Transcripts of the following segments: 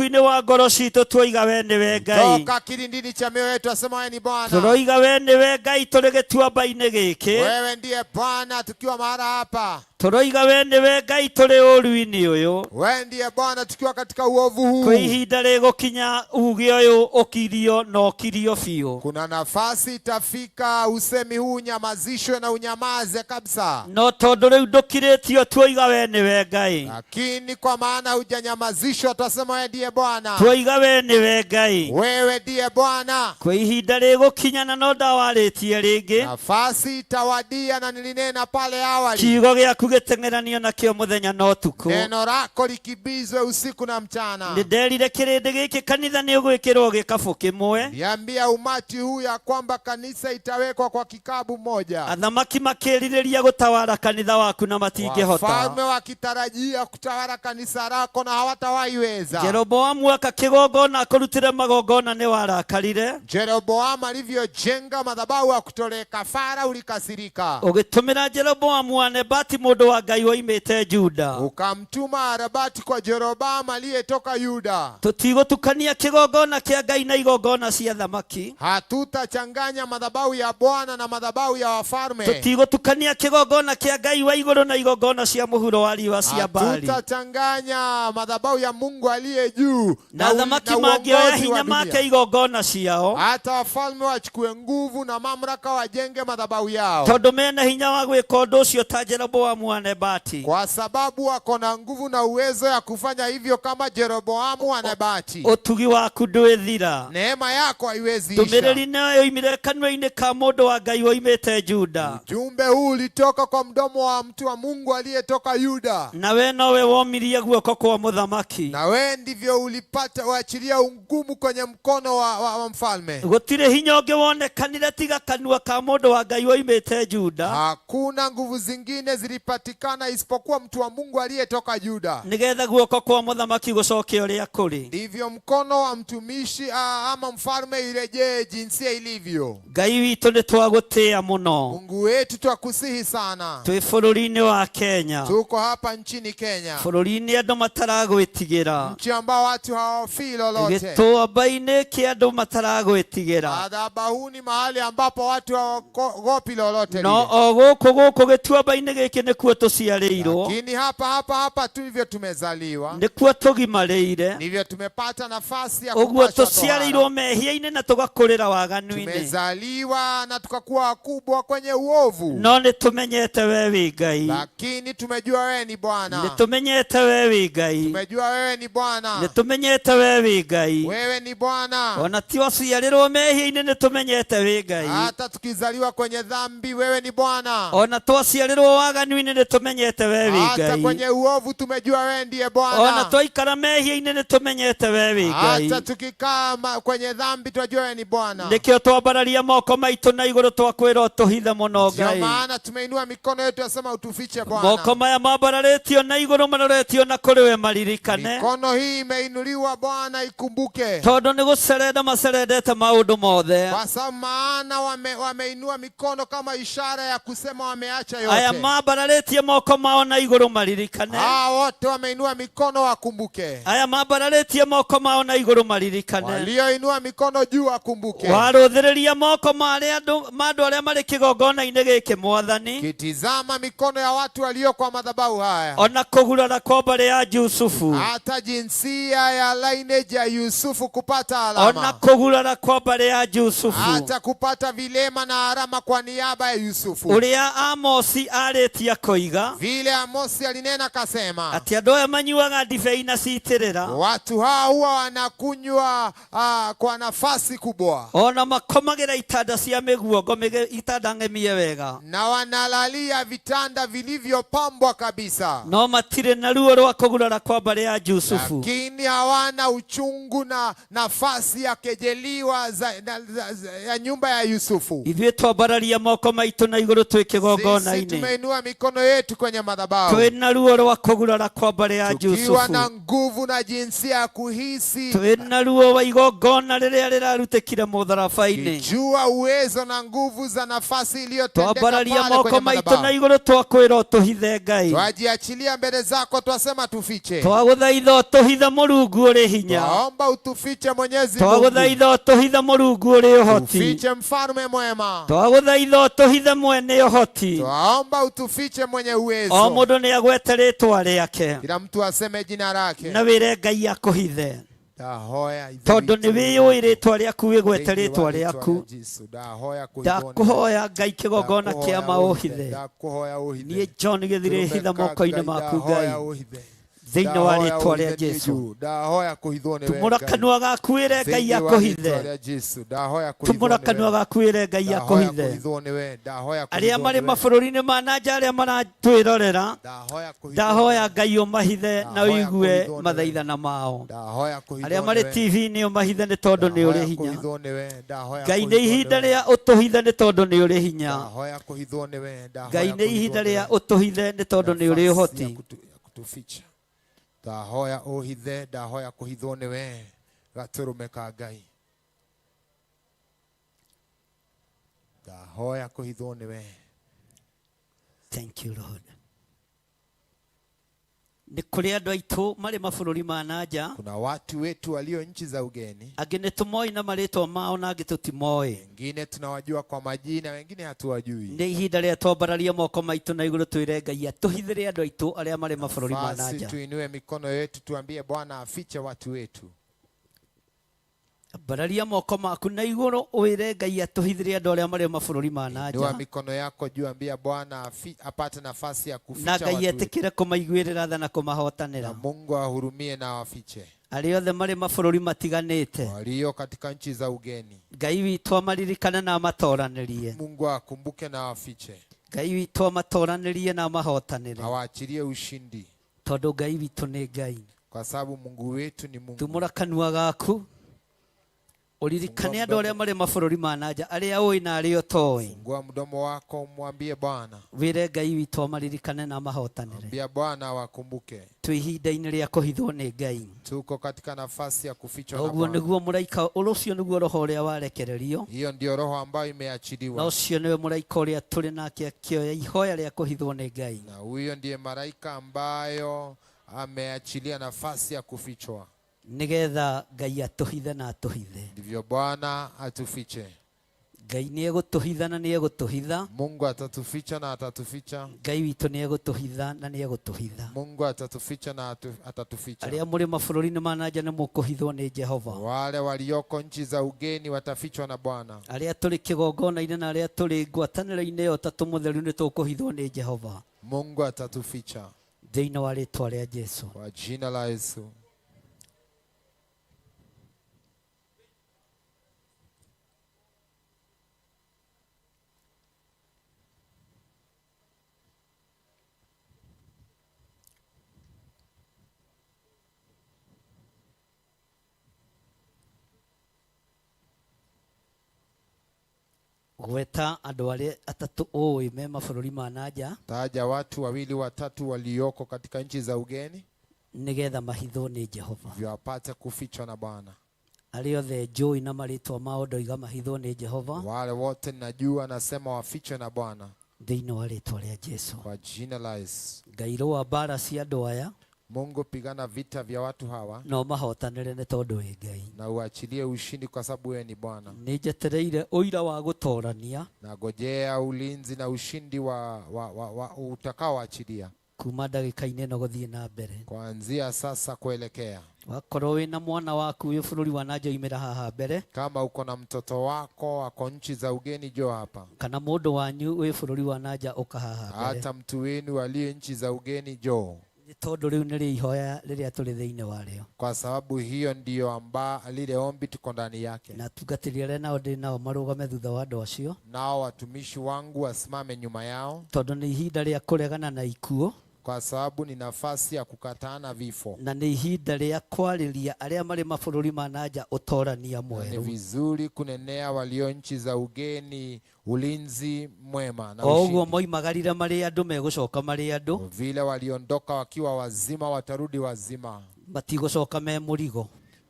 ũriku-inĩ wa ngoro citũ tuoiga we nĩwe Ngai. Toka kilindini cha mioyo yetu asema wewe ni Bwana. Tũroiga we nĩwe Ngai tũrĩ gĩtuamba-inĩ gĩkĩ. Wewe ndiye Bwana tukiwa mahala hapa. Tũroiga we nĩwe Ngai tũrĩ ũru-inĩ ũyũ. Wewe ndiye Bwana tukiwa katika uovu huu. Kwĩ ihinda rĩgũkinya uge ũyũ ũkirio na ũkirio biũ. Kuna nafasi itafika usemi huu unyamazishwe na unyamaze kabisa. No tondũ rĩu ndũkirĩtio tuoiga we nĩwe Ngai. Lakini kwa maana hujanyamazishwa twasema wewe ndiye Bwana. Tuoiga we nĩwe Ngai. Wewe ndiye Bwana. Kwĩ ihinda rĩgũkinya na no ndawarĩtie rĩngĩ. Nafasi itawadia na nilinena pale awali. Kiugo gĩaku gĩteng'eranio nakĩo mũthenya na ũtukũ. Neno lako likibizwe usiku na mchana. Nĩ nderire kĩrĩndĩ gĩkĩ kanitha nĩ ũgwĩkĩrwo gĩkabũ kĩmwe. Niambia umati huu ya kwamba kanisa itawekwa kwa kikabu moja. Athamaki makĩrirĩria gũtawara kanitha waku na matingĩhota. Wafalme wakitarajia kutawala kanisa lako na hawatawahi weza. Jeroboamu aka kĩgongona akũrutĩre magongona nĩ warakarire. Jeroboamu alivyojenga madhabahu ya kutolea kafara ulikasirika. Ũgĩtũmĩra Jeroboamu wa Nebati mũndũ wa Ngai woimĩte Juda. Ukamtuma Arabati kwa Jeroboamu aliyetoka Yuda. Tũtigũtukania kĩgongona kĩa Ngai na igongona cia thamaki. Hatutachanganya madhabahu ya Bwana na madhabahu ya wafalme. Tũtigũtukania kĩgongona kĩa Ngai wa igũrũ na igongona cia mũhuro wa riũa cia Baali. Hatutachanganya madhabahu ya Mungu aliye juu Na u- athamaki na mangĩoya uongozi hinya wa make dunia. igongona ciao Hata wafalme wachukue nguvu na mamlaka wajenge madhabahu yao, tondũ mena hinya wa gwĩka ũndũ ũcio ta Jeroboamu wa Nebati. kwa sababu wako na nguvu na uwezo ya kufanya hivyo kama Jeroboamu wa Nebati. Ũtugi waku ndwĩthira. Neema yako haiwezi isha. Ndũmĩrĩri nayo yoimire kanua-inĩ ka mũndũ wa Ngai woimĩte Juda. Ujumbe huu ulitoka kwa mdomo wa mtu wa Mungu aliyetoka Yuda, Na we nowe womirie guoko kwa mũthamaki. na wewe ndivyo ulipata uachilia ungumu kwenye mkono wa mfalme. Gũtirĩ hinya ũngĩ wonekanire tiga kanua ka mũndũ wa Ngai woimĩte Juda. Hakuna nguvu zingine zilipatikana isipokuwa mtu wa Mungu aliyetoka Yuda. Nĩgetha guoko kwa mũthamaki gũcoke ũrĩa kũrĩ. Ndivyo mkono wa mtumishi ama mfalme irejee jinsia ilivyo. Ngai witũ nĩ twagũtĩĩa mũno. Mungu wetu twakusihi sana. Twĩ bũrũri-inĩ wa Kenya. Tuko hapa nchini Kenya, Bũrũri-inĩ andũ mataragwĩtigĩra. nchi ambao watu hawahofii lolote. Gĩtuamba-inĩ kĩa andũ mataragwĩtigĩra. Madhabahuni, mahali ambapo watu hawaogopi lolote No lile. o gũkũ gũkũ gĩtuamba-inĩ gĩkĩ nĩkuo tũciarĩirwo. Lakini hapa hapa hapa tu hivyo tumezaliwa, Nĩkuo tũgimarĩire. ndivyo tumepata nafasi ya Ũguo kupashwa tũciarĩirwo tohara. mehia-inĩ na tũgakũrĩra waganu-inĩ. Tumezaliwa na tukakuwa wakubwa kwenye uovu, No nĩ tũmenyete we wĩ Ngai. lakini tumejua wewe ni Nĩ Bwana. tũmenyete we wĩ Ngai. Tumejua wewe ni Nĩ Bwana, tũmenyete we wĩ Ngai. wewe ni Bwana. Ona ti waciarĩrwo mehia-inĩ nĩ tũmenyete wĩ Ngai. Hata tukizaliwa kwenye dhambi, wewe ni Bwana. Ona twaciarĩrwo waganu-inĩ nĩ tũmenyete we wĩ Hata Ngai. kwenye uovu tumejua wewe ndiye Ona Bwana. twaikara mehia-inĩ nĩ tũmenyete we wĩ Ngai. Hata tukikaa kwenye dhambi tunajua wewe ni Bwana. Nĩkĩo twambararia moko maitũ na igũrũ twakwĩra ũtũhithe mũno Ndio Ngai. maana tumeinua mikono yetu yasema utufiche Moko Bwana. maya mambararĩtio na igũrũ maroretio na kũrĩ we maririkane. Mikono hii imeinuliwa Bwana, ikumbuke, Tondũ nĩ gũcerenda macerendete maũndũ mothe. kwa sababu maana wameinua mikono kama ishara ya kusema wameacha Aya yote. mambararĩtie moko mao na igũrũ maririkane. Hawa wote wameinua mikono wakumbuke, Aya mambararĩtie moko mao na igũrũ maririkane. walioinua mikono juu wakumbuke. Warũthĩrĩria moko ma arĩa andũ ma andũ arĩa marĩ kĩgongona-inĩ gĩkĩ mwathani. Kitizama mikono ya watu walio kwa madhabahu haya, Ona kũgurara kwa mbarĩ ya Jusufu. hata jinsia ya lineage ya Yusufu kupata Ona alama, kũgurara kwa mbarĩ ya Jusufu. hata kupata vilema na alama kwa niaba ya Yusufu, Ũrĩa Amosi arĩtie akoiga vile Amosi alinena akasema, atĩ andũ aya manyuaga ndibei na citĩrĩra watu hawa huwa wanakunywa kwa nafasi kubwa ona makomagĩra itanda cia mĩguongo itanda ng'emie wega na wanalalia vitanda vilivyopambwa kabisa, no matirĩ na ruo rwa kũgurara kwa mbarĩ ya Jusufu. lakini hawana uchungu na nafasi ya kejeliwa ya nyumba ya Yusufu. Ithuĩ twambararia moko maitũ na igũrũ twĩ Sisi kĩgongona-inĩ tumeinua mikono yetu kwenye madhabahu twĩ na ruo rwa kũgurara kwa mbarĩ ya tukiwa Jusufu. na nguvu na jinsia ya kuhisi, Twĩ na ruo wa igongona rĩrĩa rĩrarutĩkire mũtharaba-inĩ. kijua uwezo na nguvu za nafasi iliyotendeka Twambararia pale moko kwenye maitũ na madhabahu. igũrũ twakwĩra ũtũhithe Ngai. Twajiachilia mbele zako, twasema tufiche, Twagũthaitha ũtũhithe mũruo Mũrungu ũrĩ hinya. Twaomba utufiche Mwenyezi Mungu, Twagũthaitha ũtũhithe Mũrungu ũrĩ ũhoti. tufiche mfalme mwema. Twagũthaitha ũtũhithe mwene ũhoti. Twaomba utufiche mwenye O uwezo. mũndũ nĩ agwete rĩtwa rĩake Kila mtu aseme jina lake. na wĩre Ngai akũhithe Ndahoya Ithe tondũ witũ nĩ wĩyũĩ rĩtwa rĩaku wĩgwete thĩinĩ rĩtwa wa rĩtwa rĩaku. rĩa Jesũ. Ndahoya kũhithwo nĩwe. Ndakũhoya Ngai kĩgongona kĩa Ndakuhoya ma ũhithe. ũhithe. Ndakuhoya ũhithe. Niĩ John Gĩthirĩ hitha Tũrũme ka moko-inĩ Ngai, maku ndahoya Ngai ũhithe. thĩinĩ wa Ndahoya rĩtwa rĩa ũhithe niĩ Jesũ. juu. Ndahoya kũhithwo nĩwe Tumũra Ngai. kanua gaku wĩre Ngai Thĩinĩ wa rĩtwa akũhithe. rĩa Jesũ. Ndahoya kũhithwo Tumũra nĩwe. kanua gaku wĩre Ngai Ndahoya akũhithe. kũhithwo nĩwe. Ndahoya Arĩa kũhithwo marĩ nĩwe. mabũrũri-inĩ ma na nja arĩa maratwĩrorera Ndahoya kũhithwo ndahoya nĩwe. Ngai ũmahithe na Ndahoya ũigue kũhithwo nĩwe. mathaithana mao. Ndahoya kũhithwo Arĩa marĩ nĩwe. TV-inĩ ũmahithe nĩ tondũ nĩ ũrĩ Ndahoya hinya. kũhithwo nĩwe. Ndahoya Ngai nĩ kũhithwo ihinda nĩwe. rĩa ũtũhithe nĩ tondũ nĩ ũrĩ hinya. Ndahoya kũhithwo nĩwe. Ngai Ndahoya nĩ kũhithwo ihinda rĩa nĩwe. ũtũhithe nĩ tondũ nĩ ũrĩ Nafasi ya ũhoti. ya kutuficha. Ndahoya ũhithe, ndahoya kũhithwo nĩwe gatũrũme ka Ngai. Ndahoya kũhithwo nĩwe. Thank you Lord. Nĩ kũrĩ andũ aitũ marĩ mabũrũri ma na nja Kuna watu wetu walio nchi za ugeni, angĩ nĩ tũmoĩ na marĩtwa mao na angĩ tũtimoĩ. wengine tunawajua kwa majina, wengine hatuwajui. Nĩ ihinda rĩa twambararie moko maitũ na igũrũ twĩre Ngai atũhithĩre andũ aitũ arĩa marĩ mabũrũri ma na Basi nja. tuinue mikono yetu tuambie Bwana afiche watu wetu. Ambararia moko maku na igũrũ wĩre Ngai atũhithĩre andũ arĩa marĩ mabũrũri ma na Inua nja mikono yako juu, ambia Bwana apate nafasi ya na kuficha Ngai watu wetu, etĩkĩre kũmaiguĩrĩra tha na na kũmahotanĩra. Mungu ahurumie na awafiche Arĩa othe marĩ mabũrũri matiganĩte walio katika nchi za ugeni. Ngai witũ amaririkane na amatoranĩrie. Mungu akumbuke na awafiche, Ngai witũ amatoranĩrie na amahotanĩre awaachilie ushindi, tondũ Ngai witũ nĩ Ngai. kwa sababu Mungu wetu ni Mungu. Tumũra kanua gaku ũririkane andũ arĩa marĩ mabũrũri ma na nja arĩa ũĩ na arĩa ũtoĩ. Fungua mdomo wako umwambie Bwana, Wĩre Ngai witũ amaririkane na amahotanĩre. ambia Bwana awakumbuke. Twĩ ihinda-inĩ rĩa kũhithwo nĩ Ngai. Tuko katika nafasi ya kufichwa na Ũguo Bwana. nĩguo mũraika ũcio nĩguo roho ũrĩa warekererio Hiyo ndio roho ambayo na imeachiliwa, ũcio nĩwe mũraika ũrĩa tũrĩ nake akĩoya ihoya rĩa kũhithwo nĩ Ngai. na huyo ndiye malaika ambayo ameachilia nafasi ya kufichwa. Nĩgetha Ngai atũhithe na atũhithe. Ndivyo Bwana atufiche. Ngai nĩ egũtũhitha na nĩ egũtũhitha. Mungu atatuficha na atatuficha. Ngai witũ nĩ egũtũhitha na nĩ egũtũhitha. Mungu atatuficha na atatuficha. Arĩa mũrĩ mabũrũri-inĩ ma na nja nĩ mũkũhithwo nĩ Jehova. Wale walioko nchi za ugeni watafichwa na Bwana. Arĩa tũrĩ kĩgongona-inĩ na arĩa tũrĩ ngwatanĩro-inĩ ya Ũtatũ Mũtheru nĩ tũkũhithwo nĩ Jehova Mungu atatuficha thĩinĩ wa rĩtwa rĩa Jesu. kwa jina la Yesu. Gweta andũ arĩa atatũ ũĩ me mabũrũri ma na nja Taja watu wawili watatu walioko katika nchi za ugeni nĩgetha mahithwo nĩ Jehova. ndio wapate kufichwa na Bwana. Arĩa othe njũĩ na marĩtwa mao ndoiga mahithwo nĩ Jehova Wale wote ninajua nasema wafichwe na Bwana thĩinĩ wa rĩtwa rĩa Jesu. kwa jina la Yesu. Ngai rũa mbara cia andũ aya Mungu, pigana vita vya watu hawa no mahotanĩre nĩ tondũ wĩ Ngai. na uachilie ushindi kwa sababu wewe ni Bwana. Nĩ njetereire ũira wa gũtorania Nagojea ulinzi na ushindi wa utakaoachilia kuma ndagĩka-inĩ ĩno gũthiĩ na mbere. kuanzia sasa kuelekea. Wakorwo wĩna mwana waku wĩ bũrũri wa na nja oimĩra haha mbere Kama uko na mtoto wako ako nchi za ugeni, njoo hapa. kana mũndũ wanyu wĩ bũrũri wa na nja ũka haha mbere Hata mtu wenu aliye nchi za ugeni, njoo, nĩ tondũ rĩu nĩrĩo ihoya rĩrĩa tũrĩ thĩinĩ warĩo. kwa sababu hiyo ndiyo amba lile ombi tuko ndani yake. Na atungatĩri arĩa nao ndĩ nao marũgame thutha wa andũ acio Nao watumishi wangu wasimame nyuma yao, tondũ nĩ ihinda rĩa kũregana na ikuũ kwa sababu ni nafasi ya kukataana vifo. na nĩ ihinda rĩa kwarĩria arĩa marĩ mabũrũri ma na nja ũtorania Na ni mwerũ. vizuri kunenea walio nchi za ugeni ulinzi mwema na O ũguo ushindi. moimagarire marĩ andũ megũcoka marĩ andũ Vile waliondoka wakiwa wazima, watarudi wazima, matigũcoka me mũrigo.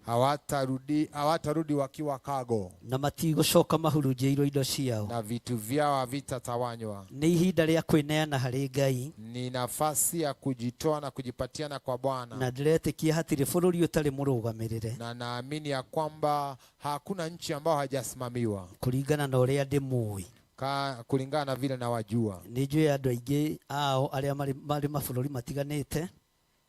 Hawatarudi wakiwa cargo, na matigũcoka mahurunjĩirwo indo ciao. Na vitu vyao havitatawanywa. Nĩ ihinda rĩa kwĩneana harĩ Ngai. Ni nafasi ya kujitoa na kujipatiana kwa Bwana. Na ndĩretĩkia hatirĩ bũrũri ũtarĩ mũrũgamĩrĩre. Na naamini ya kwamba hakuna nchi ambayo hajasimamiwa. Kũringana na ũrĩa ndĩmũĩ. Kulingana na vile nawajua. Nĩ njũĩ andũ aingĩ ao arĩa marĩ mabũrũri matiganĩte.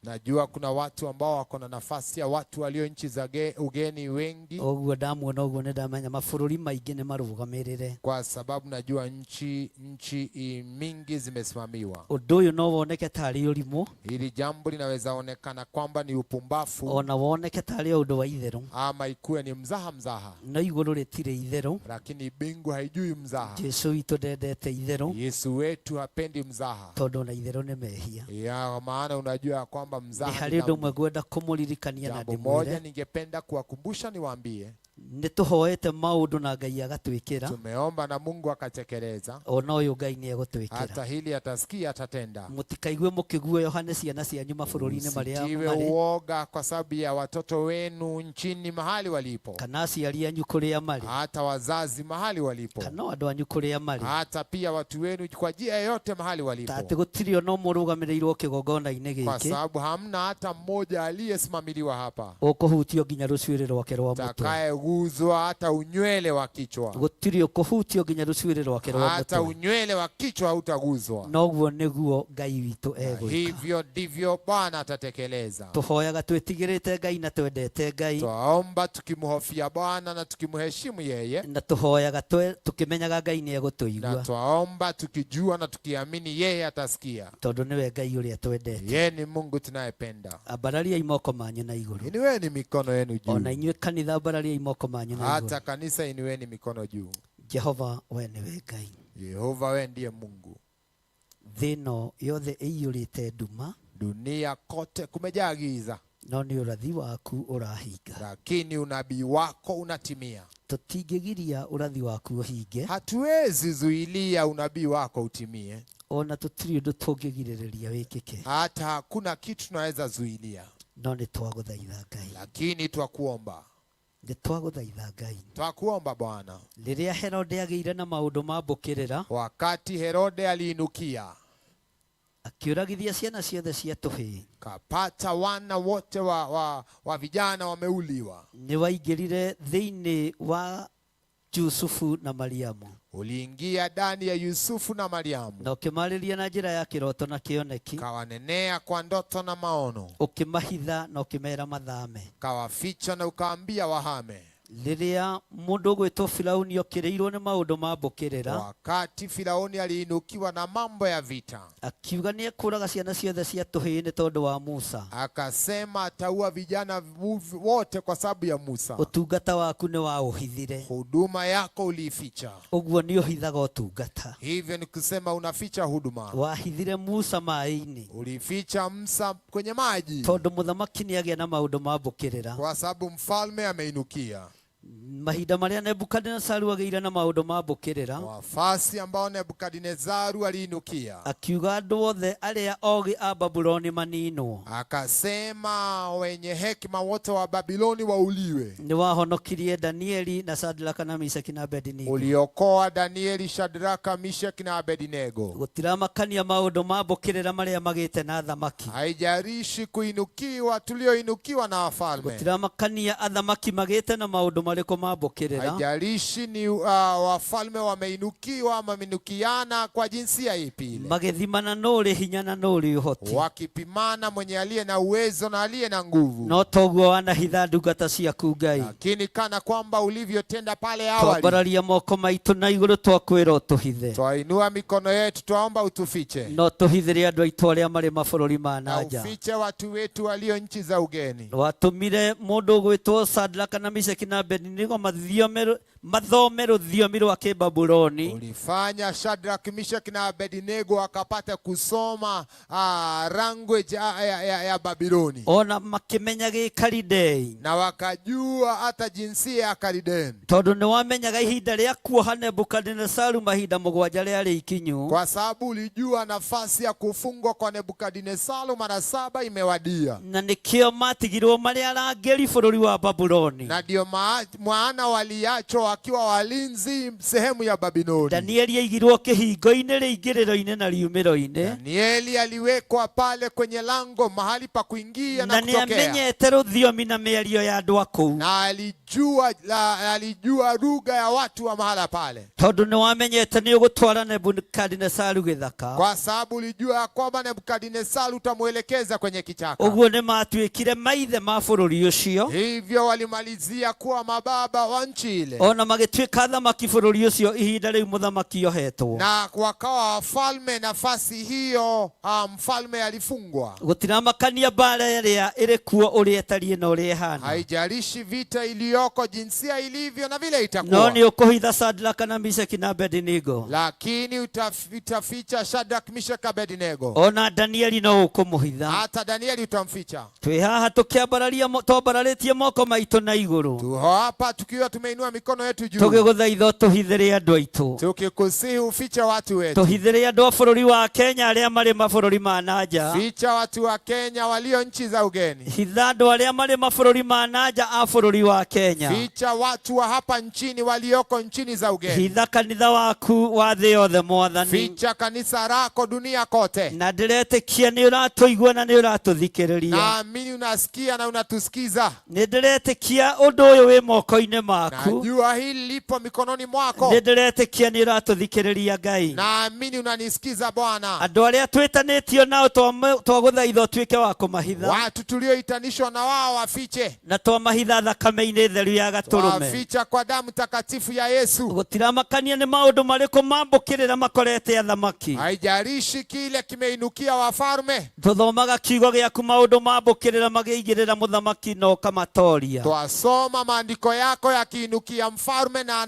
Najua kuna watu ambao wako na nafasi ya watu walio nchi za ugeni wengi. Ũguo ndamuona ũguo nĩ ndamenya mabũrũri maingĩ nĩ marũgamĩrĩre. Kwa sababu najua nchi mingi zimesimamiwa. Ũndũ ũyũ no woneke tarĩ ũrimũ. Hili jambo linaweza onekana kwamba ni upumbafu. Ona woneke tarĩ ũndũ wa itherũ. Ama ikuwe ni mzaha mzaha. No igũrũ rĩtirĩ itherũ. Lakini mbingu haijui mzaha. Jesu witũ ndendete itherũ. Yesu wetu hapendi mzaha. Tondũ na itherũ nĩ mehia. Ya maana unajua kwamba mzaha Nĩ ni harĩ ũndũ dhambi. ũmwe ngwenda kũmũririkania na Jambo ndĩmwĩre. moja ningependa kuwakumbusha niwaambie. Nĩ tũhoete maũndũ na Ngai agatwĩkĩra. Tumeomba na Mungu akatekeleza. Ona ũyũ Ngai nĩ egũtwĩkĩra. Hata hili atasikia atatenda. Mũtikaigue mũkĩguoyoha nĩ ciana cianyu mabũrũri-inĩ marĩa Msitiwe marĩ. uoga kwa sababu ya watoto wenu nchini mahali walipo. Kana aciari anyu kũrĩa marĩ. Hata wazazi mahali walipo. Kana andũ anyu kũrĩa marĩ. Hata pia watu wenu kwa njia yoyote mahali walipo. Ta atĩ gũtirĩ ona ũmwe ũrũgamĩrĩirwo kĩgongona-inĩ Kwa gĩkĩ. sababu hamna hata mmoja aliyesimamiliwa hapa. Ũkũhutio nginya rũcuĩrĩ rwake rwa mũtwe. Atakayeguzwa hata unywele wa kichwa. Gũtirĩ ũkũhutio nginya rũcuĩrĩ rwake rwa Hata mũtwe. unywele wa kichwa hautaguzwa. Noguo nĩguo Ngai witũ egwĩka. Hivyo ndivyo Bwana atatekeleza. Tũhoyaga twĩtigĩrĩte Ngai na twendete Ngai. Twaomba tukimhofia Bwana na tukimheshimu yeye. Na tũhoyaga tũkĩmenyaga Ngai nĩ egũtũigua. Na twaomba tukijua na tukiamini yeye atasikia. Tondũ nĩwe Ngai ũrĩa twendete. Yeye ni Mungu tunayependa. Ambarariai moko manyu na igũrũ. Inueni mikono yenu juu. Ona inyuĩ kanitha ambarariai moko manyu na igũrũ. Hata kanisa inueni mikono juu. Jehova we nĩwe Ngai. Yehova we ndiye Mungu. Thĩ ĩno yothe ĩiyũrĩte nduma. Dunia kote kumejaa giza. No nĩ ũrathi waku ũrahinga. Lakini unabii wako unatimia. Tũtingĩgiria ũrathi waku ũhinge. Hatuwezi zuilia unabii wako utimie. Ona tũtirĩ ũndũ tũngĩgirĩrĩria wĩkĩke. Hata hakuna kitu tunaweza zuilia. No nĩ twagũthaitha Ngai. Lakini twakuomba. Nĩ twagũthaitha Ngai. Twakuomba Bwana. Rĩrĩa Herode agĩire na maũndũ ma mbũkĩrĩra. Wakati Herode aliinukia. Akiũragithia ciana ciothe cia tũhĩĩ. Kapata wana wote wa vijana wameuliwa. Nĩ waingĩrire thĩinĩ wa Yusufu na Mariamu. Uliingia ndani ya Yusufu na Mariamu. Na ũkĩmarĩria na njĩra ya kĩroto na kĩoneki. Kawanenea kwa ndoto na maono. Ũkĩmahitha na ũkĩmera mathame. Kawaficha na ukaambia wahame. Rĩrĩa mũndũ ũgwĩtwo Firauni okĩrĩirwo nĩ maũndũ ma mbũkĩrĩra. Wakati Firauni aliinukiwa na mambo ya vita. Akiuga nĩ ekũraga ciana ciothe cia tũhĩĩ nĩ tondũ wa Musa. Akasema ataua vijana wote kwa sababu ya Musa. Ũtungata waku nĩ waũhithire. Huduma yako uliificha. Ũguo nĩ ũhithaga ũtungata. Hivyo ni kusema unaficha huduma. Wahithire Musa maĩ-inĩ. Ulificha Musa kwenye maji. Tondũ mũthamaki nĩ agĩa na maũndũ ma mbũkĩrĩra. Kwa sababu mfalme ameinukia. Mahinda marĩa Nebukadinezaru agĩire na maũndũ ma mbũkĩrĩra. Wafasi ambao Nebukadinezaru aliinukia. Akiuga andũ othe arĩa ogĩ a Babuloni maninwo. Akasema wenye hekima wote wa Babiloni wauliwe. Nĩ wahonokirie Danieli na Shadraka na Meshaki na Abednego. Uliokoa Danieli, Shadraka, Meshaki na Abednego. Gũtiramakania maũndũ ma mbũkĩrĩra marĩa magĩte na athamaki. Haijalishi kuinukiwa tulioinukiwa na wafalme. Gũtiramakania athamaki magĩte na maũndũ marĩkũ ma mbũkĩrĩra. Haijalishi ni wafalme wameinukiwa ama wameinukiana kwa jinsia ipi ile. Magĩthimana nũ ũrĩ hinya na nũ ũrĩ ũhoti. Wakipimana mwenye aliye na uwezo na aliye na nguvu. No toguo wanahitha ndungata ciaku Ngai. Lakini kana kwamba ulivyotenda pale awali. Twambararia moko maitũ na igũrũ twakwĩra ũtũhithe. Twainua mikono yetu twaomba utufiche. No tũhithĩre andũ aitũ arĩa marĩ mabũrũri ma Na nanja. ufiche watu wetu walio nchi za ugeni. Watũmire mũndũ ũgwĩtwo Shadraka na Meshaki na Abednego Mathome rũthiomi rwa Kĩbabuloni. Ulifanya Shadrach, Meshach na Abednego akapata kusoma language ya Babiloni. Ona makĩmenya Gĩkalidei. Na wakajua hata jinsia ya Kalideni. Tondũ nĩwamenyaga ihinda rĩa kuoha Nebukadinesaru mahinda mũgwanja rĩarĩ ikinyu. Kwa sababu ulijua nafasi ya kufungwa kwa Nebukadnesaru mara 7 imewadia. Na nĩkĩo matigirwo marĩ arangĩri bũrũri wa Babuloni. Na ndio maana waliachwa wakiwa walinzi sehemu ya Babiloni. Danieli aigirwo kĩhingo-inĩ, rĩingĩrĩro-inĩ na riumĩro-inĩ. Danieli aliwekwa pale kwenye lango mahali pa kuingia na Na kutokea. nĩamenyete rũthiomi na mĩario ya andũ a kũu. Na alijua lugha ya watu wa mahala pale. Tondũ nĩwamenyete nĩũgũtwara Nebukadinesaru gĩthaka. Kwa sababu ulijua kwamba Nebukadnesaru utamuelekeza kwenye kichaka. Ũguo nĩmatuĩkire maithe ma bũrũri ũcio. Hivyo walimalizia kuwa mababa wa nchi ile. Ona magĩtuĩka athamaki bũrũri ũcio ihinda rĩu mũthamaki ohetwo. Na wakawa wafalme nafasi hiyo, mfalme alifungwa. Gũtiramakania mbara ĩrĩa ĩrĩ kuo ũrĩa ĩtariĩ na ũrĩa ĩhana. Haijalishi vita iliyoko jinsia ilivyo na vile itakuwa. No nĩ ũkũhitha Shadrach na Meshach na Abednego. Lakini utaficha Shadrach, Meshach, Abednego. Ona Danieli no ũkũmũhitha. Hata Danieli utamficha. Twĩ haha twambararĩtie moko maitũ na igũrũ. Tuho hapa tukiwa tumeinua mikono yetu juu. Tũgĩgũthaitha ũtũhithĩre andũ aitũ. Tukikusihi ufiche watu wetu. Tũhithĩre andũ a bũrũri wa Kenya arĩa marĩ mabũrũri ma na nja. Ficha watu wa Kenya walio nchi za ugeni. Hitha andũ arĩa marĩ mabũrũri ma na nja a bũrũri wa Kenya. Ficha watu wa hapa nchini walioko nchini za ugeni. Hitha kanitha waku wa thĩ yothe Mwathani. Ficha kanisa lako dunia kote. Na ndĩretĩkia nĩ ũratũigua na nĩ ũratũthikĩrĩria. Naamini unasikia na unatusikiza. Nĩ ndĩretĩkia ũndũ ũyũ wĩ moko-inĩ maku. Najua hili lipo mikononi mwako. Nĩ ndĩretĩkia nĩ ũratũthikĩrĩria Ngai. Naamini unanisikiza Bwana. Andũ arĩa twĩtanĩtio nao twagũthaitha ũtuĩke wa kũmahitha. Watu tulioitanishwa na wao wafiche. Na twamahitha thakame-inĩ theru ya gatũrũme. Waficha kwa damu takatifu ya Yesu. Gũtiramakania nĩ maũndũ marĩkũ mambũkĩrĩra makorete athamaki. Haijalishi kile kimeinukia wafalme. Tuthomaga kiugo gĩaku maũndũ mambũkĩrĩra magĩigĩrĩra mũthamaki na ũkamatoria. Twasoma maandiko yako yakiinukia mfalme na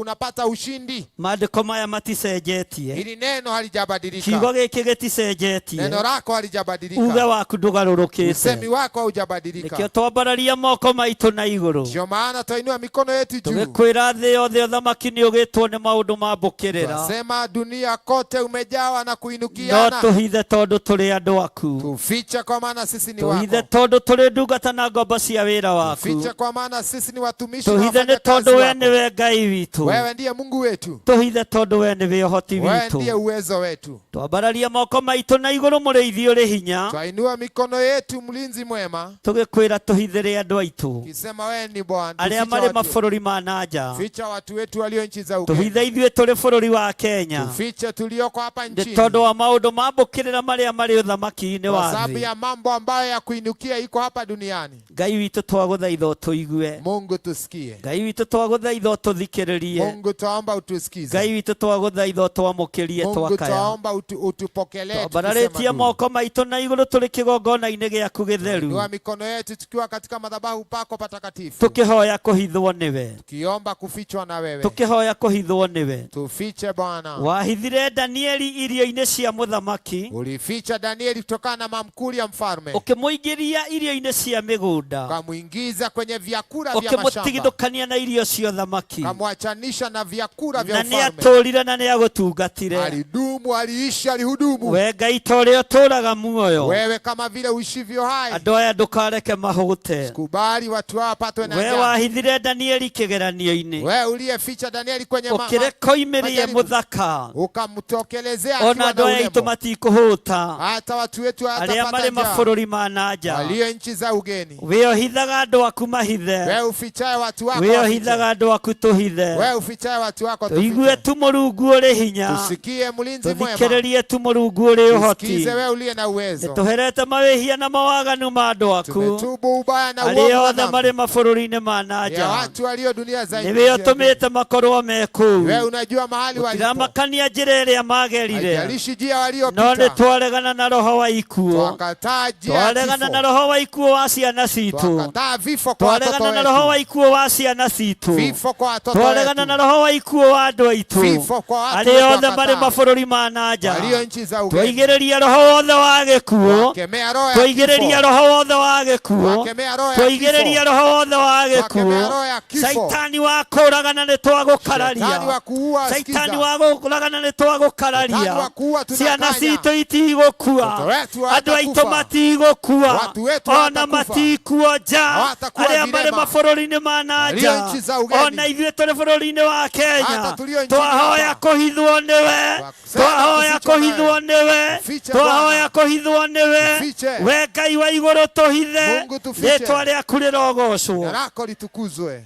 unapata ushindi. Maandiko maya maticenjetie. Hili neno halijabadilika. Kiugo gĩkĩ gĩticenjetie. Neno lako halijabadilika. Uge waku ndũgarũrũkĩte. Usemi wako haujabadilika. Nĩkĩo twambararia moko maitũ na igũrũ. Ndio maana twainua mikono yetu juu. Tũgĩkwĩra thĩ yothe ũthamaki nĩ ũgĩtwo nĩ maũndũ mambũkĩrĩra. Twasema dunia kote umejawa na kuinukiana. No tũhithe tondũ tũrĩ andũ aku. Tufiche kwa maana sisi ni Tũhithe wako. tondũ tũrĩ ndungata na ngombo cia wĩra waku. Tufiche kwa maana sisi ni watumishi na Tũhithe nĩ wafanyakazi tondũ we wako. nĩwe Ngai witũ. Wewe ndiye Mungu wetu. Tũhithe tondũ we nĩwe ũhoti Wewe witũ. ndiye uwezo wetu. Twambararia moko maitũ na igũrũ mũrĩithi ũrĩ hinya. Twainua mikono yetu mlinzi mwema. Tũgĩkwĩra tũhithĩre andũ aitũ. Kisema wewe ni Bwana. Arĩa Tufiche marĩ watu. mabũrũri ma na nja. Ficha watu wetu walio nchi za ugeni. Tũhithe ithuĩ tũrĩ bũrũri wa Kenya. Tufiche tulioko hapa Nĩ nchini. tondũ wa maũndũ mambũkĩrĩra marĩa marĩ ũthamaki-inĩ Kwa wa sababu thĩ. ya mambo ambayo ya kuinukia iko hapa duniani. Ngai witũ twagũthaitha ũtũigue. Mungu tusikie. Ngai witũ twagũthaitha ũtũthikĩrĩrie. Mungu twaomba utusikize. Ngai witũ twagũthaitha ũtwamũkĩrie Mungu twakaya. twaomba utupokelee tukisema Twambararĩtie dua. moko maitũ na igũrũ tũrĩ kĩgongona-inĩ gĩaku gĩtheru. Inua mikono yetu tukiwa katika madhabahu pako patakatifu. Tũkĩhoya kũhithwo nĩwe. Tukiomba kufichwa na wewe. Tũkĩhoya kũhithwo nĩwe. Tufiche Bwana. Wahithire Danieli irio-inĩ cia mũthamaki. Ulificha Danieli kutokana na mamkuli ya mfalme. Ũkĩmũingĩria irio-inĩ cia mĩgũnda. Ukamuingiza kwenye vyakula vya mashamba. Ũkĩmũtigithũkania na irio cia ũthamaki. Ukamwachanisha na vyakula vya Na nĩ ufalme. atũũrire na nĩ agũtungatire. Alidumu, aliishi, alihudumu. We Ngai ta ũrĩa ũtũũraga muoyo. Wewe kama vile uishivyo hai. Andũ aya ndũkareke mahũte. Kubali watu hawa wapatwe na We njaa. wahithire Danieli kĩgeranio-inĩ. Wewe uliyeficha Danieli kwenye Ũkĩreka oimĩrie majaribu. mũthaka. Ukamtokelezea Ona akiwa na andũ aya aitũ urembo. matikũhũta. Hata watu wetu Arĩa hawatapata marĩ njaa. mabũrũri ma na nja. Walio nchi za ugeni. We ũhithaga andũ aku mahithe. Wewe ufichaye watu wako We wafiche. ũhithaga andũ aku tũhithe. Wewe ufichaye watu wako Tũigue tufiche. tu Mũrungu ũrĩ hinya. Tusikie mlinzi mwema. Tũthikĩrĩrie tu Mũrungu ũrĩ ũhoti. Tusikize wewe uliye na uwezo. Nĩtũherete mawĩhia na mawaganu ma andũ aku. Tumetubu ubaya na Arĩa uovu na othe dhambi. marĩ mabũrũri-inĩ mabũrũri-inĩ ma na Ya nja watu walio dunia za nĩwe nje. ũtũmĩte makorwo me kũu Wewe unajua mahali walipo. gũtiramakania njĩra ĩrĩa magerire Haijalishi njia no nĩ waliopita. twaregana na roho wa ikuũ Twakataa njia ya twaregana na kifo. roho wa ikuũ wa ciana citũ Twakataa vifo kwa watoto twaregana na roho wa wetu. ikuũ wa ciana citũ Vifo kwa watoto twaregana na wetu. roho wa ikuũ wa andũ aitũ Vifo kwa watu arĩa wetu othe marĩ wakataa. mabũrũri ma na nja Walio nchi za ugeni. twaigĩrĩria roho wothe wa gĩkuũ Wakemea roho ya twaigĩrĩria kifo. roho wothe wa gĩkuũ Wakemea roho ya twaigĩrĩria kifo. roho wothe wa Wakemea gĩkuũ roho ya kifo. caitani wa kũragana nĩ Shetani twagũkararia wa kuua, caitani sikiza. wa kũragana nĩ twagũkararia Shetani wa kuua ciana tunakanya. citũ itigũkua Watoto wetu andũ aitũ hawatakufa. matigũkua Watu wetu ona hawatakufa. matikuonja Hawatakuwa arĩa marĩ vilema. mabũrũri-inĩ ma na Walio nja nchi za ugeni. ona ithuĩ tũrĩ bũrũri-inĩ wa Kenya Hata tulio nchini twahoya hapa. kũhithwo nĩwe Twasema twahoya kufichwa nawe. kũhithwo nĩwe Tufiche twahoya Bwana. kũhithwo nĩwe Tufiche. we Ngai wa igũrũ tũhithe Mungu tufiche. rĩtwa rĩaku rĩrogocwo Jina lako litukuzwe.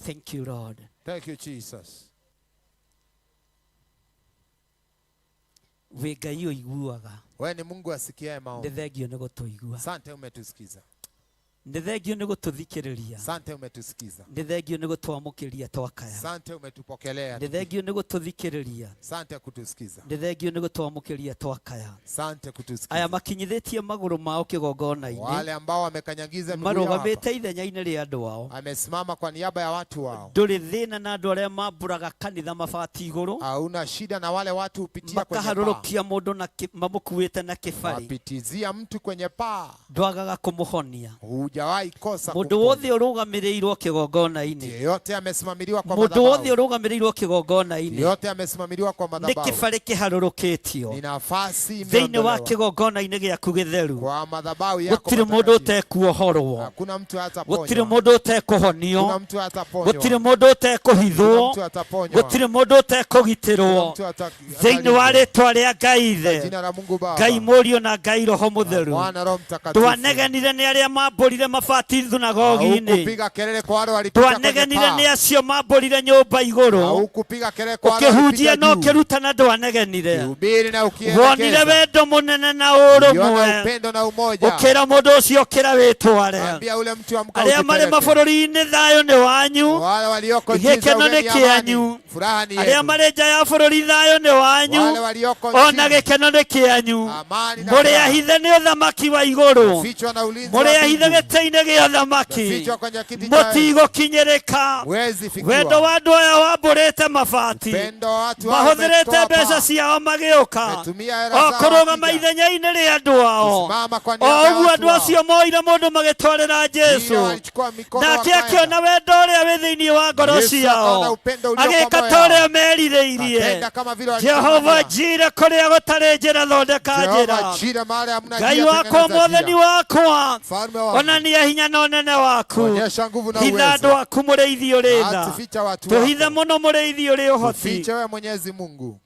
Thank you Lord. Thank you Jesus. Wĩ Ngai ũiguaga Wewe ni Mungu asikiaye nĩ maombi. thengio nĩ gũtũigua Asante umetusikiza. nĩ thengio nĩ gũtũthikĩrĩria Asante umetusikiza. nĩ thengio nĩ gũtwamũkĩria twakaya Asante umetupokelea. nĩ thengio nĩ gũtũthikĩrĩria Asante kutusikiza. nĩ thengio nĩ gũtwamũkĩria twakaya Asante aya kutusikiza. makinyithĩtie magũrũ mao kĩgongona-inĩ Wale ambao wamekanyagiza miguu yao hapa. marũgamĩte ithenya-inĩ rĩa andũ ao Amesimama kwa niaba ya watu wao. ndũrĩ thĩna na andũ arĩa mambũraga kanitha mabati igũrũ Hauna shida na wale watu hupitia kwenye paa. makaharũrũkia mũndũ na mamũkuĩte na kĩbarĩ Wapitizia mtu kwenye paa. ndwagaga kũmũhonia Hujawahi kosa mũndũ kumponya. wothe ũrũgamĩrĩirwo kĩgongona-inĩ Yeyote amesimamiliwa kwa mũndũ wothe madhabahu. ũrũgamĩrĩirwo kĩgongona-inĩ Yeyote amesimamiliwa kwa nĩ madhabahu. kĩbarĩ kĩharũrũkĩtio Ni nafasi thĩinĩ wa imeondolewa kĩgongona-inĩ gĩaku gĩtheru kwa madhabahu yako gũtirĩ mũndũ matakatifu. ũtekuohorwo Hakuna mtu gũtirĩ hataponywa. mũndũ ũtekũhonio Hakuna mtu hataponywa. gũtirĩ mũndũ ũtekũhithwo Hakuna mtu ataponywa. gũtirĩ mũndũ ũtekũgitĩrwo Hakuna mtu thĩinĩ wa atalindwa. rĩtwa rĩa Ngai Ithe Jina la Mungu Baba, Ngai Mũriũ na Ngai Roho Mũtheru Mwana, Roho Mtakatifu. twanegenire nĩ arĩa mambũrire mabati thunagogi-inĩ Haukupiga kelele kwa wale walipita kwenye twanegenire nĩ paa. acio mambũrire nyũmba igũrũ Haukupiga kelele kwa wale ũkĩhunjia walipita na juu. ũkĩrutana ndwanegenire Ukihubiri na wonire ukielekeza. wendo mũnene na Uliona ũrũmwe upendo na umoja. ũkĩra mũndũ ũcio ũkĩra wĩtware Ambia ule mtu amka arĩa marĩ ujipeleke. mabũrũri-inĩ thayũ nĩ wanyu Wale walioko nchi za gĩkeno nĩ ugeni amani, kĩanyu furaha ni arĩa yenu. marĩ nja ya bũrũri thayũ nĩ Wale wanyu walioko ona nchini gĩkeno nĩ kĩanyu amani na mũrĩ furaha. ahithe nĩ ũthamaki wa igũrũ Fichwa na ulinzi wa mũrĩ ahithe mbingu. gĩtĩ-inĩ gĩa ũthamaki Fichwa kwenye kiti cha enzi. mũtigũkinyĩrĩka Huwezi wendo fikiwa. wa andũ aya wambũrĩte mabati Upendo wa watu hao mahũthĩrĩte umetoa mbeca paa. ciao magĩũka Umetumia hela o zao kũrũgama wakija. ithenya-inĩ rĩa andũ ao Kusimama kwa o niaba ya ũguo watu andũ wao. acio moire mũndũ magĩtwarĩra Ndio Jesu walichukua mikono nake wakaenda. akĩona wendo ũrĩa wĩ thĩinĩ wa ngoro Yesu ciao akaona upendo ulio kwa agĩka moyo ta yao. ũrĩa merirĩirie Akatenda kama vile Jehova walitamania. Jire kũrĩa gũtarĩ njĩra thondeka Jehova njĩra Jire mahali hamna Ngai njia, wakwa tengeneza mwathani njia. wakwa Mfalme wangu, onania hinya na ũnene waku onyesha nguvu na hitha andũ uwezo. aku mũrĩithi ũrĩ tha Atuficha watu tũhithe wako. mũno mũrĩithi ũrĩ ũhoti Tufiche wewe Mwenyezi Mungu.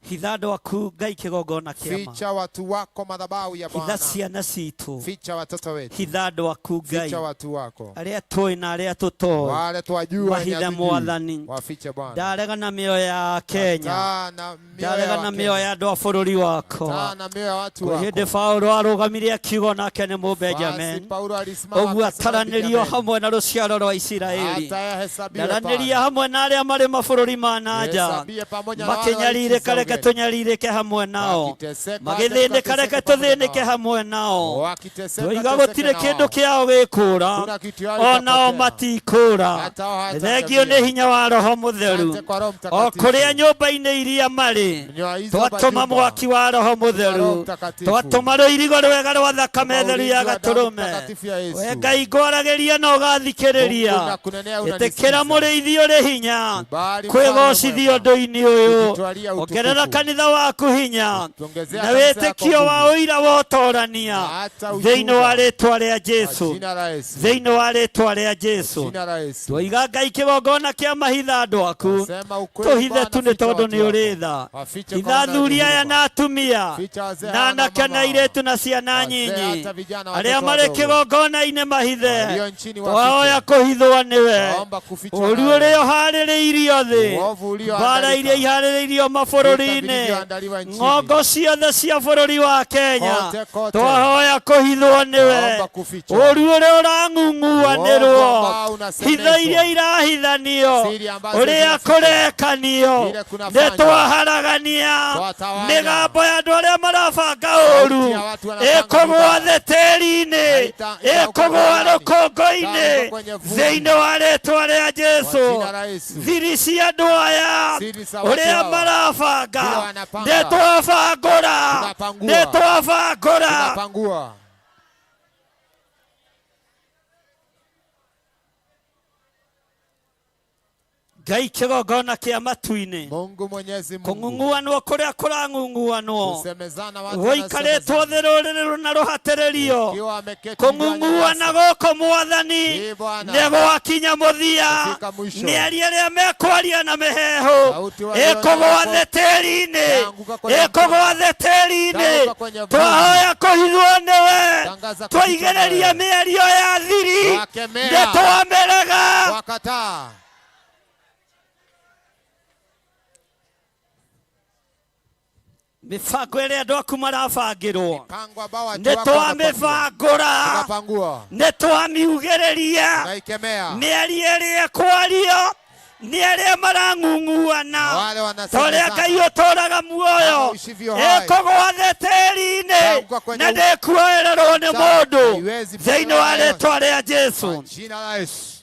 hitha andũ aku Ngai kĩgongona kĩama Ficha watu wako madhabahu ya hitha Bwana. ciana citũ Ficha watoto wetu. hitha andũ aku Ngai Ficha watu wako. arĩa tũĩ na arĩa tũtoĩ Wale twajua wenye Mahithe hatujui. Mwathani. Wafiche Bwana. ndaregana mĩoyo ya Kenya Kataa na mioyo ya ndaregana mĩoyo Wakenya. ya andũ a bũrũri wakwa Kataa na mioyo ya watu kwĩ hĩndĩ wako. Paũlũ arũgamire akiuga nake nĩ Basi Mũbenjamin Paulo alisimama ũguo akasema ataranĩrio Benjamin. hamwe na rũciaro rwa Isiraeli Hata yahesabiwe ndaranĩria pale. hamwe na arĩa marĩ mabũrũri ma na nja Hesabie pamoja na wale wa nchi makĩnyarirĩka za reke ugeni. tũnyarirĩke hamwe nao Wakiteseka, hata magĩthĩnĩka tutateseke reke pamoja tũthĩnĩke nao. hamwe nao Wakiteseka, twoiga teseke gũtirĩ na kĩndũ wao. kĩao gĩkũra Hakuna kitu yao o nao itapotea. matikũra Hata wao thengio nĩ hawataangamia. hinya wa roho mũtheru Asante kwa Roho o Mtakatifu. kũrĩa nyũmba-inĩ iria marĩ Nyua hizo twatũma majumba. mwaki wa roho Roho mũtheru Mtakatifu. twatũma rũirigo rwega rwa thakame Tuma theru ulinzi ya wa damu gatũrũme mtakatifu ya Yesu. we Ngai ngwaragĩria na ũgathikĩrĩria Mungu nakunenea ĩtĩkĩra unanisikiza. mũrĩithi ũrĩ hinya Kubali mfalme kwĩgocithia mwema. ũndũ-inĩ ũyũ Kujitwalia utukufu. ongerera kanitha waku hinya Tuongezea na kanisa yako wĩtĩkio wa nguvu. ũira wa ũtorania Na hata thĩinĩ wa ushuhuda. rĩtwa rĩa Kwa Jesu jina la Yesu. thĩinĩ wa rĩtwa rĩa Jesu Jina la Yesu. twoiga Ngai kĩgongona kĩa mahitha andũ aku Sema ukweli tũhithe Bwana, tu nĩ ficha tondũ watu nĩ ũrĩ wako. tha Wafiche kwa hitha maana athuri ni aya huruma. na atumia Ficha wazee na hawa na anake na mama airĩtu na ciana Wazee nyinyi hata vijana arĩa watoto marĩ wadogo. kĩgongona-inĩ mahithe Walio nchini twahoya wafiche. kũhithwo nĩwe Twaomba kufichwa ũru nawe. ũrĩa ũharĩrĩirio thĩ Uovu ulioandalika. mbara iria iharĩrĩirio Vita mabũrũri-inĩ bũrũri-inĩ vilivyoandaliwa nchini. Ng'ongo ciothe cia bũrũri wa Kenya Kote, kote. twahoya kũhithwo nĩwe. Naomba kufichwa. Ũru ũrĩa ũrang'ung'uanĩrwo, Uovu ambao unasemezwa. hitho iria irahithanio, Siri ambazo ũrĩa zinafichwa. kũrekanio, Vile kunafanywa. nĩ twaharagania Twatawanya. mĩgambo ya andũ arĩa marabanga Sauti ũru ya watu wanapanga ĩkũgũa vibaya. thĩ tĩri-inĩ, Haita- itaanguka ĩkũgũa duniani. rũkũngũ-inĩ Itaanguka kwenye vumbi. thĩinĩ wa rĩtwa rĩa Kwa Jesu. jina la Yesu. Thiri cia andũ aya Siri za watu ũrĩa hawa. marabanga Vile wanapanga. nĩ twabangũra, Tunapangua. nĩ twabangũra. Tunapangua. Ngai kĩgongona kĩa matu-inĩ, Mungu Mwenyezi Mungu. kũng'ung'uanwo kũrĩa kũrang'ung'uanwo, Kusemezana watu gũikarĩtwo wanasemezana. thĩ rũrĩrĩ rũna rũhatĩrĩrio, Ukiwa wameketi kũng'ung'uana ndani ya gũkũ mwathani Ii Bwana. nĩ gwakinya mũthia. Kufika mwisho. Mĩario ĩrĩa mekwaria na mĩheehũ Sauti walio ĩkũgwa nayo thĩ tĩri-inĩ, Yaanguka kwenye ĩkũgwa thĩ tĩri-inĩ. Yaanguka kwenye vumbi. Twahoya kũhithwo nĩwe, Tangaza kufichwa twaigĩrĩria nawe. mĩario ya thiri, Twakemea. nĩ twamĩrega. Wakataa. Mĩbango ĩrĩa andũ aku marabangĩrwo Mipango ambao watu nĩ wako wanapangiwa. twamĩbangũra, Tunapangua. nĩ twamiugĩrĩria. Tunaikemea. Mĩario ĩrĩa ĩkwario nĩ arĩa marang'ung'uana, Wale ta ũrĩa wanasemezana. Ngai ũtũũraga muoyo, Kama uishivyo hai. ĩkũgwa thĩ tĩri-inĩ Itaanguka kwenye na ndĩkuoererwo nĩ mũndũ Haiwezi thĩinĩ wa rĩtwa rĩa Jesu. Kwa jina la Yesu.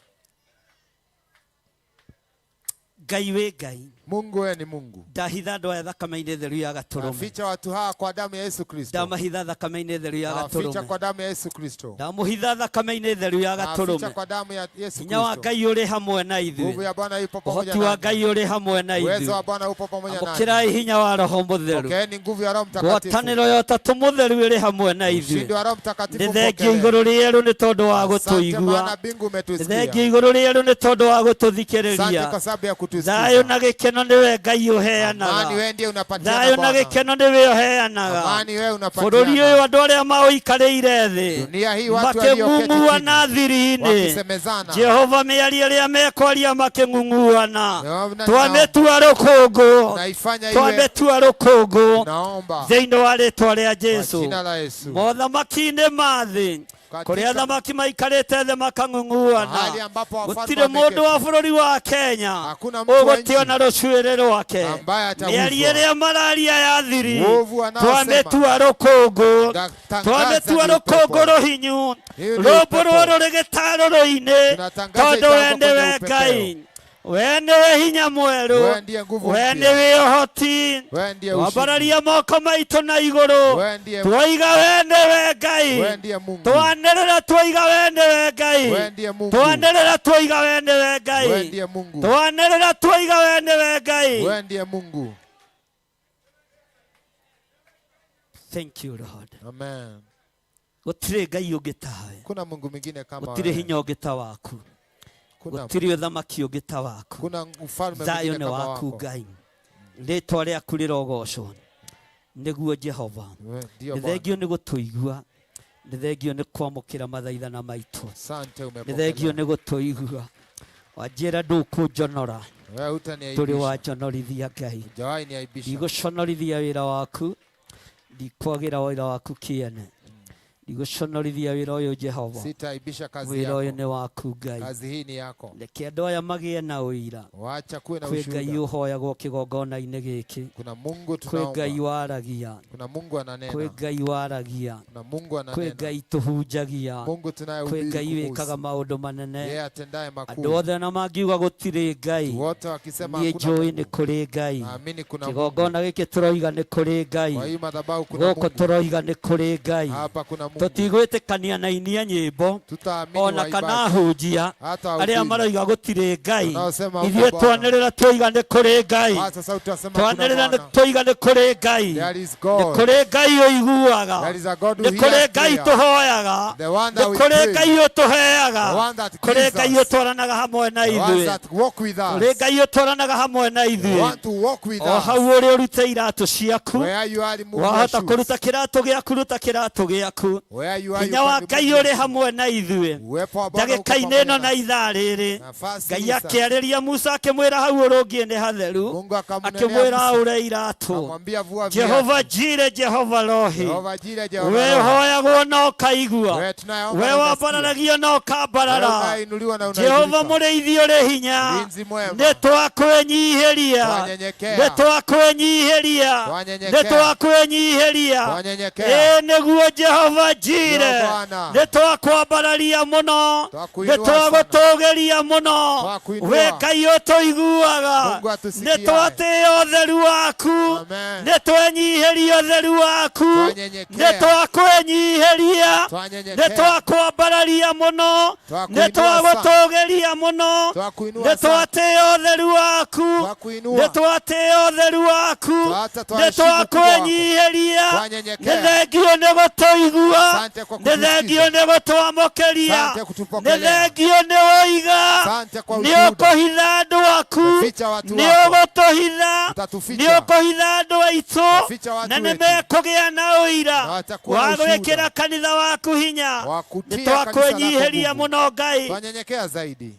Ngai wĩ Ngai. Mungu wewe ni Mungu. Ndahitha andũ aya thakame-inĩ theru ya gatũrũme. Naficha watu hawa kwa damu ya Yesu Kristo. Ndamahitha thakame-inĩ theru ya Nawaficha gatũrũme. kwa damu ya Yesu Kristo. Ndamũhitha thakame-inĩ theru ya Nawaficha gatũrũme. kwa damu ya Yesu Hinya wa Kristo. Ngai ũrĩ hamwe na Nguvu ithuĩ, ya Bwana ipo pamoja ũhoti wa nanyi. Ngai ũrĩ hamwe na Uwezo wa ithuĩ. Bwana upo pamoja nanyi. Amũkĩrai hinya wa Roho Mũtheru. Pokeeni nguvu ya Roho Mtakatifu. Ngwatanĩro ya Ũtatũ Mũtheru ĩrĩ hamwe na Ushindi ithuĩ. wa Roho Mtakatifu Nĩ thengio mpokelee. igũrũ rĩerũ nĩ tondũ wa Asante gũtũigua. maana mbingu Nĩ thengio umetusikia. igũrũ rĩerũ nĩ tondũ wa Asante gũtũthikĩrĩria. kwa sababu ya Thayũ kutusikiza. na gĩkeno nĩwe Ngai Amani ũheanaga. wewe ndiye unapatiana Thayũ na Bwana. gĩkeno nĩwe ũheanaga. Amani wewe Bũrũri ũyũ unapatiana. andũ arĩa maũikarĩire thĩ Dunia hii watu walioketi makĩng'ung'uana chini thiri-inĩ, wakisemezana. Jehova mĩario ĩrĩa mekwaria makĩng'ung'uana, Naomba- twamĩtua rũkũngũ, Naifanya iwe twamĩtua rũkũngũ naomba thĩinĩ wa rĩtwa rĩa kwa Jesu. jina la Yesu. Mothamaki-inĩ ma thĩ Katika- kũrĩa athamaki maikarĩte thĩ makang'ung'uana, Mahali ambapo wafalme gũtirĩ mũndũ wameketi. wa bũrũri wa Kenya Hakuna mtu wa ũgũtiona nchi rũcuĩrĩ rwake. ambaye atauzwa. Mĩario ĩrĩa mararia ya thiri Uovu wanaosema. twamĩtua rũkũngũ, Tangaza twamĩtua ni upepo. rũkũngũ rũhinyu, Hiyo ni rũmbũrwo upepo. rũrĩ gĩtarũrũ-inĩ, Tunatangaza tondũ itaanguka we kwenye nĩwe upepeo. Ngai, we nĩwe hinya mwerũ, Wewe ndiye nguvu we mpya. nĩwe ũhoti. Wewe ndiye ushindi. Twambararia moko maitũ na igũrũ, Wewe ndiye twaiga we nĩwe Ngai, Wewe ndiye Mungu. twanĩrĩra twaiga we nĩwe Ngai, Wewe ndiye Mungu. twanĩrĩra twaiga we nĩwe Ngai, Wewe ndiye Mungu. twanĩrĩra twaiga we nĩwe Ngai. Wewe ndiye Mungu. Thank you Lord. Amen. Gũtirĩ Ngai ũngĩ tawe, Kuna Mungu mwingine kama gũtirĩ wewe. hinya ũngĩ ta waku, Kuna, gũtirĩ ũthamaki ũngĩ ta waku. kuna ufalme Thayũ mwingine nĩ kama waku wako. Ngai, rĩtwa rĩaku rĩrogocwo nĩguo Jehova. Wewe ndio Nĩ Bwana. thengio nĩ gũtũigua, nĩ thengio nĩ kwamũkĩra mathaithana maitũ, Asante nĩ thengio umepokelea. nĩ gũtũigua. Wanjĩra ndũkũnjonora, Wewe ndũrĩ hutaniaibisha. wanjonorithia Ngai. Hujawahi niaibisha. Ndigũconorithia wĩra waku, ndikwagĩra wĩra waku kĩene, ndigũconorithia wĩra ũyũ Jehova. Sitaaibisha kazi Wĩra ũyũ yako. nĩ waku Ngai. Kazi hii ni yako. Reke andũ aya magĩe na ũira. Wacha kuwe na Kwĩ Ngai ushuhuda. ũhoyagwo kĩgongona-inĩ gĩkĩ, Kuna Mungu kwĩ Ngai tunaomba. waragia, Kuna Mungu kwĩ ananena. Ngai waragia, Kuna Mungu kwĩ ananena. Ngai tũhunjagia, Mungu kwĩ tunayehubiri Ngai wĩkaga kumuhusu. maũndũ manene. Yeye atendaye Andũ makuu. othe na mangiuga gũtirĩ Ngai, Wote wakisema niĩ hakuna njũĩ nĩ Mungu. kũrĩ Ngai. Naamini kuna Mungu. Kĩgongona gĩkĩ tũroiga nĩ kũrĩ Ngai, Kwa hii madhabahu kuna gũkũ Mungu. tũroiga nĩ kũrĩ Ngai. Hapa kuna Mungu. Tũtigwĩtĩkania na inia nyĩmbo Tutaamini ona kana waimbaji. ahunjia Hata arĩa wahubiri. maroiga gũtirĩ Ngai. Wanaosema Ithuĩ huko Bwana. twanĩrĩra twoiga nĩ kũrĩ Ngai, Sasa sauti tunasema kuna twanĩrĩra Bwana. twoiga nĩ kũrĩ Ngai. There is Nĩ God. kũrĩ Ngai ũiguaga, There is a God who nĩ kũrĩ hears Ngai prayer. tũhoyaga, The one nĩ that we kũrĩ pray. Ngai ũtũheaga, The one that kũrĩ gives Ngai us. ũtwaranaga hamwe na The ones ithuĩ, that walk with kũrĩ us. Ngai ũtwaranaga hamwe na The ithuĩ. one to walk with O hau us. ũrĩ ũrute iratũ ciaku, Where you are, remove your wahota shoes. kũruta kĩratũ gĩaku, ruta kĩratũ gĩaku. Where you are, you Hinya wa can Ngai remove ũrĩ hamwe na ithuĩ. Uwepo wa Bwana uko Ndagĩka-inĩ pamoja ĩno na nasi. ithaa rĩrĩ, Nafasi Ngai hii sasa. akĩarĩria Musa akĩmwĩra hau ũrũngiĩ nĩ hatheru, Mungu akamnenea akĩmwĩra Musa, aũre iratũ. akamwambia vua Jehova viatu. Jire, Jehova Rohi, Jehova Jire, Jehova we Rohi. hoyagwo na ũkaigua, Wewe tunayeomba we na unasikia. wambararagio na Wewe ũkambarara. unainuliwa na Jehova unaidhirika. mũrĩithi ũrĩ hinya, Mlinzi mwema. nĩ twakwĩnyihĩria, Twanyenyekea. nĩ twakwĩnyihĩria, Twanyenyekea. nĩ twakwĩnyihĩria. Twanyenyekea. Ĩĩ nĩguo Jehova Jire, Ndio Bwana. nĩ twakwambararia mũno, Twakuinua nĩ twagũtũgĩria mũno, Twakuinua. we Ngai ũtũiguaga, Mungu nĩ atusikiaye. twatĩĩa ũtheru waku, Amen. nĩ twenyihĩria ũtheru waku, Twanyenyekea. nĩ twakwĩnyihĩria, Twanyenyekea. nĩ twakwambararia mũno, nĩ Twakuinua twagũtũgĩria mũno, Twakuinua nĩ sana. twatĩĩa ũtheru waku, Twakuinua. nĩ twatĩĩa ũtheru waku, Twata nĩ twaheshimu ukubwa wako. twakwĩnyihĩria, Twanyenyekea. nĩ thengio nĩ gũtũigua, Asante kwa nĩ kutusikiza. thengio nĩ gũtwamũkĩria, Asante nĩ kutupokelea. thengio nĩ woiga, Asante kwa nĩ ushuhuda. ũkũhitha andũ aku, Umeficha watu nĩ wako. ũgũtũhitha, Utatuficha. nĩ ũkũhitha andũ aitũ, Utaficha watu na nĩ wetu. mekũgĩa na ũira Na watakuwa na wa ushuhuda. gwĩkĩra kanitha waku hinya. Wa Nĩ kutia kanisa lako twakwĩnyihĩria nguvu. mũno Ngai. Twanyenyekea zaidi.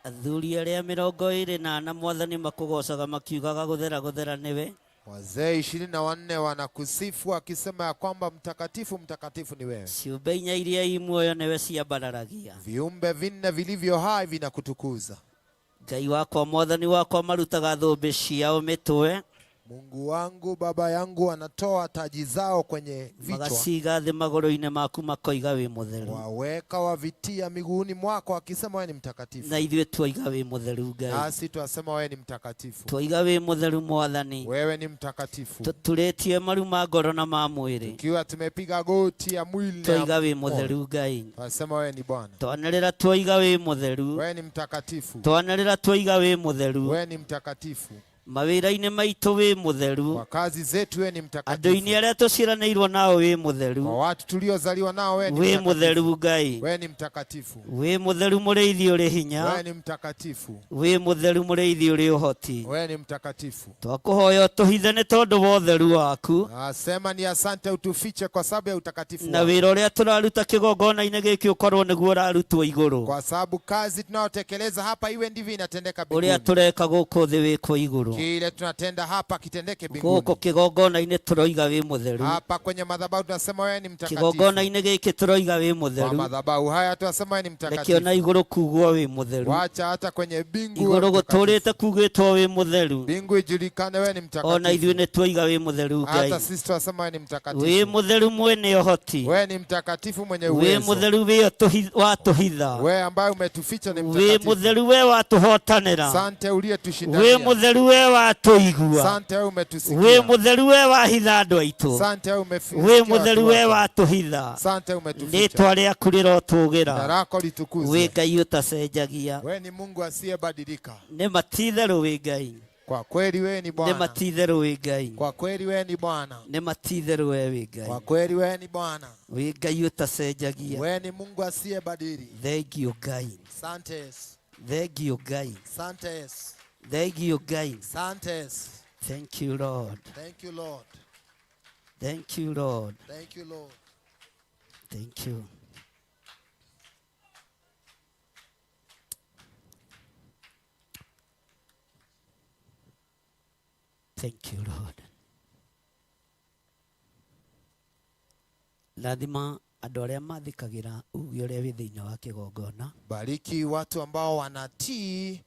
Athuri arĩa 24 mwathani makũgocaga makiugaga gũthera gũthera nĩwe. Wazee 24 wanakusifu akisema ya kwamba mtakatifu mtakatifu ni wewe. Ciũmbe inya iria i muoyo nĩwe ciambararagia. Viumbe vinne vilivyo hai vinakutukuza. Ngai wakwa mwathani wakwa marutaga thũmbĩ ciao mĩtwe, Mungu wangu baba yangu wanatoa taji zao kwenye vichwa, magaciga thĩ magũrũ-inĩ maku makoiga wĩ mũtheru. waweka wavitia miguuni mwako akisema wewe ni mtakatifu. Na ithuĩ twoiga wĩ mũtheru Ngai, Nasi twasema wewe ni mtakatifu, twoiga wĩ mũtheru mwathani, wewe ni mtakatifu. tũturĩtie maru ma ngoro na ma mwĩrĩ, Tukiwa tumepiga goti ya mwili na twoiga ya wĩ moyo, mũtheru Ngai, twasema wewe ni Bwana, twanĩrĩra twoiga wĩ mũtheru, wewe ni mtakatifu, twanĩrĩra twoiga wĩ mũtheru, wewe ni mtakatifu. mawĩra-inĩ maitũ wĩ mũtheru, Kwa kazi zetu wewe ni andũ-inĩ mtakatifu, arĩa tũciaranĩirwo nao wĩ kwa mũtheru, watu tuliozaliwa nao wewe ni wĩ mtakatifu, mũtheru Ngai, wewe ni mtakatifu, wĩ mũtheru mũrĩithi ũrĩ hinya, wewe ni mtakatifu, wĩ mũtheru mũrĩithi ũrĩ ũhoti. wewe ni mtakatifu. Twakũhoya ũtũhithe nĩ tondũ wa ũtheru waku, Nasema ni asante, utufiche kwa sababu ya utakatifu na wako, wĩra ũrĩa tũraruta kĩgongona-inĩ gĩkĩ ũkorwo nĩguo ũrarutwo igũrũ, kwa sababu kazi tunayotekeleza hapa iwe ndivyo inatendeka ũrĩa mbinguni. tũreka gũkũ thĩ wĩkwo igũrũ. Kile tunatenda hapa kitendeke mbinguni. Gũkũ kĩgongona-inĩ tũroiga wĩ mũtheru, Hapa kwenye madhabahu tunasema wewe ni mtakatifu. kĩgongona-inĩ gĩkĩ tũroiga wĩ Kwa mũtheru, madhabahu haya tunasema wewe ni reke ona mtakatifu. igũrũ kugwo wĩ mũtheru, Wacha hata kwenye mbingu wewe igũrũ mtakatifu. gũtũrĩte kugĩtwo wĩ mũtheru, Mbingu ijulikane wewe ni ona ithuĩ mtakatifu. nĩ twoiga wĩ mũtheru Ngai, Hata sisi tunasema wewe ni wĩ mtakatifu. mũtheru mwene ũhoti, Wewe ni mtakatifu mwenye wĩ uwezo. mũtheru wĩ watũhitha, Wewe ambaye umetuficha ni wĩ mtakatifu. mũtheru we watũhotanĩra, Asante wĩ uliyetushindania. mũtheru we we watũigua. Asante wewe Wĩ umetusikia. mũtheru we wahitha andũ aitũ. Asante wewe umefikia Wĩ watu mũtheru we wako. watũhitha. Asante umetuficha. Rĩtwa rĩaku Jina rĩrotũgĩra. lako Wĩ litukuzwe. Ngai ũtacenjagia. Wewe ni Mungu asiyebadilika. Nĩ ma ti itherũ wĩ Ngai. Kwa kweli wewe ni Nĩ ma Bwana. ti itherũ wĩ Ngai. Kwa kweli wewe ni Bwana. Nĩ ma ti itherũ we wĩ Ngai. Kwa kweli wewe ni Bwana. Wĩ Ngai ũtacenjagia. Wewe ni Mungu asiyebadili. Thengio Ngai. Asante Yesu. Thengio Ngai. Asante Yesu. Thengio Ngai. Asante Yesu. Thank you Lord. Thank you Lord. Thank you Lord. Thank you Lord. Thank you. Thank you Lord. Rathima andũ arĩa mathikagĩra uge ũrĩa wĩ thĩinĩ wa kĩgongona. Bariki watu ambao wanatii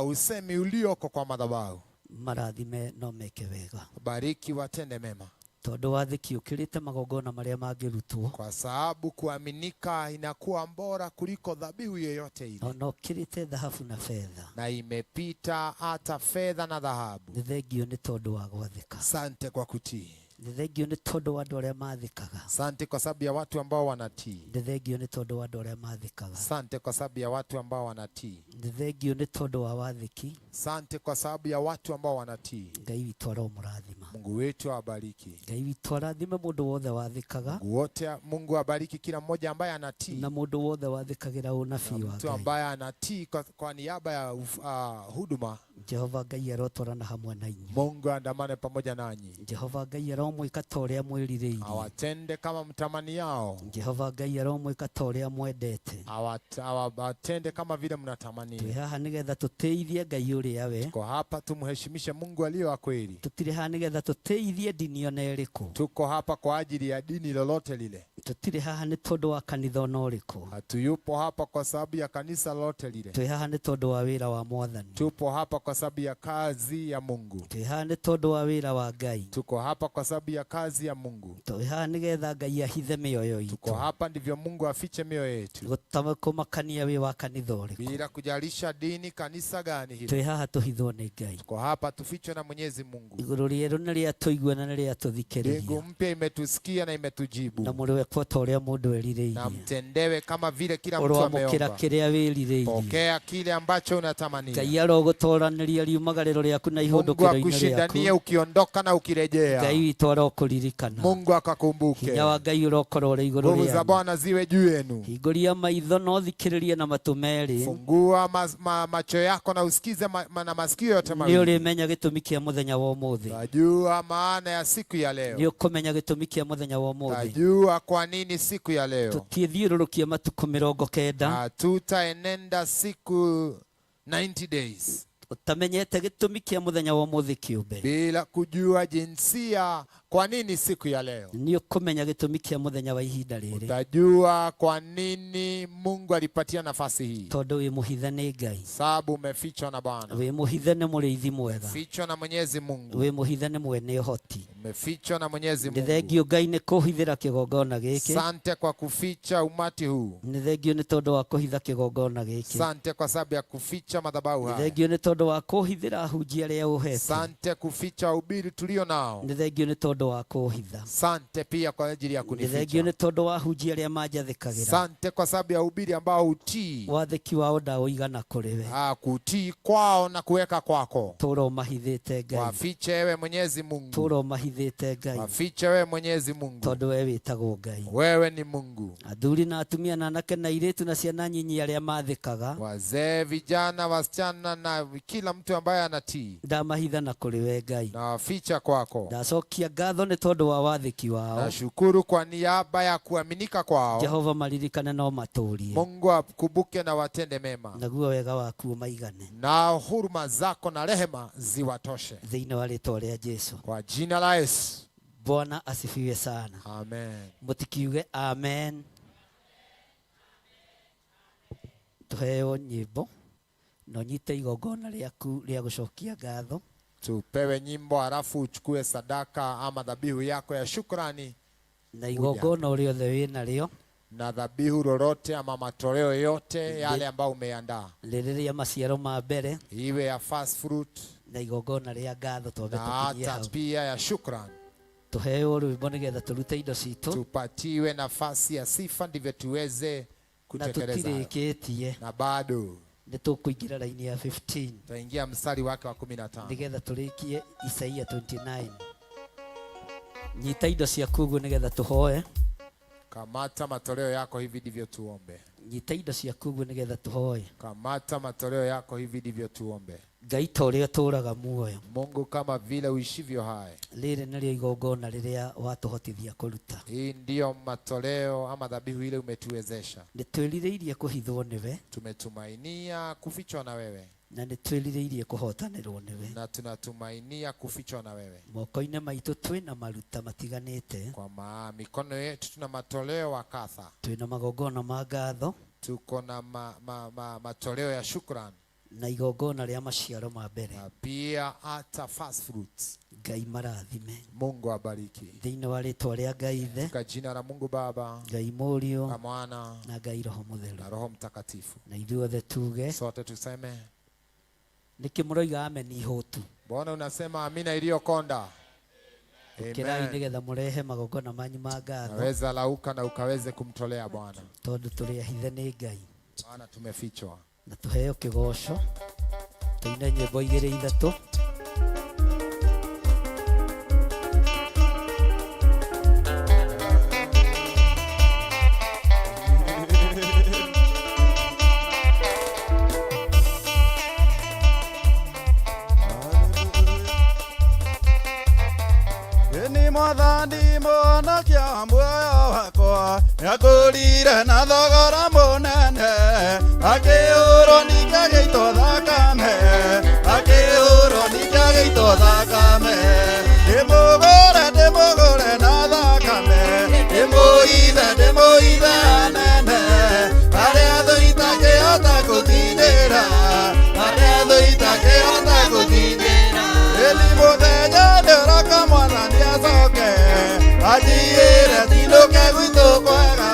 usemi ulioko kwa madhabahu. Marathime no meke wega. Bariki watende mema, Tondũ wathĩki ũkĩrĩte magongona marĩa mangĩrutwo. kwa sababu kuaminika inakuwa bora kuliko dhabihu yoyote ile, Ona ũkĩrĩte thahabu na fedha. na imepita hata fedha na dhahabu. Nĩ thengio nĩ tondũ wa gwathĩka. Asante kwa kutii. Nĩ thengio nĩ tondũ wa andũ arĩa mathĩkaga. Asante kwa sababu ya watu ambao wanatii. Nĩ thengio nĩ tondũ wa andũ arĩa mathĩkaga. Asante kwa sababu ya watu ambao wanatii. Nĩ thengio nĩ tondũ wa wathĩki. Asante kwa sababu ya watu ambao wanatii. Ngai witũ aromũrathima. Mungu wetu awabariki. Ngai witũ arathime mũndũ wothe wathĩkaga Mungu wote, Mungu abariki kila mmoja ambaye anatii na mũndũ wothe wathĩkagĩra ũnabii na wa mtu Ngai. ambaye anatii kwa niaba ya huduma. Jehova Ngai arotwarana hamwe na inyuĩ. Mungu andamane pamoja nanyi, Jehova Ngai aromwĩka ta ũrĩa mwĩrirĩirie. awatende kama mtamani yao, Jehova Ngai aromwĩka ta ũrĩa mwendete. Awatende kama vile Twĩ mnatamania. haha nĩgetha tũtĩithie Ngai ũrĩa we. Tuko hapa tumheshimishe Mungu aliye wa kweli. Tũtirĩ haha nĩgetha tũtĩithie ndini ona ĩrĩkũ. Tuko hapa kwa ajili ya dini lolote lile. Tũtirĩ haha nĩ tondũ wa kanitha ona ũrĩkũ. Hatuyupo hapa kwa sababu ya kanisa lolote lile. Twĩ haha nĩ tondũ wa wĩra wa Mwathani. Tupo hapa kwa sababu ya kazi ya Mungu. Twĩ haha nĩ tondũ wa wĩra wa Ngai. Tuko hapa kwa sababu ya kazi ya Mungu. Twĩ haha nĩgetha Ngai ahithe mĩoyo Tuko itũ. hapa ndivyo Mungu afiche mioyo yetu, Gũtakũmakania wĩ wa kanitha ũrĩkũ. bila kujalisha dini, kanisa gani hili. Twĩ haha tũhithwo nĩ Ngai. Tuko hapa tufichwe na Mwenyezi Mungu. Igũrũ rĩerũ nĩ rĩatũigua na nĩ Mbingu rĩatũthikĩrĩria. mpya imetusikia na Na imetujibu, mũrĩwekwo ta ũrĩa mũndũ na erirĩirie. mtendewe kama vile kila mtu Ũroamũkĩra ameomba. kĩrĩa wĩrirĩirie. Pokea kile ambacho unatamania. Ngai arogũtoranĩria riumagarĩro rĩaku na Mungu ihũndũkĩro-inĩ akushindanie rĩaku. ukiondoka na ukirejea. Ngai witũ arokũririkana. Mungu akakumbuke. Hinya wa Ngai ũrokorwo ũrĩ igũrũ Nguvu za rĩanyu. Bwana ziwe juu yenu. Hingũria maitho na ũthikĩrĩrie na matũ merĩ. Fungua macho yako na usikize na masikio yote Nĩ mawili. ũrĩmenya gĩtũmi kĩa mũthenya wa ũmũthĩ. Tajua maana ya siku ya Nĩ leo. ũkũmenya gĩtũmi kĩa mũthenya wa ũmũthĩ. Tajua kwa nini siku ya leo. Tũtiĩthiũrũrũkia matukũ 90. Hatutaenenda siku 90 days Ũtamenyete gĩtũmi kĩa mũthenya wa ũmũthĩ kĩũmbe. bila kujua jinsia kwa nini siku ya leo. Nĩ ũkũmenya gĩtũmi kĩa mũthenya wa ihinda rĩrĩ. Utajua kwa nini Mungu alipatia nafasi hii, Tondũ wĩ mũhithe nĩ Ngai. sababu umefichwa na Bwana, Wĩ mũhithe nĩ mũrĩithi mwega. fichwa na Mwenyezi Mungu, Wĩ mũhithe nĩ mwene ũhoti. umefichwa na Mwenyezi Nĩ Mungu. thengio Ngai nĩ kũhithĩra kĩgongona gĩkĩ. Sante kwa kuficha umati huu, Nĩ thengio nĩ tondũ wa kũhitha kĩgongona gĩkĩ. sante kwa sababu ya kuficha madhabahu Nĩ haya, thengio nĩ tondũ wa kũhithĩra ahunjia arĩa ũhete. sante kuficha ubiri tulio nao, Nĩ thengio nĩ tondũ wa kũhitha. sante pia kwa ajili ya Nĩ thengio kunificha, nĩ tondũ wa ahunjia arĩa manjathĩkagĩra. sante kwa sababu ya ubiri ambao utii Wathĩki wao ndaũigana kũrĩ we. kutii kwao na kuweka kwako. Tũra ũmahithĩte Ngai. Wafiche ewe Mwenyezi Mungu, Tũra ũmahithĩte Ngai. wafiche wewe Mwenyezi Mungu, Tondũ we wĩtagwo Ngai. wewe ni Mungu. Athuri na atumia na anake na airĩtu na ciana nyinyi arĩa mathĩkaga. Wazee, vijana, wasichana na kila mtu ambaye anatii, Ndamahitha na kũrĩ we Ngai. na waficha kwako. Ndacokia ngatho nĩ tondũ wa wathĩki wao. Nashukuru kwa niaba ya kuaminika kwao. Jehova maririkane no matũrie. Mungu akumbuke na watende mema, Naguo wega waku ũmaigane. na huruma zako na rehema ziwatoshe, Thĩinĩ wa rĩtwa rĩa Jesu. kwa jina la Yesu, Bwana asifiwe sana. amen. Mũtikiuge amen. Tũheo nyĩmbo na ũnyite igongona rĩaku rĩa gũcokia ngatho. Tupewe nyimbo halafu uchukue sadaka ama dhabihu yako ya shukrani, Na igongona o rĩothe wĩ narĩo na dhabihu lolote ama matoleo yote yale ambayo umeandaa, rĩrĩ rĩa maciaro ma mbere iwe ya first fruit, Na igongona rĩa ngatho twambe na tũkinyie hata hau. pia ya shukran. Tũheo rwĩmbo nĩgetha tũrute indo citũ. Tupatiwe nafasi ya sifa ndivyo tuweze Na kutekeleza hayo. tũtirĩkĩtie. Na bado Nĩ tũkũingĩra raini ya 15 tutaingia mstari wake wa 15 nĩgetha tũrĩkie Isaia 29. Nyita indo ciaku ũguo nĩgetha tũhoe. Kamata matoleo yako hivi ndivyo tuombe. Nyita indo ciaku ũguo nĩgetha tũhoe. Kamata matoleo yako hivi ndivyo tuombe. Ngai ta ũrĩa ũtũũraga muoyo, Mungu kama vile uishivyo hai, rĩrĩ nĩrĩo igongona rĩrĩa watũhotithia kũruta. hii ndiyo matoleo ama dhabihu ile umetuwezesha. Nĩ twĩrirĩirie kũhithwo nĩwe, Tumetumainia kufichwa na wewe na nĩ twĩrirĩirie kũhotanĩrwo nĩwe. na tunatumainia kufichwa na wewe. Moko-inĩ maitũ twĩna maruta matiganĩte, Kwa maa mikono yetu tuna matoleo wa kadha, twĩna magongona ma ngatho tuko na matoleo ya shukran na igongona rĩa maciaro ma mbere. na pia hata first fruits. Ngai marathime. Mungu abariki Thĩinĩ wa rĩtwa rĩa Ngai Ithe, kwa jina la Mungu Baba Ngai Mũriũ na Mwana na Ngai Roho Mũtheru. na Roho Mtakatifu. Na ithuothe tuge Sote tuseme, nĩkĩ mũroiga ameni hũtu? mbona unasema amina iliyokonda? Ũkĩrai Amen. nĩgetha mũrehe magongona manyu ma ngatho, Naweza lauka na ukaweze kumtolea Bwana, tondũ tũrĩ ahithe nĩ Ngai. maana tumefichwa. Na tũheo kĩgoco, tũine nyĩmbo igĩrĩ ithatũ. Ni mwathani mũhonokia muoyo wakwa, nĩakũrire na thogora mũnene, akĩhũrwo ningĩ agĩitwo thakame, akĩhũrwo ningĩ agĩitwo thakame. Ndĩmũgũre, ndĩmũgũre na thakame, ndĩmũithe, ndĩmũithe anene, arĩa thũ itakĩhota gũkinyĩra, arĩa thũ itakĩhota gũkinyĩra. Ĩni mũthenya nĩũroka mwathani acoke, anjiyĩre tinũke gwitũ kwega,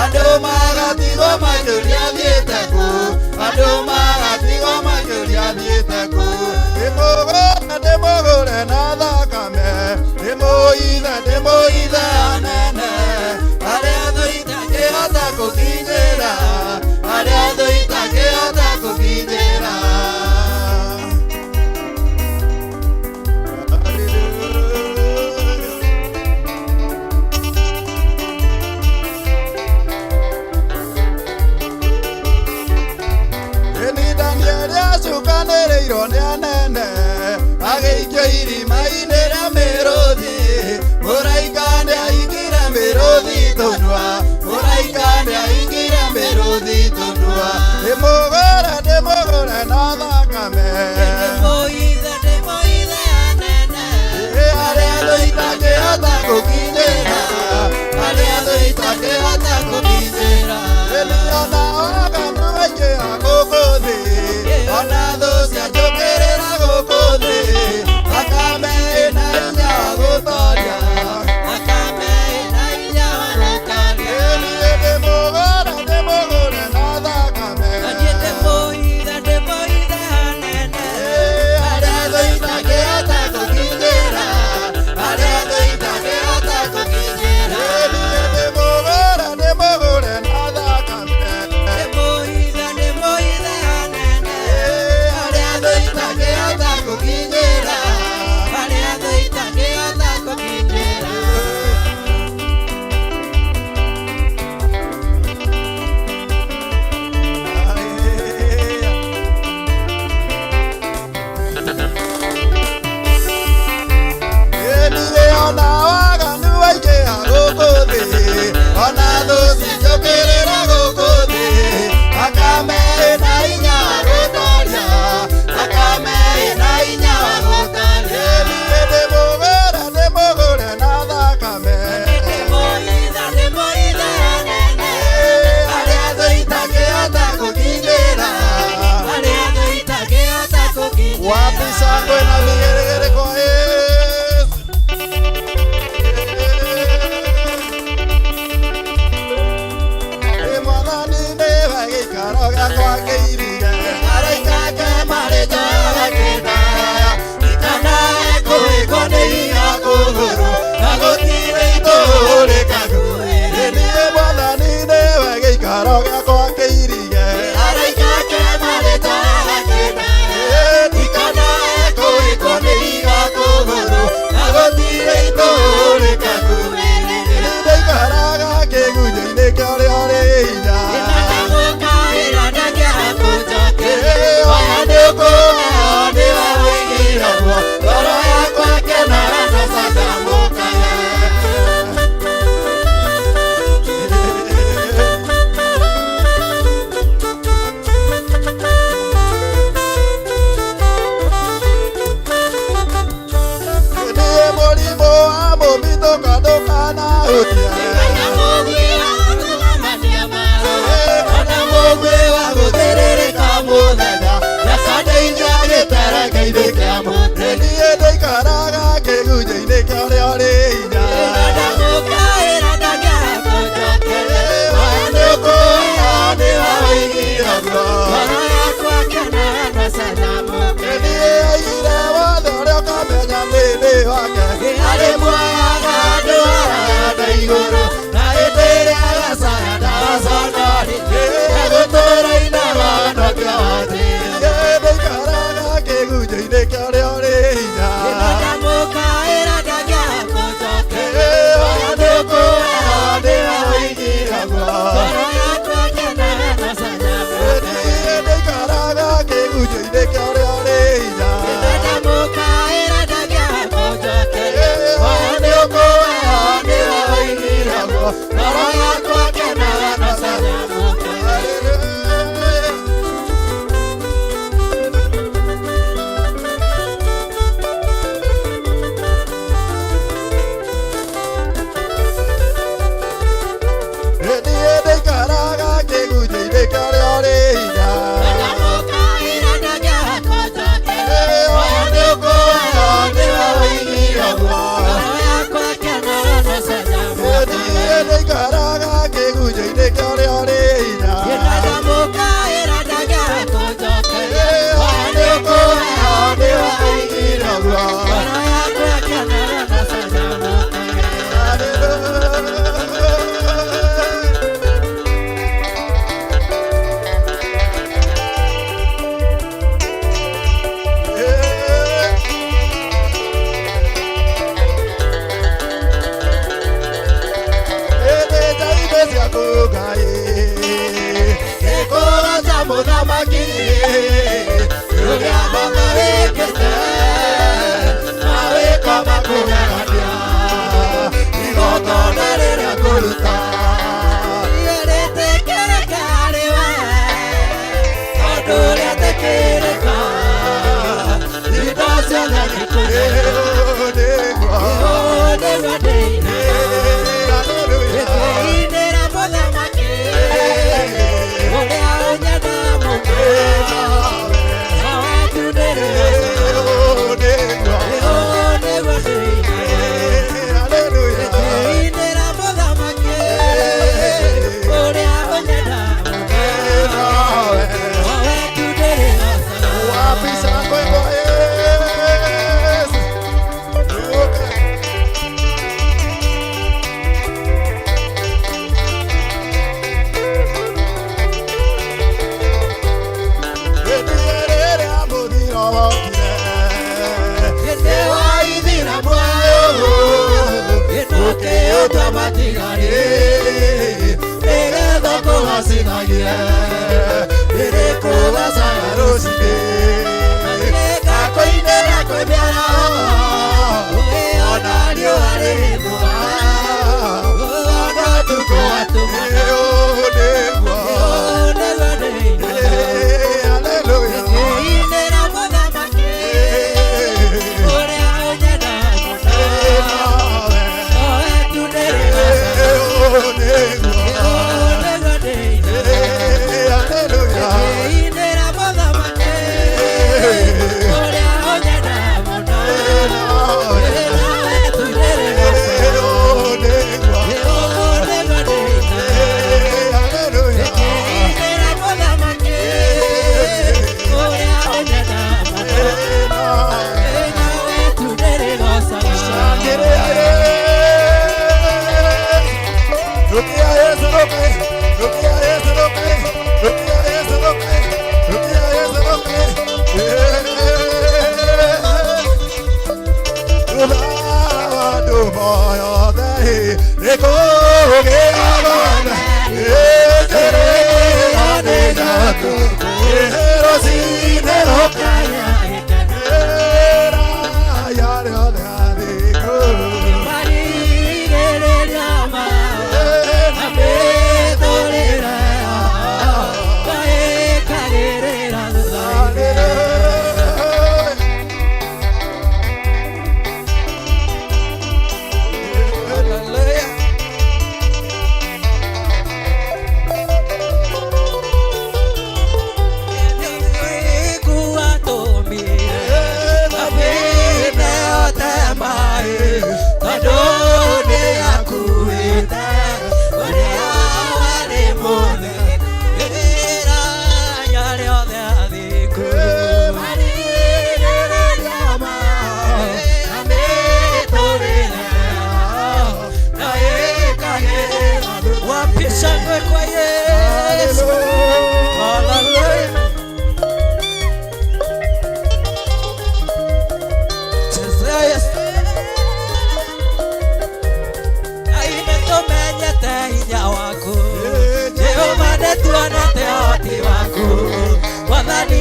andũ magatigwo makĩũria thiĩte kũ, andũ magatigwo makĩũria thiĩte kũ. Ndĩmũgũre, ndĩmũgũre na thakame, ndĩmũithe, ndĩmũithe anene, arĩa thũ itakĩhota gũkinyĩra, arĩa thũ itakĩhota gũkinyĩra. Hallelujah. Hallelujah.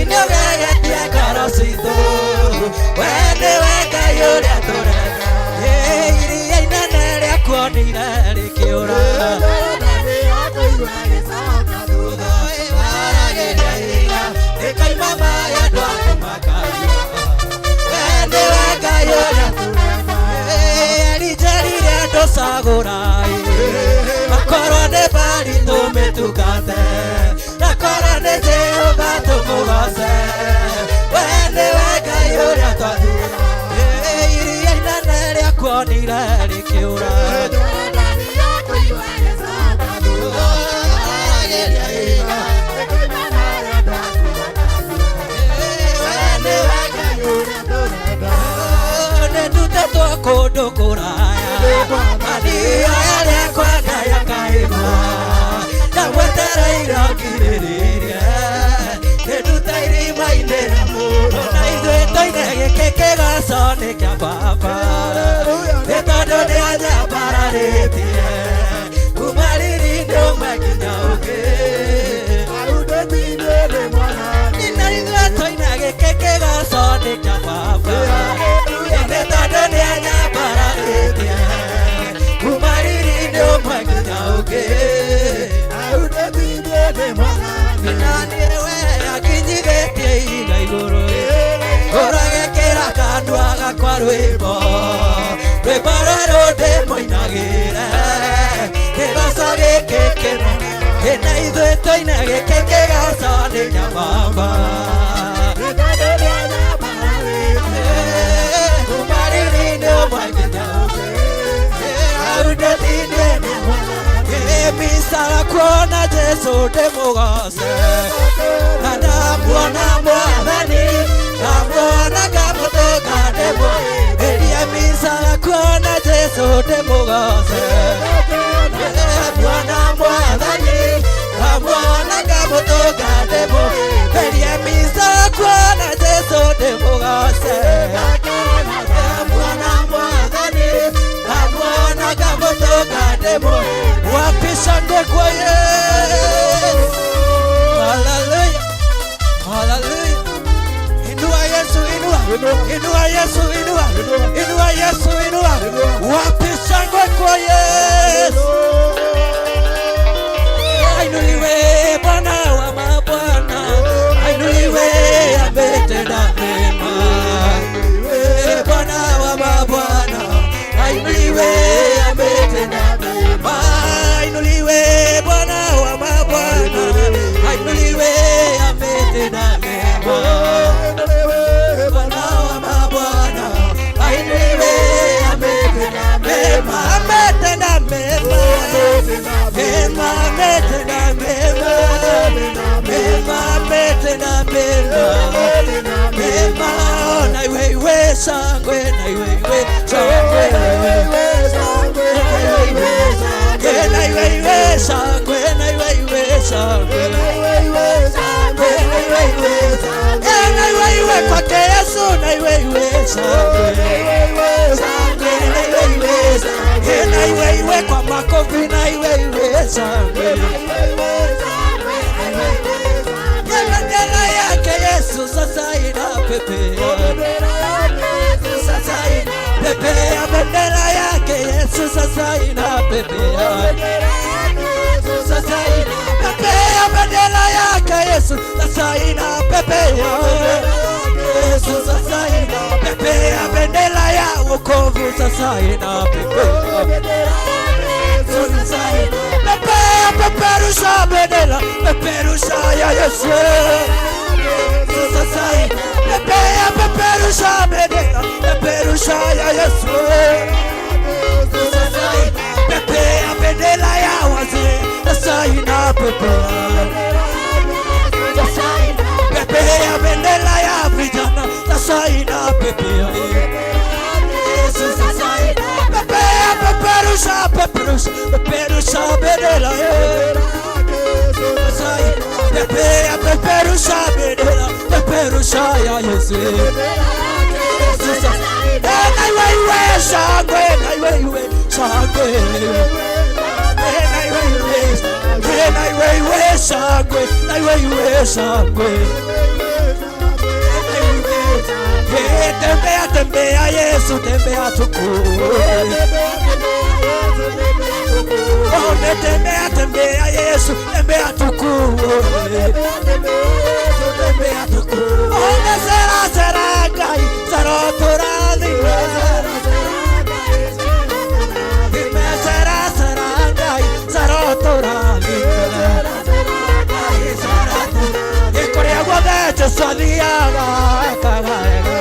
Nĩ ũgegetie ngoro citũ. We nĩwe Ngai ũrĩa tũrenda. Iria inene rĩakuonire rĩkĩũra. Waragĩria ihiga, rĩkoima maĩ andũ aku makanyua. We nĩwe Ngai ũrĩa tũrenda. Elija rĩrĩa ndũcagũra, makorwo nĩ Bali tũmĩtungate, nakorwo nĩ Jehova tũmũgoce. We nĩwe Ngai ũrĩa twathura. Iria inene rĩakuonire rĩkĩũra. Waragĩria ihiga, we nĩwe Ngai ũrĩa tũrenda. Nĩndutĩtwo kũndũ kũraya, manioya rĩakwa Ngai akaigua. Ndamwetereire ngirĩrĩrie, nĩnduta irima-inĩ rĩa mũro. Na ithuĩ tũine gĩkĩ kĩgoco nĩ kĩa baba, nĩ tondũ nĩanyambararĩtie kuma riri-inĩ ũmwe nginya ũngĩ. Na ithuĩ tũine gĩkĩ kĩgoco nĩ kĩa baba, nĩ tondũ nĩanyambararĩtie kuma riri-inĩ ũmwe nginya ũngĩ. Na niĩ we akinyithĩtie ihiga igũrũ, ũragekĩra kanua gakwa rwĩmbo, rwĩmbo rwerũ ndĩmũinagĩre, kĩgoco gĩkĩ kĩnene. Na ithuĩ tũine gĩkĩ kĩgoco nĩ kĩa baba, kuma riri-inĩ ũmwe nginya ũngĩ. Hau ndĩthiĩ Misara kuona Jesu ndĩmũgoce, na ndamuona Mwathani, ndamuona ngamũtũnga ndĩmũ. Ĩria misara kuona Jesu ndĩmũgoce, ndamuona Mwathani, ndamuona ngamũtũnga ndĩmũ. Ĩria misara kuona Jesu ndĩmũgoce, ndamuona Mwathani, ndamuona ngamũtũnga ndĩmũ. Wapi shangwe kwa Yesu? Hallelujah. Hallelujah. Inua Yesu, inua. Inua Yesu, inua. Inua Yesu, inua. Wapi shangwe kwa Yesu? Ainuliwe Bwana wa mabwana. Ainuliwe ametenda mema. Bwana wa mabwana. Ainuliwe ametenda mema. Ainuliwe Bwana wa mabwana. Ainuliwe ametenda mema. Bwana wa mabwana. Ainuliwe ametenda mema. Ametenda mema. Mema ametenda mema. Mema ametenda mema. Mema na iwe iwe shangwe na iwe iwe shangwe na iwe iwe na iwe iwe shangwe na iwe iwe shangwe na iwe iwe na iwe iwe kwake Yesu na iwe iwe shangwe shangwe na iwe iwe na iwe iwe kwa makofi na iwe iwe shangwe. Bendera yake Yesu sasa inapepea, sasa inapepea. Bendera yake Yesu sasa inapepea, sasa inapepea. Bendera yake Yesu sasa inapepea, Yesu sasa inapepea. Bendera ya wokovu sasa inapepea, sasa inapepea. Peperusha bendera, peperusha ya Yesu. Sasa inapepea, peperusha bendera, peperusha ya Yesu. Sasa inapepea, bendera ya wazee sasa inapepea. Sasa inapepea, bendera ya vijana sasa inapepea. Yesu sasa inapepea, peperusha, peperusha, peperusha bendera. Sasa inapepea, peperusha bendera, peperusha ya Yesu. Sasa na iwe iwe shangwe, na iwe iwe shangwe, na iwe iwe, na iwe iwe shangwe, na iwe iwe shangwe. Tembea, tembea Yesu, tembea tukuone. Oh, tembea, tembea Yesu, tembea tukuone. Tembea tukuone. Oh, sera, sera Ngai, sera tũrathime. Sera, sera Ngai, sera tũrathime. Kũrĩa guothe Jesũ athiaga ekaga wega.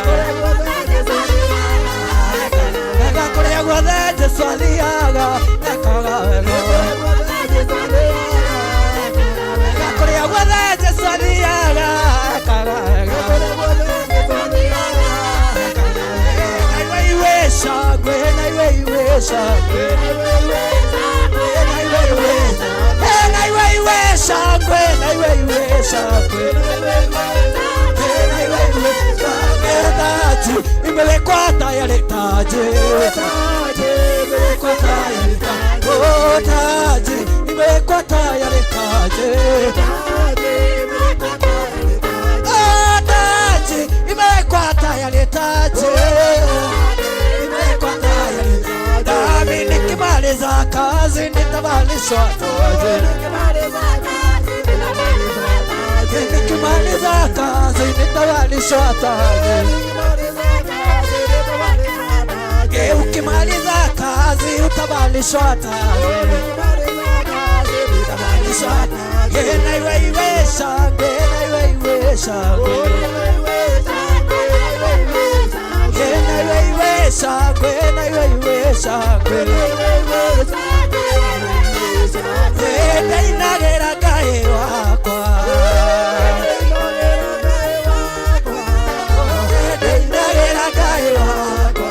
Wega kũrĩa guothe Jesũ athiaga ekaga wega. Wega kũrĩa guothe Jesũ athiaga ekaga wega. Na iwe iwe shangwe, na iwe iwe shangwe. Na iwe iwe, na iwe iwe shangwe, na iwe iwe shangwe. Na iwe iwe shangwe, taji imewekwa tayari, taji imewekwa tayari, oh taji imewekwa tayari, taji oh taji imewekwa tayari, taji imewekwa tayari. Nami nikimaliza kazi nitavalishwa taji, nikimaliza kazi nitavalishwa taji. Ukimaliza kazi utavalishwa taji, utavalishwa taji. Na iwe iwe shangwe, na iwe iwe shangwe, na iwe iwe shangwe, na iwe iwe shangwe. Ndainagĩra Ngai wakwa, ndainagĩra Ngai wakwa,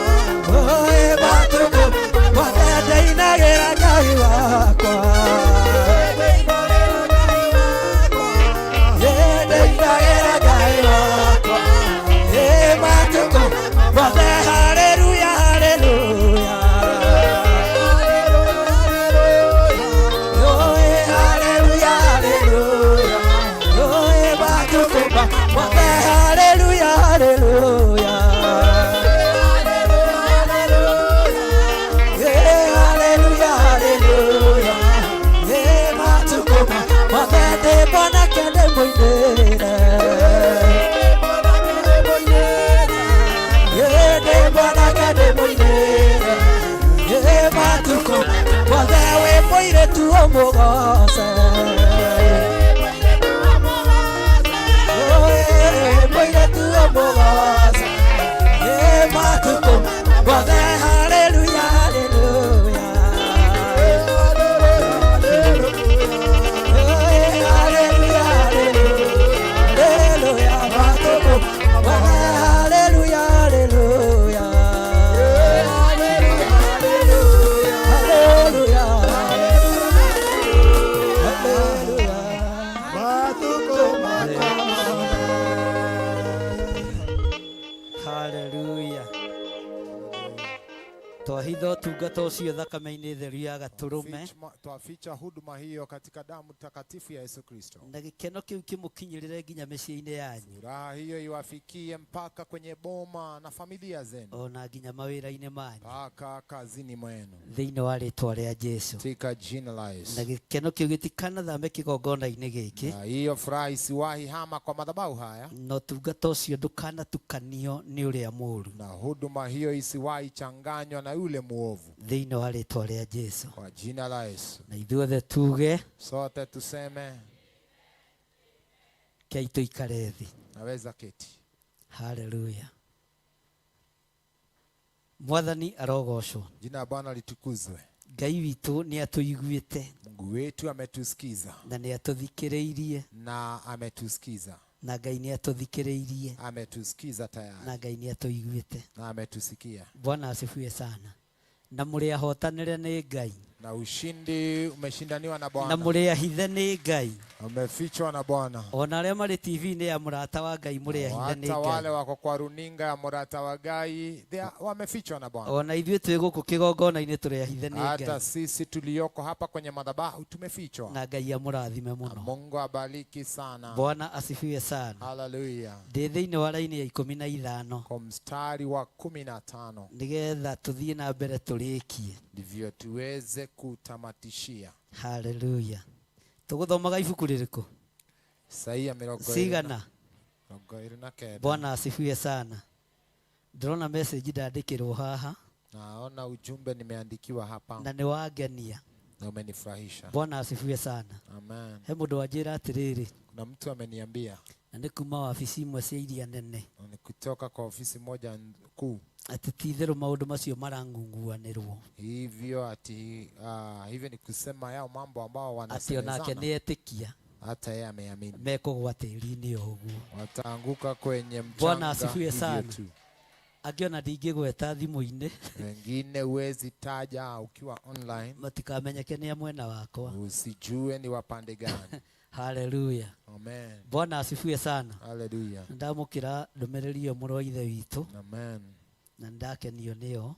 oe matukũ mothe ndainagĩra Ngai wakwa, ndainagĩra Ngai wakwa, matukũ mothe. Haleluya, haleluya. Oe, haleluya, haleluya. Oe, matukũ mothe. Haleluya, haleluya. Haleluya, haleluya. Matukũ mothe ndĩ mwanake ndĩmũinĩre. Ndĩ mwanake ndĩmũinĩre. Matukũ mothe wĩ mũirĩtu ũmũgoce. Mũirĩtu ũmũgoce. Matukũ mothe. Haleluya, haleluya. Haleluya, haleluya. Matukũ mothe. Haleluya, haleluya. Haleluya. Haleluya. Haleluya. Twahitha ũtungata ũcio thakame-inĩ theru ya gatũrũme Twaficha huduma hiyo katika damu takatifu ya Yesu Kristo. na gĩkeno kĩu kĩmũkinyĩrĩre nginya mĩciĩ-inĩ yanyu Furaha hiyo iwafikie mpaka kwenye boma na familia zenu, ona nginya mawĩra-inĩ manyu mpaka kazini mwenu, thĩinĩ wa rĩtwa rĩa Jesu. katika jina la Na Yesu. gĩkeno kĩu gĩtikanathame kĩgongona-inĩ gĩkĩ Na hiyo furaha isiwahi hama kwa madhabahu haya, na ũtungata ũcio ndũkanatukanio nĩ ũrĩa mũũru na huduma hiyo isiwahi changanywa na yule muovu, thĩinĩ wa rĩtwa rĩa Jesu. kwa jina la Yesu. Na ithuothe tuge Sote tuseme, kei tũikare thĩ. naweza keti. Haleluya. Mwathani arogocwo. Jina la Bwana litukuzwe. Ngai witũ nĩ atũiguĩte Mungu wetu ametusikiza na nĩ atũthikĩrĩirie na ametusikiza, na Ngai nĩ atũthikĩrĩirie ametusikiza tayari na Ngai nĩ atũiguĩte. na ametusikia. Bwana asifiwe sana. Na mũrĩ ahotanĩre nĩ Ngai. Na ushindi umeshindaniwa na Na Bwana, mũrĩ ahithe nĩ Ngai. umefichwa na Bwana. Ona arĩa marĩ TV-inĩ ya mũrata wa Ngai mũrĩ ahithe nĩ Hata wale Ngai. wako kwa runinga ya Murata wa Ngai wamefichwa na Bwana. Ona ithuĩ twĩ gũkũ kĩgongona-inĩ tũrĩ ahithe nĩ Hata Ngai. sisi tulioko hapa kwenye madhabahu tumefichwa. Na Ngai amũrathime mũno. Mungu abariki sana. Bwana asifiwe sana. Haleluya. Ndĩ thĩinĩ wa raini ya 15 Kwa mstari wa 15 nĩgetha tũthiĩ na mbere tũrĩkie. ndivyo tuweze kutamatishia. Haleluya. Tũgũthomaga ibuku rĩrĩkũ? Isaia Cigana? 29. Bwana asifiwe sana. Ndĩrona message ndandĩkĩrwo haha Naona ujumbe nimeandikiwa hapa na nĩ wangenia. na umenifurahisha. Bwana asifiwe sana. Amen. He mũndũ wanjĩra atĩrĩrĩ, Kuna mtu ameniambia na nĩ kuma wabici imwe cia iria nene, na ni kutoka kwa ofisi moja kuu atĩ ti itherũ maũndũ macio marangunguanĩrwo, hivyo ati hivyo ni kusema yao mambo ambao atĩ onake wanasemezana, nĩ etĩkia hata yeye ameamini, mekũgwa tĩri-inĩ o ũguo. wataanguka kwenye Bwana mchanga asifiwe hivyo sana. tu. Angĩ ona ndingĩgweta thimũ-inĩ Wengine huwezi taja ukiwa online, matikamenyeke nĩ a mwena wakwa. usijue ni wapande gani. Haleluya. Amen. Bwana asifiwe sana. Haleluya. Ndamũkĩra ndũmĩrĩri ĩyo mũrũ wa ithe witũ Amen. na nĩndakenio nĩyo.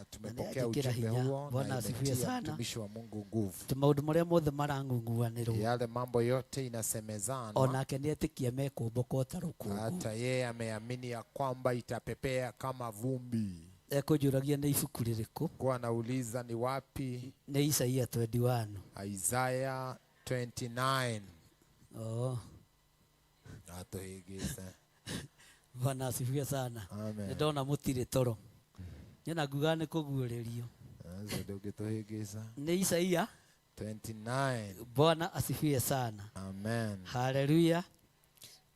Tumepokea nĩanjĩkĩra ujumbe hinya. huo Bwana na asifiwe imetia sana. mtumishi wa Mungu nguvu. Atĩ maũndũ marĩa mothe marangunguanĩrwo Yale mambo yote inasemezana, onake nĩetĩkia mekũmbũka o ta rũkũngũ. hata yeye ameamini ya kwamba itapepea kama vumbi. Ekũnjũragia nĩ ibuku rĩrĩkũ? Kwa anauliza ni wapi? Nĩ Isaia 21. Isaiah 29. Oh, Atuhigise. Bwana asifiwe sana. Amen. Nĩndona mũtirĩ toro. Nyona nguga nĩ kũguũrĩrio. Sasa ndũngĩtũhĩngĩca. Nĩ Isaia. 29. Bwana asifiwe sana. Amen. Haleluya.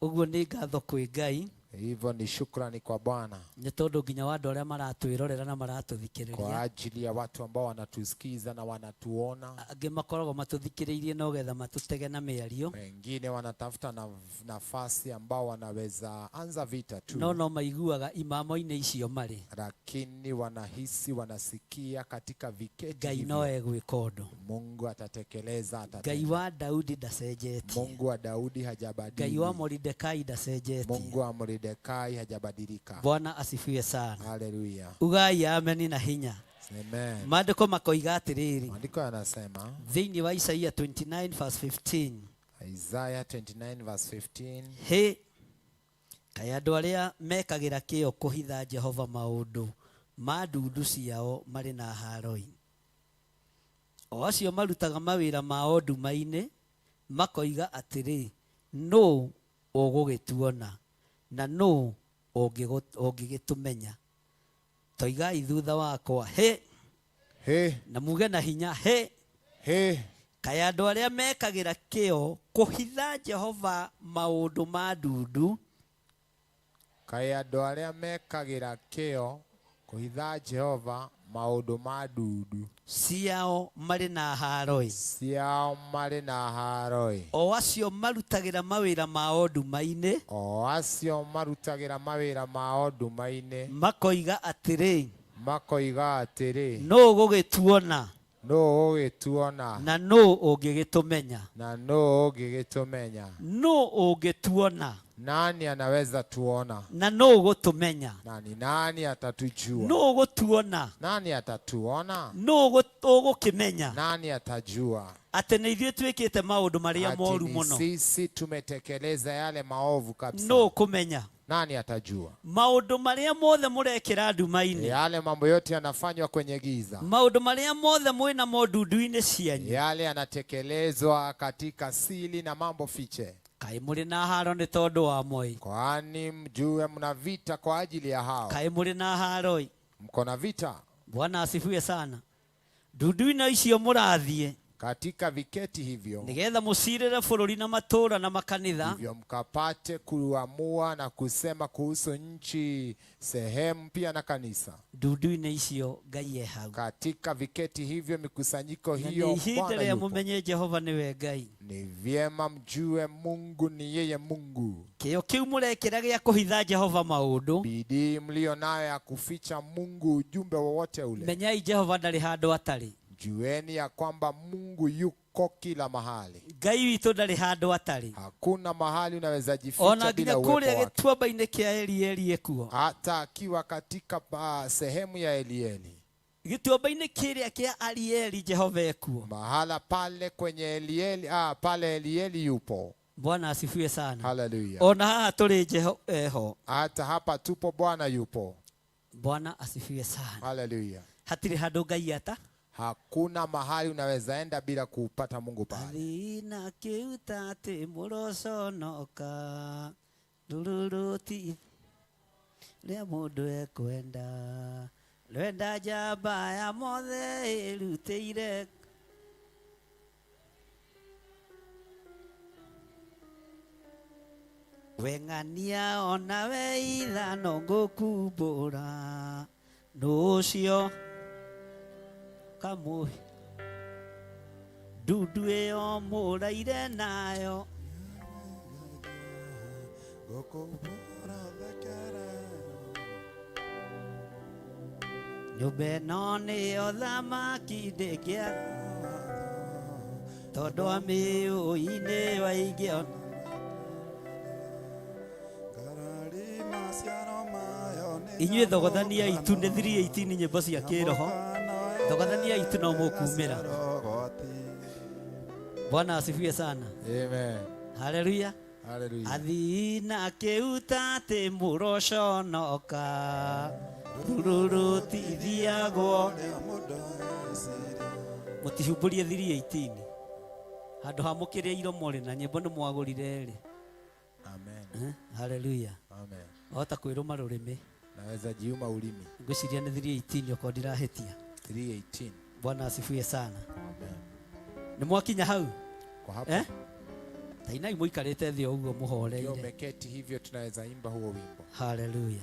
Ũguo nĩ ngatho kwĩ Ngai Hivyo ni shukrani kwa Bwana nĩ tondũ nginya wa andũ arĩa maratwĩrorera na kwa maratũthikĩrĩria. ajili ya watu ambao wanatusikiza na wanatuona. Angĩ makoragwo matũthikĩrĩirie no getha matũtege na mĩario, Wengine wanatafuta nafasi ambao wanaweza anza vita tu, no no maiguaga imamo-inĩ icio marĩ lakini wanahisi wanasikia katika viketi Ngai hivyo. no egwĩka ũndũ. Mungu atatekeleza, Ngai atatenda. wa Daudi ndacenjetie. Mungu wa Daudi Ngai wa hajabadilika. Moridekai ndacenjetie. Mungu wa Mordekai hajabadilika. Bwana asifiwe sana. Haleluya. Ugai ameni na hinya. Amen. Maandĩko makoiga atĩrĩrĩ Maandiko yanasema thĩinĩ wa Isaia 29 verse 15, Isaiah 29 verse 15, hĩ kaĩ andũ arĩa mekagĩra kĩyo kũhitha Jehova maũndũ ma ndundu ciao marĩ na haroi, o acio marutaga mawĩra mao nduma-inĩ makoiga atĩrĩ, nũ ũgũgĩtuona na nũ ũngĩgĩtũmenya? Toigai thutha wakwa hĩ, he na muge na hinya hĩ. he Kaĩ andũ arĩa mekagĩra kĩyo kũhitha Jehova maũndũ ma ndundu kaĩ andũ arĩa mekagĩra kĩyo kũhitha Jehova maũndũ ma ndundu ciao marĩ na haroi, ciao marĩ na haroi, o acio marutagĩra mawĩra mao nduma-inĩ o acio marutagĩra mawĩra mao nduma-inĩ makoiga atĩrĩ, makoiga atĩrĩ, nũ ũgũgĩtuona nũ ũgũgĩtuona na nũ ũngĩgĩtũmenya? na nũ ũngĩgĩtũmenya? Nũ ũngĩtuona Nani anaweza tuona na nũ ũgũtũmenya? na ni nani atatujua? Nũ ũgũtuona? Nani atatuona? Nũ ũgũkĩmenya Nani atajua atĩ nĩ ithuĩ twĩkĩte maũndũ marĩa ati moru ni mũno? sisi tumetekeleza yale maovu kabisa? Nũ ũkũmenya Nani atajua maũndũ marĩa mothe mũrekĩra nduma-inĩ, yale mambo yote yanafanywa kwenye giza, maũndũ marĩa mothe mwĩ namo ndundu-inĩ cianyu? yale yanatekelezwa katika sili na mambo fiche. Kaĩ mũrĩ na haro nĩ tondũ wa moi? Kwani mjue mna vita kwa ajili ya hao. Kaĩ mũrĩ na haro? Mko na vita Bwana asifiwe sana. Ndundu-inĩ icio mũrathiĩ katika viketi hivyo, nĩgetha mũcirĩre bũrũri na matũũra na makanitha, hivyo mkapate kuamua na kusema kuhusu nchi, sehemu pia na kanisa. Ndundu-inĩ icio Ngai e hau. Katika viketi hivyo, mikusanyiko Na nĩ hiyo, ihinda Bwana rĩa yupo. mũmenye Jehova nĩwe Ngai. Ni vyema mjue Mungu ni yeye Mungu. Kĩyo kĩu mũrekĩra gĩa kũhitha Jehova maũndũ, Bidii mlio nayo ya kuficha Mungu ujumbe wowote ule, menyai Jehova ndarĩ handũ atarĩ. Jueni ya kwamba Mungu yuko kila mahali. Ngai witũ ndarĩ handũ atarĩ. Hakuna mahali unaweza jificha Ona nginya bila uwepo kũrĩa wake. gĩtuamba-inĩ kĩa Elieli ekuo. Hata akiwa katika sehemu ya Elieli, Gĩtuamba-inĩ kĩrĩa kĩa Arieli Jehova ekuo. mahala pale kwenye Elieli, pale Elieli yupo. Bwana asifiwe sana. Haleluya! Ona haha tũrĩ Jeho eho. Hata hapa tupo, Bwana yupo. Bwana asifiwe sana. Haleluya! Hatirĩ handũ Ngai ata. Hakuna mahali unaweza enda bila kuupata Mungu pale. Athina kĩu ta atĩ mũroconoka rũrũrũti rĩa mũndũ ekwenda rwenda njamba ya mothe ĩrutĩire weng'ania ona we ithano ngũkumbũra nũ ũcio kamũhe ndundu ĩyo mũraire nayo. Nyũmba ĩno nĩyo thamaki ndĩngĩa tondũ amĩũi-inĩ waingĩ. Inyuĩ thogothania itu nĩ 318 nyĩmbo cia kĩroho. Thogothania itu no mũkumĩra. Bwana asifiwe sana. Amen. Haleluya. Haleluya. Athina kĩu ta atĩ mũroconoka rũrũrũtithiagwo mũtihumbũrie 318 handũ ha mũkĩrĩa iromo rĩ na nyĩmbo nĩ mwagũrire rĩ. Amen. Haleluya. Amen. Wahota kwĩrũma rũrĩmĩ. Naweza jiuma ulimi. Ngwĩciria nĩ 318 okorwo ndirahĩtia. 318. Bwana asifiwe sana. Amen. Nĩ mwakinya hau? Kwa hapa. Tainai mũikarĩte thĩ o ũguo mũhoreire. Ukiwa umeketi hivyo tunaweza imba huo wimbo. Haleluya.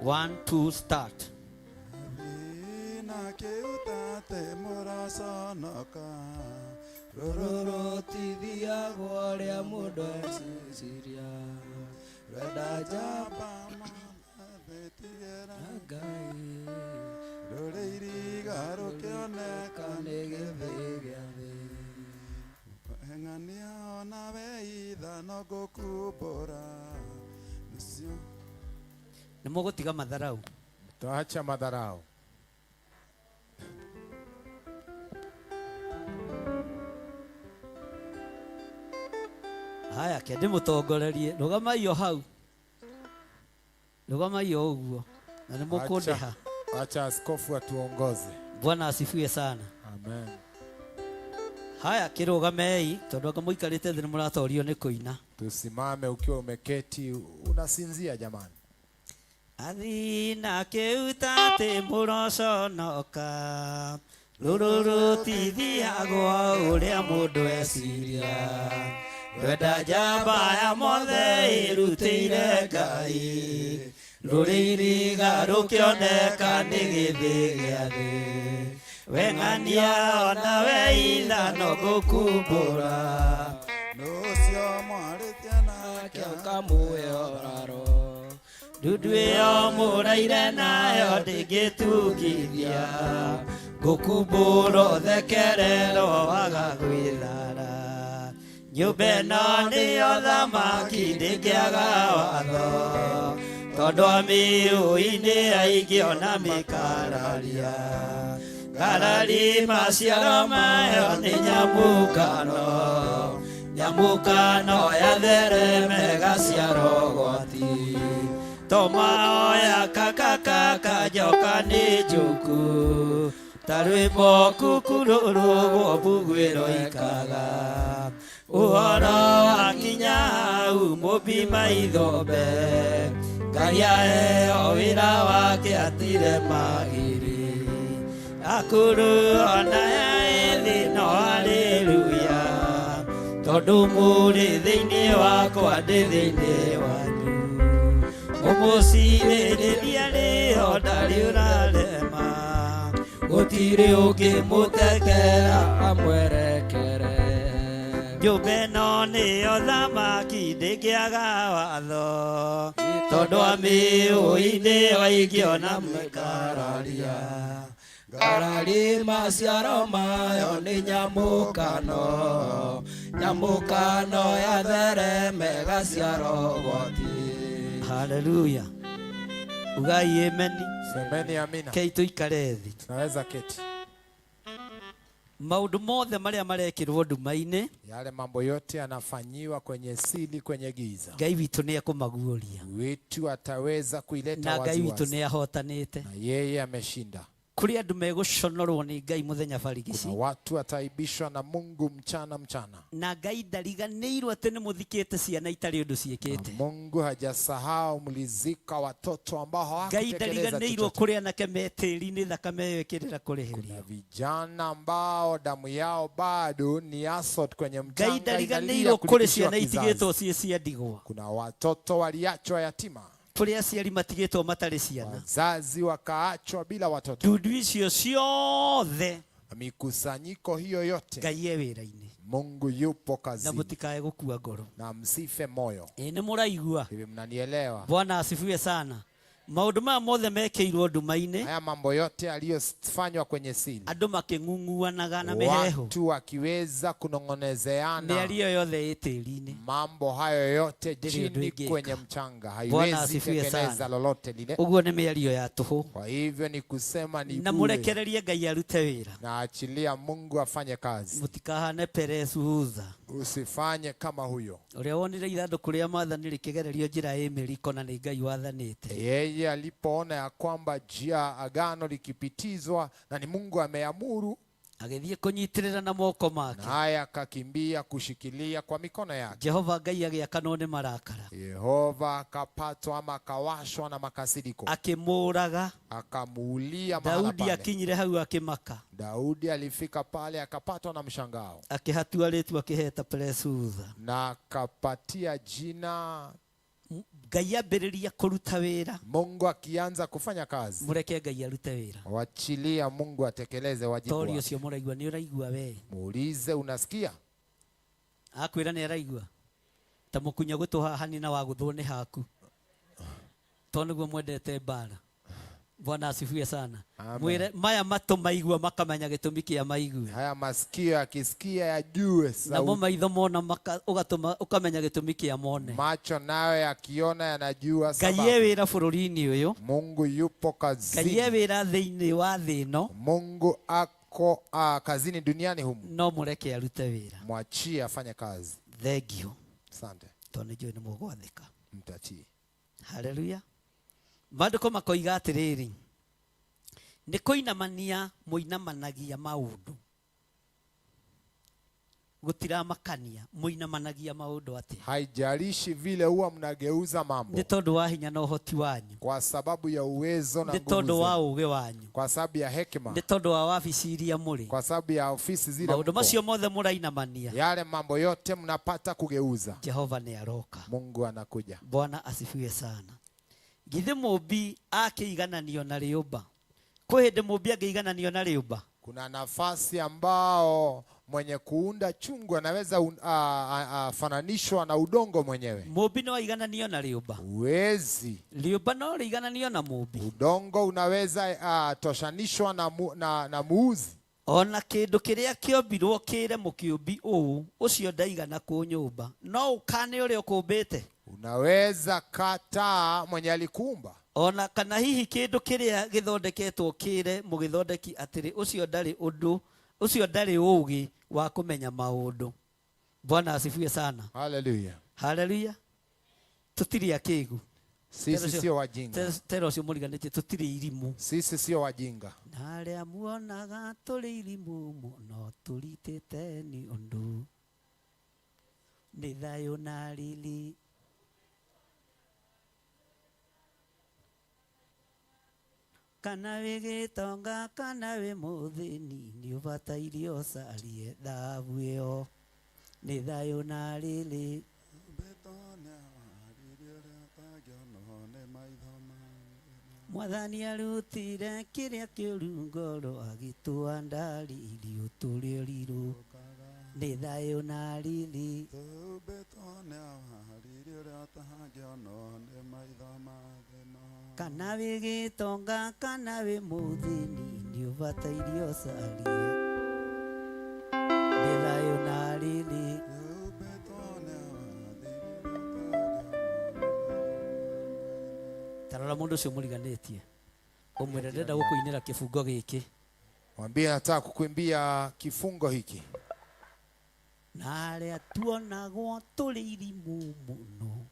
1 2 start. Rũrũrũtithiagwo rĩa mũndũ eciria rwenda njamba Ngai rũrĩ iriga rũkĩoneka nĩ gĩthĩ gĩa thĩ. Ng'ania ona we ithano ngũkumbũra nĩcio. Nĩ mũgũtiga madharau. Tuacha madharau. Haya, kende mũtongorerie. Rũgamai o hau. Rũgamai o ũguo. Na nĩ mũkũndĩha. Acha askofu atuongoze. Bwana asifiwe sana. Amen. Haya, kĩrũgamei tondũ anga mũikarĩte thĩ nĩ mũratorio nĩ kũina. Tusimame ukiwa umeketi unasinzia jamani. Athina kĩu ta atĩ mũroconoka rũrũrũtithiagwo ũrĩa mũndũ eciria rwenda njamba ya mothe ĩrutĩire Ngai rũrĩ iriga rũkĩoneka nĩ gĩthĩ gĩa thĩ weng'ania ona we ithano ngũkumbũra Nũcio mwarĩtie nake ũkamũhe ũraro ndundu ĩyo mũraire nayo ndĩngĩtungithia ngũkumbũra ũthekererwo waga gwĩthara nyũmba ĩno nĩyo thamaki ndĩngĩaga watho tondũ amĩũi-inĩ aingĩ ona mĩkararia ngarari maciaro mayo nĩ nyamũkano nyamũkano yathereme gaciaro gwati tomaoya kakakaka njoka nĩ njũku ta rwĩmbo kukurũrũgwo mbuguĩro ikaga ũhoro wakinya hau mũmbi maithombe Ngai aheo wĩra wake atire magĩrĩ akũrũ ona ethĩ no haleluya tondũ mũrĩ thĩinĩ wakwa ndĩ thĩinĩ wanyu mũmũcirĩrĩria rĩo ndarĩ ũrarema gũtirĩ ũngĩmũtekera amwerekere. Nyũmba ĩno nĩyo thamaki ndĩngĩaga watho tondũ amĩũi-inĩ waingĩ ona mĩkararia Ngarari maciaro mayo nĩ nyamũkano, nyamũkano yathereme gaciaro gwati. Haleluya. Ugai ameni. Semeni amina. Kei tuikare thi. Tunaweza keti. Maundu mothe maria marekirwo nduma-inĩ, Yale mambo yote yanafanyiwa kwenye siri, kwenye giza, Ngai witũ nĩ ekũmaguũria, wetu ataweza kuileta na Ngai witũ waziwazi, nĩ ahotanĩte. na yeye ameshinda. Kũrĩ andũ megũconorwo nĩ Ngai mũthenya barigici, Kuna watu wataibishwa na Mungu mchana mchana, na Ngai ndariganĩirwo atĩ nĩ mũthikĩte ciana itarĩ ũndũ na ciĩkĩte. Mungu hajasahau mlizika watoto ambao Ngai hawakutekeleza ndariganĩirwo chochote. kũrĩ anake me tĩri-inĩ thakame ĩyo ĩkĩrĩra Kuna kũrĩhĩrio. vijana ambao damu yao bado ni asot kwenye Ngai mchanga, inalia ndariganĩirwo kũrĩ kulipishiwa ciana itigĩtwo kizazi. ciĩ cia ndigwa, Kuna watoto waliachwa yatima, kũrĩ aciari matigĩtwo matarĩ ciana. wazazi wakaachwa bila watoto. Ndundu icio ciothe Mikusanyiko hiyo yote, Ngai e wĩra-inĩ, Mungu yupo na kazini, mũtikae gũkua ngoro. na msife moyo. Ĩ nĩ mũraigua? Hivi mnanielewa? Bwana asifiwe sana. Maũndũ maya mothe mekĩirwo nduma-inĩ, Haya mambo yote yaliyofanywa kwenye siri, andũ makĩng'ung'uanaga na mĩheehũ, watu wakiweza kunong'onezeana, mĩario yothe ĩ tĩri-inĩ. mambo hayo yote Ndĩrĩ ũndũ chini ĩngĩka. kwenye mchanga, Bwana haiwezi asifiwe tekeleza sana. lolote lile. Ũguo nĩ mĩario ya tũhũ, Kwa hivyo ni kusema ni na bure, mũrekererie Ngai arute wĩra. na achilia Mungu afanye kazi, Mũtikahane Perezu Uza usifanye kama huyo. ũrĩa wonire ithandũkũ rĩa maathani rĩkĩgererio njĩra ĩ mĩriko na nĩ Ngai wathanĩte. Yeye alipoona ya kwamba njia agano likipitizwa na ni Mungu ameamuru, Agĩthiĩ kũnyitĩrĩra na moko make. naye akakimbia kushikilia kwa mikono yake. Jehova Ngai agĩakanwo nĩ marakara, Yehova akapatwa ama akawashwa na makasiriko, akĩmũũraga. akamuulia mahala Daudi pale. akinyire hau akĩmaka, Daudi alifika pale akapatwa na mshangao akĩhatua rĩtwa akĩheta Perezu Uza. na akapatia jina. Ngai ambĩrĩria kũruta wĩra, Mungu akianza kufanya kazi, mũreke Ngai arute wĩra. wachilia Mungu atekeleze wajibu Tori wake. ũcio mũraigua nĩ ũraigua we? Muulize, unasikia? Akwĩra nĩ araigua. Ta mũkunya gũtũ haha nĩ na wagũthwo nĩ haku, tondũ nĩguo mwendete mbara. Bwana asifiwe sana. Amen. Mwĩre maya matũ maigua makamenya gĩtũmi kĩa maigue, Haya masikio yakisikia yajue namo sauti, maitho mona ũgatũma ũkamenya gĩtũmi kĩa mone. macho nayo yakiona yanajua Ngai e sababu. wĩra bũrũri-inĩ ũyũ, Mungu yupo Ngai e kazini, wĩra thĩinĩ wa thĩ ĩno, Mungu ako kazini duniani humu. no mũreke arute wĩra. Mwachie afanye kazi. Thengio, Asante, tondũ nĩ njũĩ nĩ mũgwathĩka. mtatii. Haleluya. Maandĩko makoiga atĩrĩrĩ, nĩ kũinamania mũinamanagia maũndũ, gũtiramakania mũinamanagia maũndũ atĩa? Haijalishi vile huwa mnageuza mambo Nĩ tondũ wa hinya na ũhoti wanyu, kwa sababu ya uwezo na nĩ nguvu tondũ wa zenu, ũũgĩ wanyu, kwa sababu ya hekima, nĩ tondũ wa wabici iria mũrĩ, kwa sababu ya ofisi zile maũndũ mko. macio mothe mũrainamania, Yale mambo yote mnapata kugeuza, Jehova nĩ aroka. Mungu anakuja. Bwana asifiwe sana. Githĩ mũmbi akĩigananio na rĩũmba? Kwĩ hĩndĩ mũmbi angĩigananio na rĩũmba? Kuna nafasi ambao mwenye kuunda chungu anaweza fananishwa na udongo mwenyewe. Mũmbi no aigananio na rĩũmba? Huwezi. Rĩũmba no rĩigananio na mũmbi? Udongo unaweza toshanishwa na muuzi. Ona kĩndũ kĩrĩa kĩombirwo kĩre mũkĩũmbi ũũ, ũcio ndaigana kũnyũmba, no ũkane ũrĩa ũkũmbĩte. Unaweza kataa mwenye alikuumba. Ona kana hihi kĩndũ kĩrĩa gĩthondeketwo kĩre mũgĩthondeki atĩrĩ, ũcio ndarĩ ũndũ, ũcio ndarĩ ũũgĩ wa kũmenya maũndũ. Bwana asifiwe sana. Haleluya. Haleluya. Tũtirĩ akĩgu. Sisi sio wajinga. Tera ũcio mũriganĩtie, tũtirĩ irimũ. Sisi sio wajinga. Na arĩa muonaga tũrĩ irimũ mũno tũritĩte nĩ ũndũ nĩ thayũ na riri. Kana wĩ gĩtonga kana wĩ mũthĩni nĩ ũbataire ũcarie thahabu ĩyo nĩ thayũ na riri. Mwathani arutire kĩrĩa kĩũru ngoro agĩtũa ndariri ũtũrĩ rirũ nĩ thayũ na riri. Kana wĩ gĩtonga kana wĩ mũthĩni nĩ ũbataire ũcarie. Nĩ thayũ na riri. Tarora mũndũ ũcio mũriganĩtie. Ũmwĩre ndĩrenda gũkũinĩra kĩbungo gĩkĩ. Mwambie nataka kukuimbia kifungo hiki. Na arĩa tuonagwo tũrĩ irimũ mũno.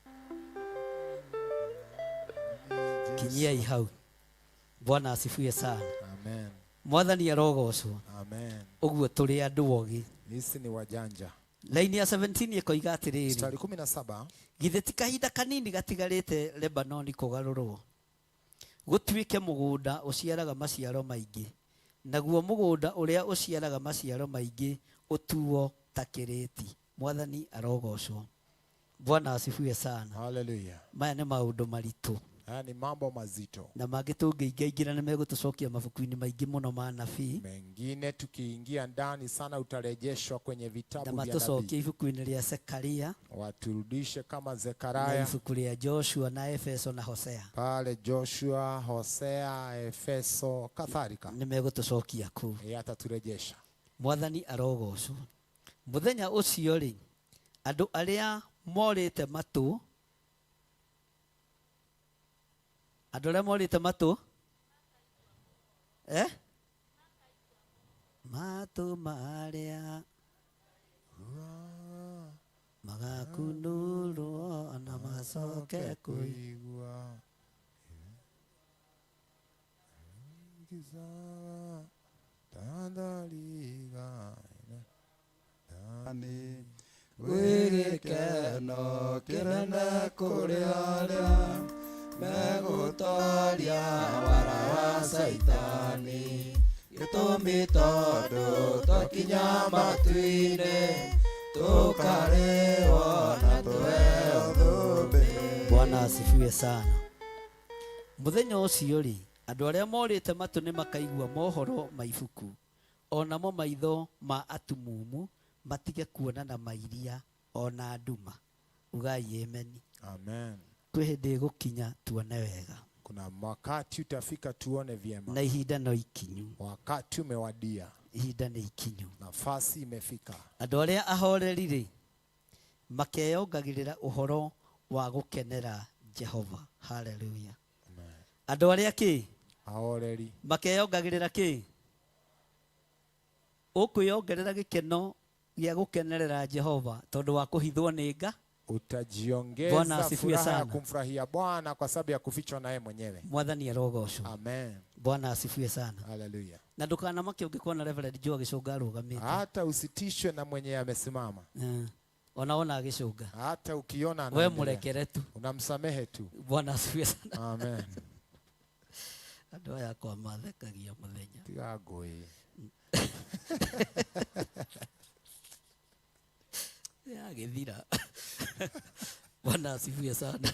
Kinyiai hau. Bwana asifiwe sana. Amen. Mwathani arogocwo. Amen. Ũguo tũrĩ andũ ogĩ. Sisi ni wajanja. Laini ya 17 ĩkoiga atĩrĩrĩ. Mstari 17. Githĩ ti kahinda kanini gatigarĩte Lebanoni kũgarũrwo gũtuĩke mũgũnda ũciaraga maciaro maingĩ, naguo mũgũnda ũrĩa ũciaraga maciaro maingĩ ũtuo ta kĩrĩti. Mwathani arogocwo. Bwana asifiwe sana. Haleluya. Maya nĩ maũndũ maritũ. Haya ni mambo mazito. Na mangĩ tũngĩingaingĩra nĩ megũtũcokia mabuku-inĩ maingĩ mũno ma nabii. Mengine tukiingia ndani sana utarejeshwa kwenye Na vitabu vya matũcokie nabii. ibuku-inĩ rĩa Zekaria Waturudishe kama na Zekaria ibuku rĩa Joshua na Efeso na Hosea. pale Joshua, Hosea, Efeso kadhalika. Nĩ megũtũcokia kũu. Yeye ataturejesha. Mwathani arogocwo. Mũthenya ũcio rĩ, andũ arĩa morĩte matũ, andũ arĩa morĩte matũ, eh? Matũ marĩa magakunũrwo na macoke kũigua. Kuigua. Giza, tandaliga, Gwĩgĩkeno kĩnene kũrĩ arĩa megũtoria wara wa Caitani. Gĩtũmi tondũ twakinya matu-inĩ tũkarĩhwo na tũheo thũmbĩ. Bwana asifiwe sana. Mũthenya ũcio rĩ, andũ arĩa morĩte matũ nĩ makaigua mohoro ma ibuku, o namo maitho ma atumumu matige kuona na mairia ona nduma. Ugai ameni. Amen. Kwĩ hĩndĩ ĩgũkinya tuone wega. Kuna wakati utafika tuone vyema. Na ihinda no ikinyu. Wakati umewadia. Ihinda nĩ ikinyu. Nafasi imefika. Andũ arĩa ahoreri rĩ, makeyongagĩrĩra ũhoro wa gũkenera Jehova. Hallelujah. Amen. Andũ arĩa kĩ? Ahoreri. Makeyongagĩrĩra kĩ? Ũkwĩyongerera gĩkeno gĩa gũkenerera Jehova tondũ wa kũhithwo nĩ nga. Bwana Utajiongeza asifiwe furaha ya sana. kumfurahia Bwana kwa sababu ya kufichwa naye mwenyewe. Mwathani arogocwo. Amen. Bwana asifiwe sana. Haleluya. Na ndũkanamake ũngĩkona Reverend Joe agĩcũnga arũgamĩte. Hata usitishwe na mwenye amesimama. Ona wona agĩcũnga. Hata ukiona We anaendelea. mũrekere tu. Unamsamehe tu. Bwana asifiwe sana. Amen. Andũ aya akwa mathekagia mũthenya. Tiga ngũĩ. Yagĩthira. Bwana asifiwe sana.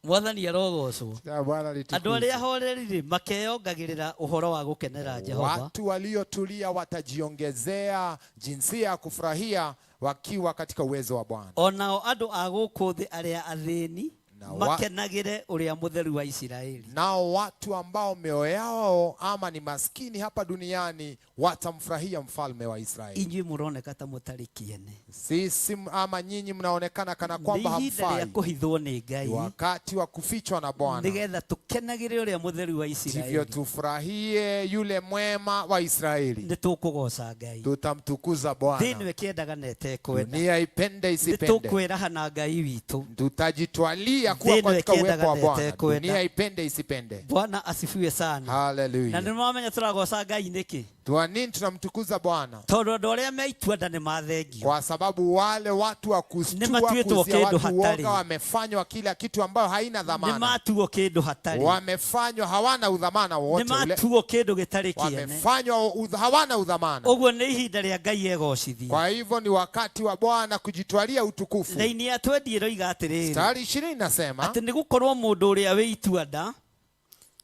Mwathani arogocwo. Jina Bwana Andũ litukuzwe. arĩa ahoreri rĩ makeyongagĩrĩra ũhoro wa gũkenera Jehova. Watu waliotulia watajiongezea jinsia ya kufurahia wakiwa katika uwezo wa Bwana. Onao andũ a gũkũ thĩ arĩa athĩni Na wa- makenagĩre ũrĩa mũtheru wa Isiraeli. Nao watu ambao mioyo yao ama ni maskini hapa duniani watamfurahia mfalme wa Israeli. Inyuĩ mũroneka ta mũtarĩ kĩene. Sisi ama nyinyi mnaonekana kana Nĩ kwamba ihinda rĩa hamfai. kũhithwo nĩ Ngai Ni wakati wa kufichwa na Bwana, nĩgetha tũkenagĩre ũrĩa mũtheru wa ndivyo Isiraeli. tufurahie yule mwema wa Israeli. Nĩ tũkũgoca Ngai. Tutamtukuza Thĩ Bwana. ĩno ĩkĩendaga na ĩtekwenda. Dunia ipende Nĩ isipende, tũkwĩraha na Ngai witũ. tutajitwalia kuwa Thĩ ĩno katika uwepo ĩkĩendaga wa na Bwana. ĩtekwenda. Dunia ipende isipende. Bwana asifiwe sana. Na Haleluya! nĩ mwamenya tũragoca Ngai nĩkĩ? Kwa nini tunamtukuza Bwana? Tondũ andũ arĩa me itua-nda nĩ mathengio. Kwa sababu wale watu wa kustua, Nĩmatuĩtwo kuzia kĩndũ watu hatarĩ. woga, wamefanywa kila kitu ambayo haina Nĩ dhamana, matuo kĩndũ hatarĩ. wamefanywa hawana udhamana Nĩ wowote ule, matuo kĩndũ gĩtarĩ kĩene. wamefanywa hawana udhamana. Ũguo nĩ ihinda rĩa Ngai egocithie. Kwa hivyo ni wakati wa Bwana kujitwalia utukufu. Raini ya twendi ĩroiga atĩrĩrĩ Mstari 20 inasema atĩ nĩ gũkorwo mũndũ ũrĩa wĩ itua-nda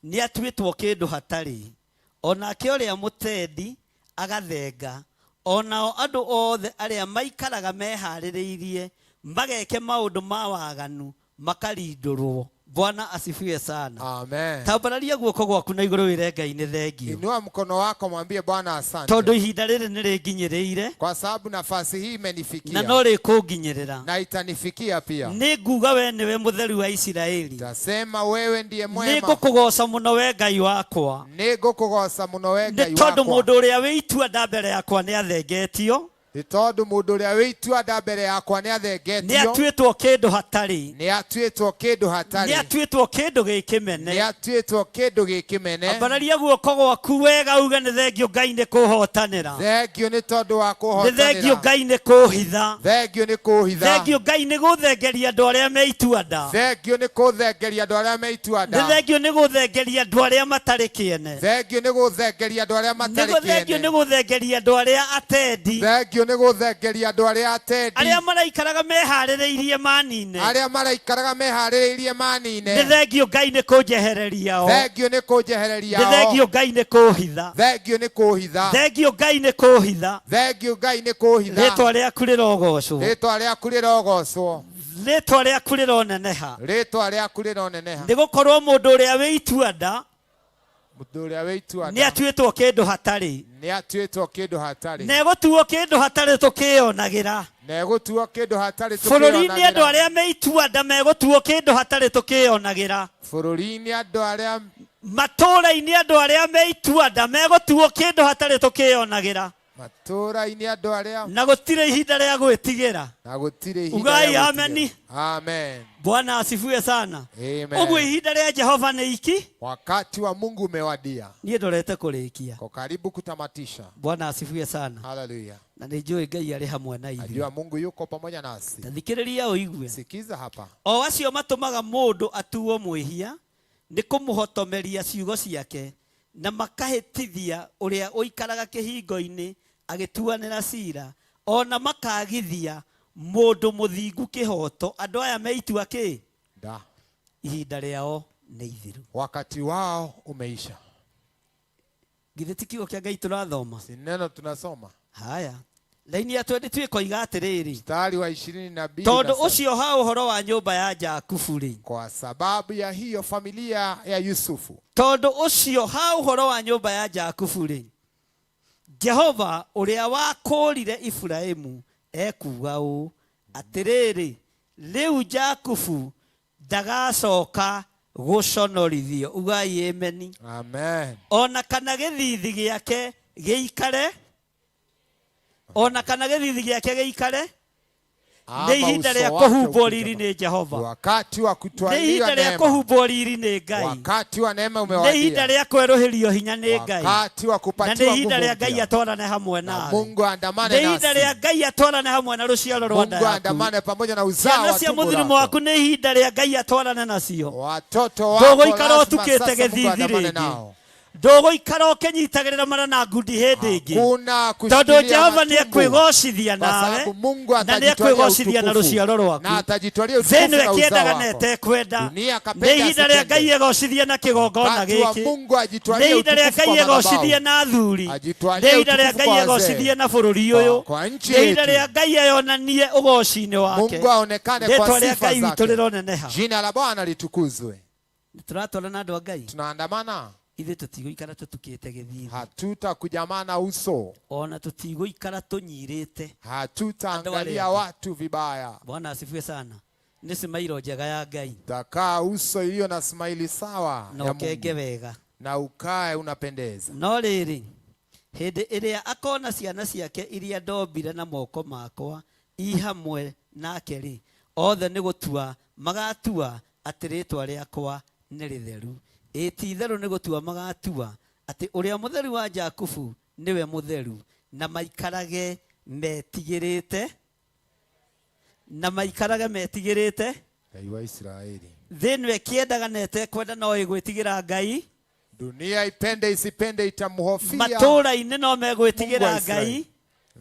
nĩ atuĩtwo kĩndũ hatarĩ, onake ũrĩa mũtendi agathenga, onao andũ othe arĩa maikaraga meharĩrĩirie mageke maũndũ ma waganu makarindũrwo Bwana asifiwe sana. Amen. Tambararia guoko gwaku na igũrũ wĩre Ngai nĩ thengio. Inua mkono wako mwambie Bwana asante. Tondũ ihinda rĩrĩ nĩ rĩnginyĩrĩire Kwa sababu nafasi hii na imenifikia no rĩkũnginyĩrĩra. na itanifikia pia. Nĩ nguga we nĩwe mũtheru wa Isiraeli. Tasema wewe ndiye Nĩ mwema. ngũkũgoca mũno we Ngai wakwa. Nĩngũkũgoca mũno we Nĩ Ngai tondũ wakwa. mũndũ ũrĩa wĩ itua nda mbere yakwa nĩ athengetio. Nĩ tondũ mũndũ ũrĩa wĩ itua nda mbere yakwa nĩ Nĩ athengetio. atuĩtwo kĩndũ hatarĩ. Nĩ atuĩtwo kĩndũ Nĩ hatarĩ. atuĩtwo kĩndũ gĩ kĩmene. Nĩ atuĩtwo kĩndũ gĩ kĩmene. Ambararia guoko gwaku wega uge nĩ thengio Ngai nĩ kũhotanĩra. Thengio nĩ tondũ wa Nĩ thengio kũhotanĩra. Ngai nĩ kũhitha. Thengio nĩ kũhitha. Thengio Ngai nĩ gũthengeria andũ arĩa me itua nda. Thengio nĩ kũthengeria andũ arĩa me itua Nĩ nda. thengio nĩ gũthengeria andũ arĩa matarĩ kĩene. Thengio nĩ gũthengeria andũ arĩa Nĩ matarĩ thengio nĩ kĩene. gũthengeria andũ arĩa atendi. Thengio nĩ gũthengeria andũ arĩa atendi. Arĩa maraikaraga meharĩrĩirie manine. Arĩa maraikaraga meharĩrĩirie Nĩ manine. thengio Ngai nĩ kũnjehereria o. Thengio nĩ kũnjehereria Nĩ o. thengio Ngai nĩ kũhitha. Thengio nĩ kũhitha. Thengio Ngai nĩ kũhitha. Thengio Ngai nĩ kũhitha. Rĩtwa rĩaku rĩrogocwo. Rĩtwa rĩaku rĩrogocwo. Rĩtwa rĩaku rĩroneneha. Rĩtwa rĩaku rĩroneneha. Nĩ gũkorwo mũndũ ũrĩa wĩ itua nda Mũndũ ũrĩa wĩ itua nĩ nda atuĩtwo kĩndũ hatarĩ. nĩ atuĩtwo kĩndũ hatarĩ. Na egũtuo kĩndũ hatarĩ tũkĩyonagĩra. Na egũtuo kĩndũ hatarĩ Bũrũri-inĩ andũ tũkĩyonagĩra. arĩa me itua nda megũtuo kĩndũ hatarĩ tũkĩyonagĩra. Bũrũri-inĩ andũ arĩa Matũũra-inĩ andũ arĩa me itua nda megũtuo kĩndũ hatarĩ tũkĩyonagĩra. matũũra-inĩ andũ arĩa Na gũtirĩ ihinda rĩa gwĩtigĩra. na gũtirĩ ihinda Ugai rĩa gwĩtigĩra. ameni. Amen. Bwana asifiwe sana. Amen. Ũguo ihinda rĩa Jehova nĩ iki. Wakati wa Mungu umewadia. Niĩ ndorete kũrĩkia. Kwa karibu kutamatisha. Bwana asifiwe sana. Haleluya. Na nĩ njũĩ Ngai arĩ hamwe na ithuĩ. Najua Mungu yuko pamoja nasi. Ta thikĩrĩria ũigue. Sikiza hapa. O acio matũmaga mũndũ atuo mwĩhia nĩ kũmũhotomeria ciugo ciake na makahĩtithia ũrĩa ũikaraga kĩhingo-inĩ agĩtuanĩra cira ona makagithia mũndũ mũthingu kĩhoto. Andũ aya me itua kĩ? Da. Ihinda rĩao nĩ ithiru. Wakati wao umeisha. Githĩ ti kiugo kĩa Ngai tũrathoma? Si neno tunasoma. Haya, laini ya 22 ĩkoiga atĩrĩrĩ, Mstari wa 22 tondũ unasema, ũcio ha ũhoro wa nyũmba ya Jakubu rĩ, kwa sababu ya hiyo familia ya Yusufu, tondũ ũcio ha ũhoro wa nyũmba ya Jakubu rĩ, Jehova ũrĩa wakũũrire Iburahĩmu ekuuga ũũ atĩrĩrĩ, rĩu Jakubu ndagacoka gũconorithio. Ugai ameni. Amen. Ona kana gĩthithi gĩake gĩikare, ona kana gĩthithi gĩake gĩikare. Ama Nĩ ihinda uso rĩa wake kũhumbwo ukitama. riri nĩ Jehova. Wakati wa Nĩ kutwaliwa ihinda rĩa neema. kũhumbwo riri nĩ Ngai. Wakati wa neema Nĩ ihinda umewadia. rĩa kwerũhĩrio hinya nĩ Ngai. Wakati wa Na nĩ kupatiwa ihinda nguvu rĩa Ngai mpya. atwarane hamwe Na nawe. Mungu andamane Nĩ ihinda rĩa nasi. Ngai atwarane hamwe na rũciaro rwa nda Mungu yaku. andamane pamoja na uzao Ciana wa cia tumbo mũthirimo lako. waku nĩ ihinda rĩa Ngai atwarane nacio. Watoto wako Ndũgũikara lazima ũtukĩte sasa Mungu gĩthithi andamane rĩngĩ. nao. Ndũgũikara ũkĩnyitagĩrĩra mara na ngundi hĩndĩ ĩngĩ. Hakuna Tondũ kushikilia Jehova nĩ matumbo. ekwĩgocithia Kwa nawe sababu Mungu na nĩ atajitwalia ekwĩgocithia na utukufu rũciaro rwaku. na atajitwalia Thĩ utukufu ĩno na uzao ĩkĩendaga na wako. ĩtekwenda. Dunia Nĩ akapenda ihinda rĩa Ngai asipende. egocithie na kĩgongona Wakati wa gĩkĩ. Mungu Nĩ ajitwalie ihinda rĩa utukufu Ngai kwa egocithie madhabahu. na athuri. Ajitwalie Nĩ ihinda rĩa utukufu Ngai kwa wazee. egocithie na bũrũri ũyũ. Kwa nchi Nĩ ihinda yetu. rĩa Ngai eyonanie ũgoci-inĩ wake. Mungu aonekane Rĩtwa kwa rĩa sifa Ngai witũ zake. rĩroneneha. Jina la Bwana litukuzwe. Tũratwarana na andũ a Ngai. Tunaandamana, Ithuĩ tũtigũikara tũtukĩte gĩthithi. hatutakujamana uso, Ona tũtigũikara tũnyirĩte. hatutaangalia Andũ arĩa angĩ. watu vibaya. Bwana asifiwe sana. Nĩ cimairo njega ya Ngai Takaa uso iliyo na smaili sawa na ya ũkenge Mungu wega. na ukae unapendeza. No rĩrĩ, hĩndĩ ĩrĩa akona ciana ciake iria ndombire na moko makwa i hamwe nake rĩ, othe nĩ gũtua magatua atĩ rĩĩtwa rĩakwa nĩ rĩtheru. Ĩ ti-itherũ nĩ gũtua magatua atĩ ũrĩa mũtheru wa Jakubu nĩwe mũtheru, na maikarage metigĩrĩte, na maikarage metigĩrĩte. Ngai wa Israeli. Thĩ ĩno ĩkĩendaga na ĩtekwenda no ĩgwĩtigĩra Ngai. Dunia ipende isipende itamhofia. Matũũra-inĩ no Mungu wa megwĩtigĩra Israeli. Ngai.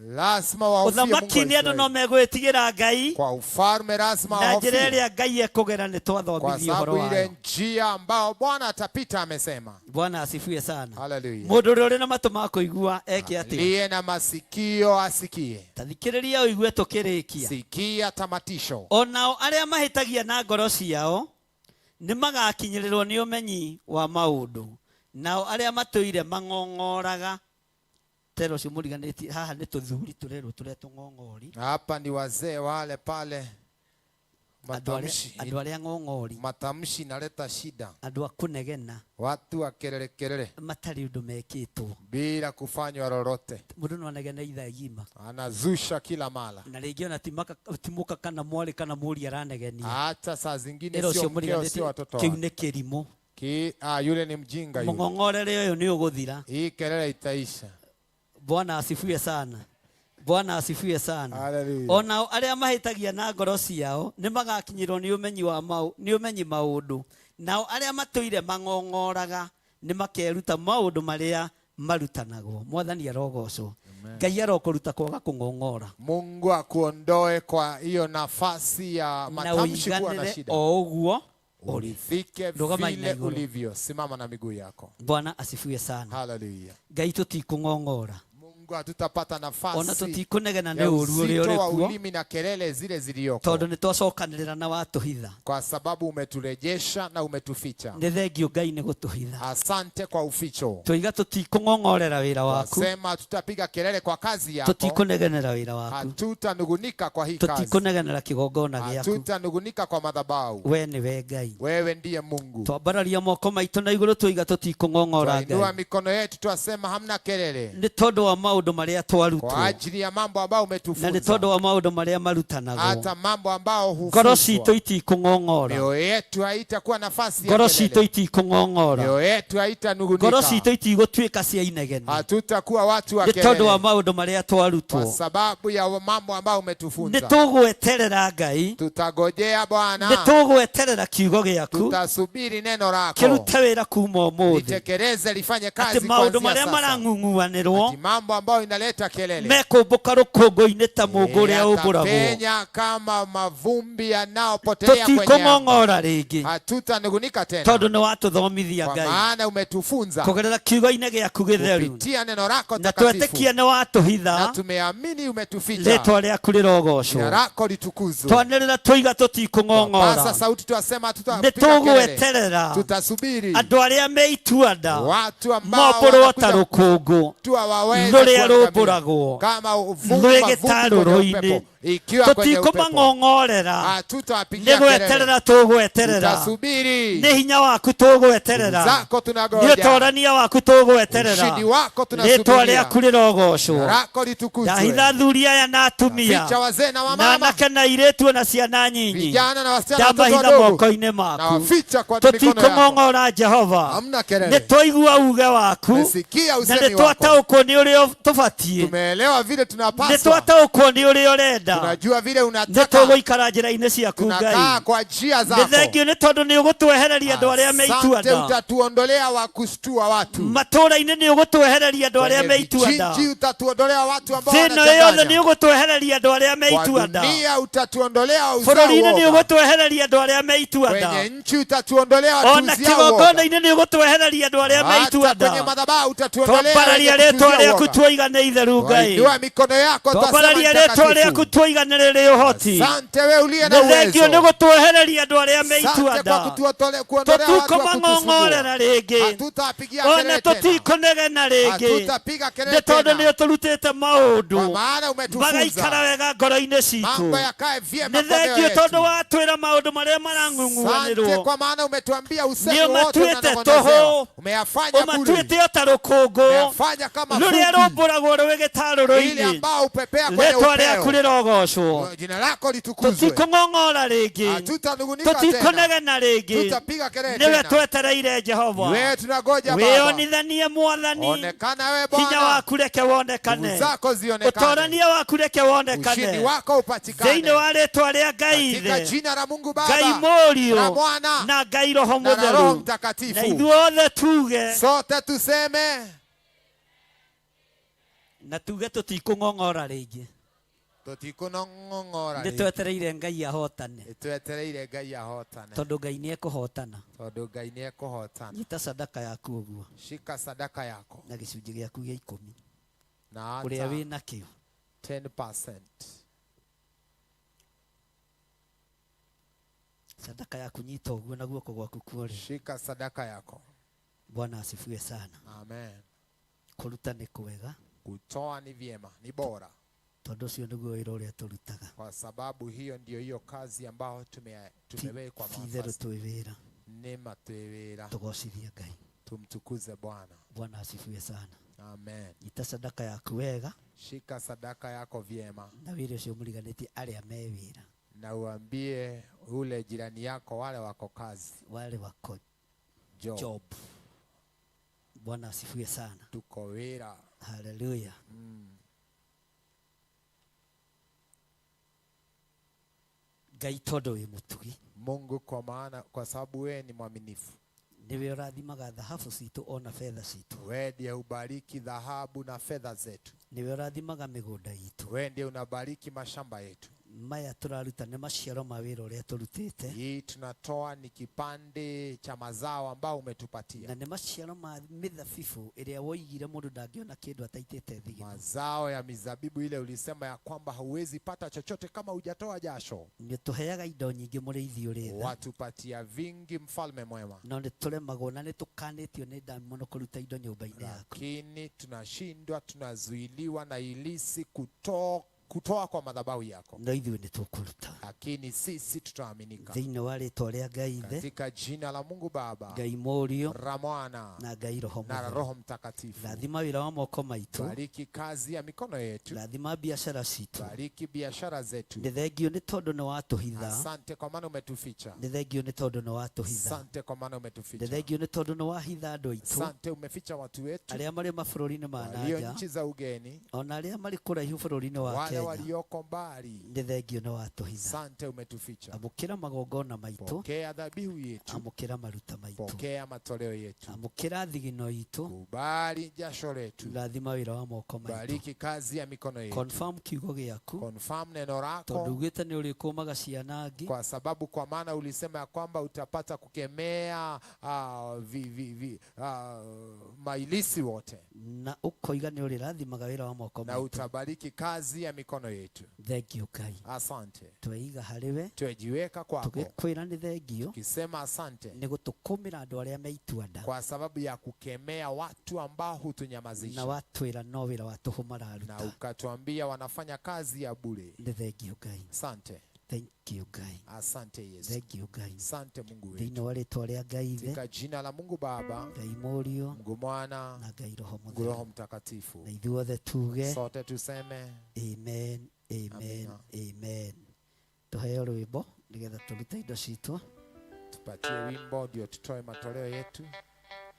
Lazima wahofie Mungu wa Ũthamaki-inĩ andũ no Israeli. megwĩtigĩra Ngai. Kwa ufalme lazima Na njĩra wahofie. ĩrĩa Ngai ekũgera nĩ Kwa twathomithio ũhoro sababu ile wayo. njia ambao Bwana atapita amesema. Bwana asifiwe sana. Haleluya. Mũndũ ũrĩa ũrĩ na matũ ma kũigua eke atĩa? Aliye na masikio asikie. Ta thikĩrĩria ũigue tũkĩrĩkia. Sikia tamatisho. Onao arĩa mahĩtagia na ngoro ciao Nĩ magakinyĩrĩrwo nĩ ũmenyi wa maũndũ, nao arĩa matũire mang'ong'oraga tero ũcio mũriganĩtie haha nĩ tũthuri tũrerwo tũrĩa tũng'ong'ori. Hapa ni wazee wale pale. Matamshi, andũ arĩa ng'ong'ori, matamshi inaleta shida, andũ a kũnegena, watu wa kelele kelele matarĩ ũndũ mekĩtwo, bila kufanywa lolote, mũndũ no anegene ithaa igima, anazusha kila mara, na rĩngĩ ona ti mũka kana mwarĩ kana mũriũ aranegenia, hata saa zingine ĩro sio ũcio mkeo, sio mũriganĩtie watoto kĩu wake. nĩ kĩrimũ. Yule ni mjinga yule. Mũng'ong'orere ũyũ nĩ ũgũthira. Hii kelele itaisha. Bwana asifiwe sana. Bwana asifiwe sana. Hallelujah. Onao arĩa mahĩtagia na ngoro ciao nĩ magakinyĩrwo nĩ ũmenyi wa nĩ ũmenyi maũndũ, nao arĩa matũire mang'ong'oraga nĩ makeruta maũndũ marĩa marutanagwo. Mwathani arogocwo. Ngai arokũruta kwaga kũng'ong'ora. Mungu akuondoe kwa hiyo nafasi ya Na matamshi kuwa na ũiganĩre shida. o ũguo ũrĩ. Ulifike Rũgama vile igũrũ. ulivyo. Simama na miguu yako. Bwana asifiwe sana. Hallelujah. Ngai tũtikũng'ong'ora. Mungu hatutapata Ona nafasi tũtikũnegena nĩ ya ũru ũrĩa uzito ũrĩ wa kuo, ulimi na kelele zile zilizoko, tondũ nĩ twacokanĩrĩra na watũhitha. kwa sababu umeturejesha na umetuficha. Nĩ thengio Ngai nĩ gũtũhitha. Asante kwa uficho. Tũiga tũtikũng'ong'orera wĩra waku, Wasema tutapiga kelele kwa kazi yako, tũtikũnegenera wĩra waku, hatutanugunika kwa hii kazi, tũtikũnegenera kĩgongona gĩaku. hatutanugunika kwa madhabahu. We nĩwe Ngai. Wewe ndiye Mungu. Twambararia moko maitũ na igũrũ tũiga tũtikũng'ong'ora Twainua Ngai, mikono yetu twasema hamna kelele, nĩ tondũ wa maũndũ marĩa twarutwo, kwa ajili ya mambo ambayo na nĩ umetufunza, tondũ wa maũndũ marĩa marutanagwo. hata mambo ambao Ngoro citũ hufunzwa. itikũng'ong'ora, Mioyo yetu haitakuwa nafasi ya ngoro citũ kelele, itikũng'ong'ora, mioyo yetu ngoro haitanugunika, citũ itigũtuĩka cia inegene, hatutakuwa watu wa nĩ tondũ wa kelele maũndũ marĩa kwa twarutwo. sababu ya mambo ambayo Nĩ umetufunza. tũgweterera Ngai, Tutagojea nĩ Bwana, tũgweterera kiugo gĩaku tutasubiri neno lako kĩrute wĩra kuma ũmũthĩ, litekeleze, lifanye atĩ kazi maũndũ kuanzia marĩa sasa. marang'ung'uanĩrwo Ati mambo ambayo inaleta kelele mekũmbũka rũkũngũ-inĩ ta mũngũ ũrĩa ũmbũragwo. yatapenya kama mavumbi yanayopotelea kwenye anga. Tũtikũng'ong'ora rĩngĩ, Hatutanugunika tena, tondũ nĩ watũthomithia kwa Ngai maana umetufunza kũgerera kiugo-inĩ gĩaku gĩtheru, kupitia neno lako na takatifu, twetĩkia nĩ watũhitha. na tumeamini umetuficha. Rĩtwa rĩaku rĩrogocwo. Jina lako litukuzwe. Twanĩrĩra tũiga tũtikũng'ong'ora, Pasa sauti twasema nĩ tutapiga kelele, tũgweterera tutasubiri andũ arĩa me itua-nda watu ambao mombũrwo ta wanakuja rũkũngũ kutua waweze rũrĩa kuangamia rũmbũragwo kama uvumba rwĩ vumbi kwenye gĩtarũrũ-inĩ. upepo, ikiwa kwenye upepo Tũtikũmang'ong'orera, nĩ hatutawapigia kelele, gweterera tũgweterera, tutasubiri nĩ hinya waku tũgweterera, zako nĩ tunangoja, ũtorania waku tũgweterera, ushindi wako rĩtwa tunasubiria, rĩaku rĩrogocwo. Jina lako litukuzwe. Ndahitha athuri aya na atumia, Ficha wazee na na wamama, anake na airĩtu ona ciana nyinyi, vijana na wasichana, watoto ndamahitha wadogo, moko-inĩ na maku. waficha kwa mikono yako. Tũtikũng'ong'ora Jehova, Hamna nĩ kelele, twaigua uge waku, tumesikia na nĩ usemi wako, twataũkwo nĩ ũrĩa tũbatiĩ, tumeelewa vile nĩ tunapaswa, twataũkwo nĩ ũrĩa ũrenda, tunajua vile nĩ unataka, tũgũikara njĩra-inĩ ciaku Ngai. tunakaa kwa njia Nĩ zako. thengio nĩ tondũ nĩ ũgũtwehereria andũ arĩa me Asante, itua-nda utatuondolea wa kushtua watu matũũra-inĩ, nĩ ũgũtwehereria andũ arĩa kwenye me itua-nda vijiji, utatuondolea watu ambao thĩ ĩno yothe, nĩ wanachanganya ũgũtwehereria andũ arĩa me kwa itua-nda dunia, utatuondolea uzao bũrũri-inĩ, nĩ woga ũgũtwehereria andũ arĩa me itua-nda kwenye nchi, utatuondolea ona watuuzia woga, kĩgongona-inĩ nĩ ũgũtwehereria andũ arĩa me hata kwenye itua-nda. madhabahu utatuondolea Twambararia wenye rĩtwa kutuuzia rĩaku woga. tuoiga nĩ itheru Ngai, Wainua mikono yako twasema twambararia rĩtwa rĩaku mtakatifu. tuoiga nĩ rĩrĩ ũhoti. Asante wewe uliye na Nĩ thengio nĩ uwezo, gũtwehereria andũ arĩa me asante kwa itua-nda. kuondolea watu wa kutusumbua. Tũtikũmang'ong'orera rĩngĩ, Hatutapigia ona kelele tena, tũtikũnegena rĩngĩ, hatutapiga kelele nĩ tondũ nĩ tena, ũtũrutĩte kwa maũndũ maana umetufunza magaikara wega ngoro-inĩ citũ. mambo yakae vyema Nĩ kwa mioyo thengio tondũ yetu. watwĩra maũndũ marĩa Asante marang'ung'uanĩrwo kwa maana umetuambia usemi Nĩ wote ũmatuĩte unanong'onezewa, tũhũ, umeyafanya bure, ũmatuĩte o ta rũkũngũ umeyafanya kama rũrĩa vumbi rũmbũragwo rwĩ ile gĩtarũrũ-inĩ. ambao upepea kwenye Rĩtwa rĩaku upeo. rĩrogocwo. Jina lako litukuzwe, Tũtikũng'ong'ora rĩngĩ, hatutanugunika tena, tũtikũnegena rĩngĩ, tutapiga kelele nĩwe tena. twetereire Jehova. Wewe tunagoja Baba, Wĩonithanie Mwathani, onekana wewe hinya Bwana, waku reke nguvu wonekane, zako zionekane, ũtorania waku reke ushindi wonekane wako thĩinĩ upatikane wa rĩtwa rĩa Ngai katika Ithe, jina la Mungu Ngai Baba na Mũriũ Mwana na Ngai Roho na la Roho Mũtheru, na Mtakatifu. ithuothe tuge Sote tuseme na tuge tũtikũng'ong'ora rĩngĩ, tutikunong'ong'ora nĩ twetereire Ngai ahotane, twetereire Ngai ahotane, tondũ Ngai nĩ ekũhotana. tondu Ngai nĩ ekũhotana. Nyita sadaka yaku ũguo Shika sadaka yako na gĩcunjĩ gĩaku gĩa ikũmi na ũrĩa hata wĩ nakĩo. 10%. Sadaka yaku nyita ũguo na guoko gwaku kuorĩ. Shika sadaka yako. Bwana asifiwe sana. Amen. Kũruta nĩ kwega. Kutoa ni vyema, ni bora, tondũ ũcio nĩguo wĩra ũrĩa tũrutaga. Kwa sababu hiyo ndio hiyo kazi ambayo tumewekwa Ti itherũ mafasi. twĩ wĩra. Nĩma twĩ wĩra. Tũgocithie Ngai. Tumtukuze Bwana. Bwana asifiwe sana. Amen. Nyita sadaka yaku wega. Shika sadaka yako vyema. Na wĩra ũcio mũriganĩtie arĩa me wĩra. Na uambie ule jirani yako wale wako kazi. Wale wako Job. job. Bwana asifiwe sana. Tuko wĩra. Haleluya. Ngai tondũ wĩ mũtugi. Mungu kwa maana, kwa sababu wewe ni mwaminifu. Nĩwe ũrathimaga thahabu citũ ona fedha citũ. Wewe ndiye ubariki dhahabu na fedha zetu. Nĩwe ũrathimaga mĩgũnda itũ. Wewe ndiye unabariki mashamba yetu. Maya tũraruta nĩ maciaro ma wĩra ũrĩa tũrutĩte. Hii tunatoa ni kipande cha mazao ambao umetupatia. Na nĩ maciaro ma mĩthabibũ ĩrĩa woigire mũndũ ndangĩona kĩndũ ataitĩte thigino. Mazao ya mizabibu ile ulisema ya kwamba huwezi pata chochote kama hujatoa jasho. Nĩũtũheaga indo nyingĩ mũrĩithi ũrĩ tha. Watupatia vingi, mfalme mwema. No nĩtũremagwo na nĩtũkanĩtio nĩ ndaimono kũruta indo nyũmba-inĩ yaku. Lakini tunashindwa, tunazuiliwa na ilisi kutoa kwa madhabahu yako. No ithuĩ nĩtũkũruta. Lakini sisi tutaaminika. Thĩinĩ wa rĩtwa rĩa Ngai Ithe, Katika jina la Mungu Baba, Ngai Mũriũ, la Mwana, na Ngai Roho na la Mũtheru. Roho Mtakatifu. Rathima wĩra wa moko maitũ. Bariki kazi ya mikono yetu. Rathima biashara citũ. Bariki biashara zetu. Nĩ thengio nĩ tondũ nĩ watũhitha. Asante kwa maana umetuficha. Nĩ thengio nĩ tondũ nĩ watũhitha. Asante kwa maana Nĩ umetuficha. thengio nĩ tondũ nĩ wahitha andũ aitũ. Asante umeficha watu wetu. Arĩa marĩ mabũrũri-inĩ ma Walio nanja. nchi za ugeni. Ona arĩa marĩ kũraihu bũrũri-inĩ wa Wale Kenya. walioko mbali. Nĩ thengio nĩ watũhitha. Asante umetuficha. Amũkĩra magongona maitũ. Pokea dhabihu yetu. Amũkĩra maruta maitũ. Pokea matoleo yetu. Amũkĩra thigino itũ. Kubali jasho letu. Rathima wĩra wa moko maitũ. Bariki kazi ya mikono yetu. Confirm kiugo gĩaku. Confirm neno lako. Tondũ ugĩte nĩ ũrĩkũmaga ciana angĩ. Kwa sababu kwa maana ulisema ya kwamba utapata kukemea mailisi wote. Na ũkoiga nĩ ũrĩrathimaga wĩra wa moko Na maitũ. utabariki kazi ya mikono yetu. Thank you Ngai. Asante. Tweiga harĩ we. Twejiweka kwako. Tũgĩkwĩra nĩ thengio. Tukisema asante. Nĩ gũtũkũmĩra andũ arĩa me itua-nda. Kwa sababu ya kukemea watu ambao Na hutunyamazisha. watwĩra no wĩra wa tũhũ mararuta. Na ukatuambia wanafanya kazi ya bure. Nĩ thengio Ngai. Asante. Thank you Ngai. Asante Yesu. Thank you Ngai. Asante Mungu wetu. Thĩinĩ wa rĩtwa rĩa Ngai Ithe, Katika jina la Mungu Baba, Ngai Mũriũ, Mungu Mwana, na Ngai Roho Mungu Roho Mũtheru. Mtakatifu. Na ithuothe tuge Sote tuseme amen, amen, Amina. amen. Tuheo rwĩmbo nĩgetha tũrute indo citũ. Tupatie wimbo ndio tutoe matoleo yetu.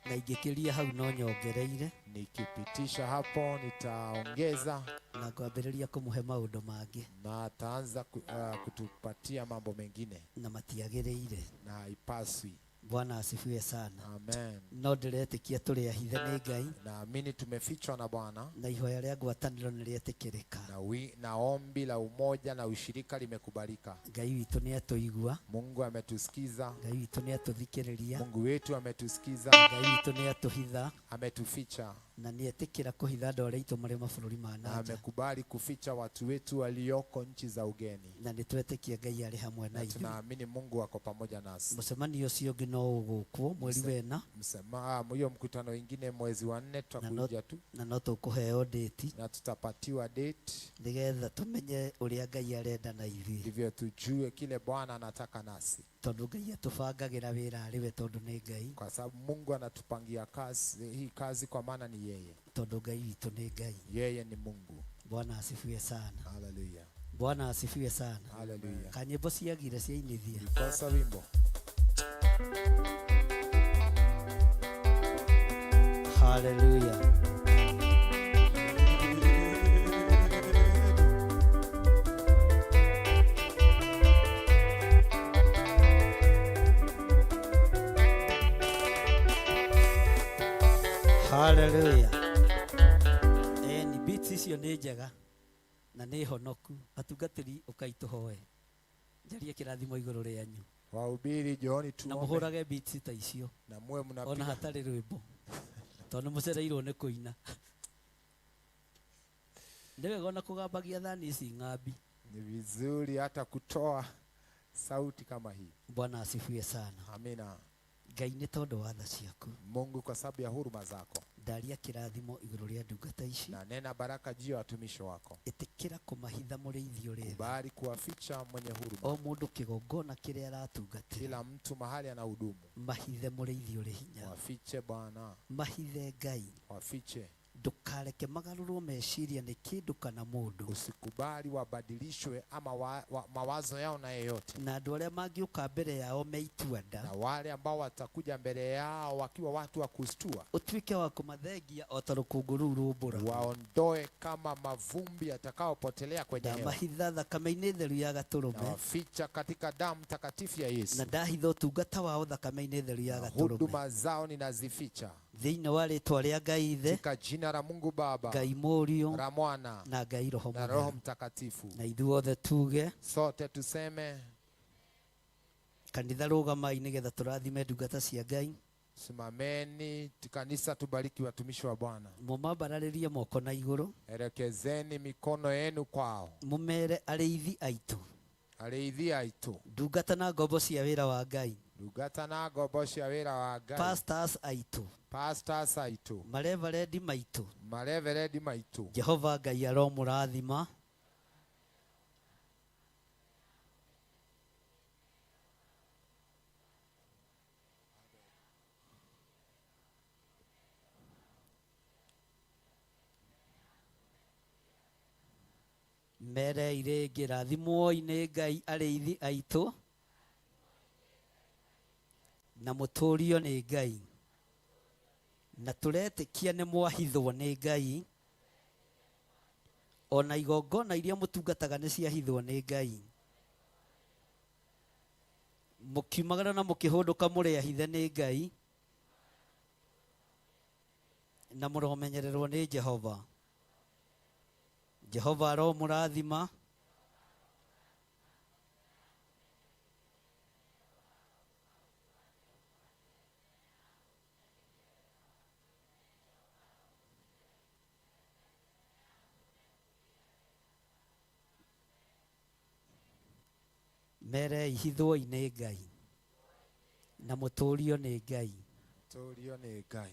Na ingĩkĩria hau no nyongereire. Nikipitisha hapo nitaongeza. Na ngwambĩrĩria kũmũhe maũndũ mangĩ. Na ataanza kutupatia mambo mengine. Na matiagĩrĩire. Na haipaswi. Bwana asifiwe sana. Amen. No ndĩretĩkia tũrĩ ahithe nĩ Ngai. Naamini tumefichwa na Bwana. Na ihoya rĩa ngwatanĩro nĩ rĩetĩkĩrĩka. Na ombi la umoja na ushirika limekubalika. Ngai witũ nĩ atũigua. Mungu ametusikiza. Ngai witũ nĩ atũthikĩrĩria. Mungu wetu ametusikiza. Ngai witũ nĩ atũhitha. Ametuficha. Na nĩ etĩkĩra kũhitha andũ arĩa aitũ marĩ mabũrũri ma Na nanja. amekubali kuficha watu wetu walioko nchi za ugeni. Na nĩ twetĩkia Ngai arĩ hamwe na Na ithuĩ. tunaamini Mungu ako pamoja nasi. Mũcemanio ũcio ũngĩ no ũgũkwo mweri wena. Hiyo mkutano wingine mwezi wa 4 tutakuja tu. Na no tũkũheo date. Na tutapatiwa date. Nĩgetha tũmenye ũrĩa Ngai arenda na ithuĩ. Ndivyo tujue kile Bwana anataka nasi. Tondũ Ngai atũbangagĩra wĩra arĩ we tondũ nĩ Ngai. Kwa sababu Mungu anatupangia kazi, hii kazi kwa maana ni yeye. Tondũ Ngai witũ nĩ Ngai. Yeye ni Mungu. Bwana asifiwe sana. Haleluya. Bwana asifiwe sana. Haleluya. Kanyimbo ciagire ciainithia. Kosa wimbo. Haleluya. Haleluya. Ni beats icio nĩ njega na nĩ honoku. Atungatĩri ũkai tũhoe. Njarie kĩrathimo igũrũ rĩanyu. Wahubiri njooni Na tuombe. mũhũrage beats ta icio. Na muwe mnapiga. Ona hatarĩ rwĩmbo. Tondũ mũcereirwo nĩ kũina. Nĩ wega ona kũgambagia thani ici ng'ambi. Ni vizuri hata kutoa Sauti kama hii. Bwana asifiwe sana. Amina. Ngai nĩ tondũ wa tha ciaku, Mungu, kwa sababu ya huruma zako, ndaria kĩrathimo igũrũ rĩa ndungata ici. Na nena baraka juu ya watumishi wako. Ĩtĩkĩra kũmahitha mũrĩithi ũrĩ tha. Kubali kuwaficha mwenye huruma. O mũndũ kĩgongona kĩrĩa aratungatĩra, Kila mtu mahali anahudumu, mahithe mũrĩithi ũrĩ hinya. Wafiche Bwana, Mahithe Ngai. Wafiche. Ndũkareke magarũrwo meciria nĩ kĩndũ kana mũndũ. Usikubali wabadilishwe ama mawazo yao na yeyote. Na andũ arĩa mangĩũka mbere yao meitua nda, Na wale ambao watakuja mbele yao wakiwa watu wa kustua, ũtuĩke wa kũmathengia o ta rũkũngũ rũu rũmbũra. Waondoe kama mavumbi yatakayopotelea kwenye hewa. Ndamahitha thakame-inĩ theru ya gatũrũme. Na waficha katika damu takatifu ya Yesu. Na ndahitha ũtungata wao thakame-inĩ theru ya Na gatũrũme. huduma zao ninazificha Thĩinĩ wa rĩtwa rĩa Ngai Ithe, katika jina la Mungu Baba, Ngai Mũriũ, la Mwana, na Ngai Roho na Roho Mũtheru. Mtakatifu. Na ithuothe tuge, sote tuseme, kanitha rũgamai nĩgetha tũrathime ndungata cia Ngai. Simameni kanisa, tubariki watumishi wa Bwana. Mũmambararĩrie moko na igũrũ. Elekezeni mikono yenu kwao. Mũmere arĩithi aitũ. Arĩithi aitũ. Ndungata na ngombo cia wĩra wa Ngai. Ndungata na ngombo cia wĩra wa Ngai. Pastors aitũ. Pastors aitũ. Mareverendi maitũ. Mareverendi maitũ. Jehova Ngai aromũrathima. Mere irĩngĩ, rathimwoi nĩ Ngai arĩithi aitũ, na mũtũrio nĩ Ngai, na tũretĩkia nĩ mwahithwo nĩ Ngai, ona igongona iria mũtungataga nĩ ciahithwo nĩ Ngai, mũkiumagara na mũkĩhũndũka mũrĩ ahithe nĩ Ngai, na mũromenyererwo nĩ Jehova. Jehova aromũrathima. Mere ihithwo-inĩ Ngai, na mũtũrio nĩ Ngai. Mũtũrio nĩ Ngai.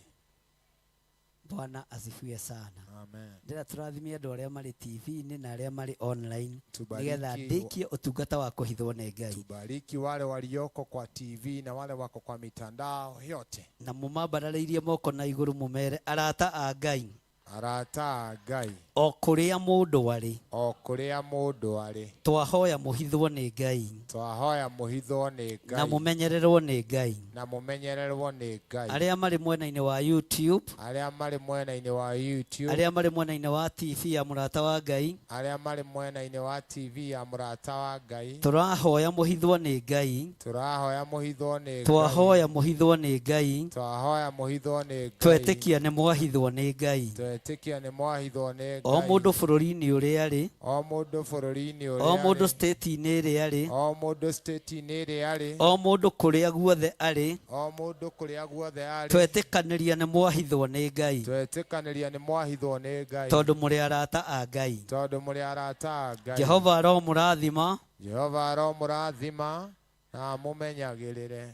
Bwana asifiwe sana. Amen. Ndĩra tũrathimie andũ arĩa marĩ TV-inĩ na arĩa marĩ online, Tubariki nĩgetha ndĩkie ũtungata wa kũhithwo nĩ Ngai. Tubariki wale walioko kwa TV na wale wako kwa mitandao yote. Na mũmambararĩirie moko na igũrũ mũmere arata a Ngai. Arata a Ngai. O kũrĩa mũndũ arĩ. O kũrĩa mũndũ arĩ. Twahoya mũhithwo nĩ Ngai. Twahoya mũhithwo nĩ Ngai. Na mũmenyererwo nĩ Ngai. Na mũmenyererwo nĩ Ngai. Arĩa marĩ mwena-inĩ wa YouTube. Arĩa marĩ mwena-inĩ wa YouTube. Arĩa marĩ mwena-inĩ wa TV ya mũrata wa Ngai. Arĩa marĩ mwena-inĩ wa TV ya mũrata wa Ngai. Tũrahoya mũhithwo nĩ Ngai. Tũrahoya mũhithwo nĩ Ngai. Twahoya mũhithwo nĩ Ngai. Twahoya mũhithwo nĩ Ngai. Twetĩkia nĩ mwahithwo nĩ Ngai. Twetĩkia nĩ mwahithwo nĩ Ngai. O mũndũ bũrũri-inĩ ũrĩa arĩ. O mũndũ bũrũri-inĩ ũrĩa O mũndũ arĩ. state-inĩ ĩrĩa arĩ. O mũndũ state-inĩ ĩrĩa arĩ. O mũndũ kũrĩa guothe arĩ. O mũndũ kũrĩa guothe arĩ. Twetĩkanĩria nĩ mwahithwo nĩ Ngai. Twetĩkanĩria nĩ mwahithwo nĩ Ngai. Tondũ mũrĩ arata a Ngai. Tondũ mũrĩ arata a Ngai. Jehova aromũrathima. Jehova aromũrathima na amũmenyagĩrĩre.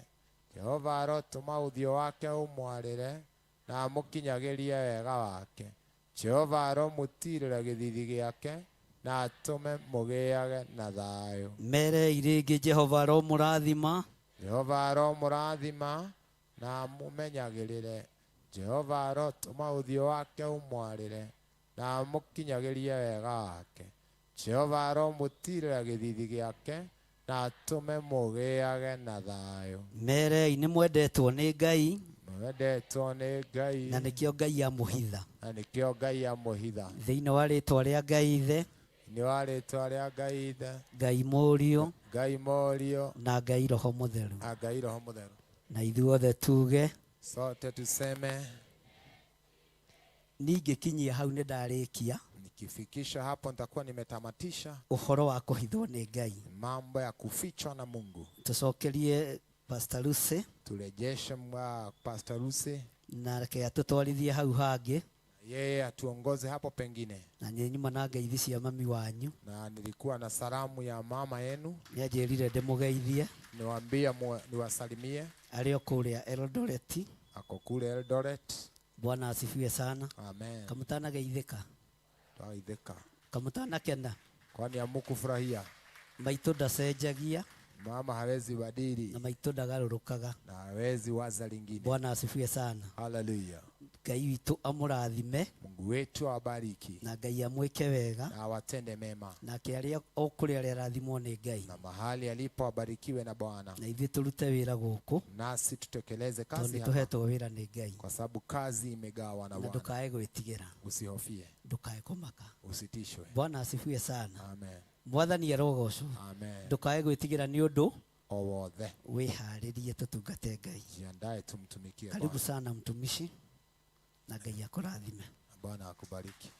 Jehova arotũma ũthiũ wake ũmwarĩre na amũkinyagĩrie wega wake. Jehova aromũtirĩra gĩthithi gĩake na atũme mũgĩage na thayũ. Mere irĩngĩ, Jehova aromũrathima. Jehova aromũrathima na amũmenyagĩrĩre. Jehova arotũma ũthiũ wake ũmwarĩre na amũkinyagĩrie wega wake. Jehova aromũtirĩra gĩthithi gĩake na atũme mũgĩage na thayũ. Merei nĩ mwendetwo nĩ Ngai. Mwendetwo nĩ Ngai. Na nĩkĩo Ngai amũhitha. Na nĩkĩo Ngai amũhitha. Thĩinĩ wa rĩtwa rĩa Ngai Ithe. Thĩinĩ wa rĩtwa rĩa Ngai Ithe. Ngai Mũriũ. Ngai Mũriũ. Na Ngai Roho Mũtheru. Na Ngai Roho Mũtheru. Na ithuothe tuge. Sote tuseme. Ningĩkinyia hau nĩ ndarĩkia. Nikifikisha hapo nitakuwa nimetamatisha. Ũhoro wa kũhithwo nĩ Ngai. Mambo ya kufichwa na Mungu. Tũcokerie Pastor Lucy. Turejeshe Pastor Lucy. Na reke atũtwarithie hau hangĩ. Yeye atuongoze hapo pengine. Na nĩ nyuma na ngeithi cia mami wanyu. Na nilikuwa na salamu ya mama yenu. Nĩ anjĩrire ndĩmũgeithie. Niwaambia niwasalimie. Arĩ o kũrĩa Eldoret. Ako kule Eldoret. Bwana asifiwe sana. Amen. Kamũtanageithĩka. Twageithĩka. Kamũtanakena. Kwani hamukufurahia? Maitũ ndacenjagia. Mama hawezi badili. Na maitũ ndagarũrũkaga. Na hawezi waza lingine. Bwana asifiwe sana. Haleluya. Ngai witũ amũrathime. Mungu wetu awabariki. Na Ngai amwĩke wega. Na awatende mema. Nake arĩa o kũrĩa arĩa arathimwo nĩ Ngai. Na mahali alipo abarikiwe na Bwana. Na ithuĩ tũrute wĩra gũkũ. Nasi tutekeleze kazi Tondũ hapa. tũhetwo wĩra nĩ Ngai. Kwa sababu kazi imegawa na Na Bwana. ndũkae gwĩtigĩra. Usihofie. Ndũkae kũmaka. Usitishwe. Bwana asifiwe sana. Amen. Mwathani arogocwo. Amen. Ndũkae gwĩtigĩra nĩ ũndũ o wothe. Wĩharĩrie tũtungate Ngai. Jiandae tumtumikie Karibu Bwana. sana mtumishi. Na Ngai akũrathime. Bwana akubariki.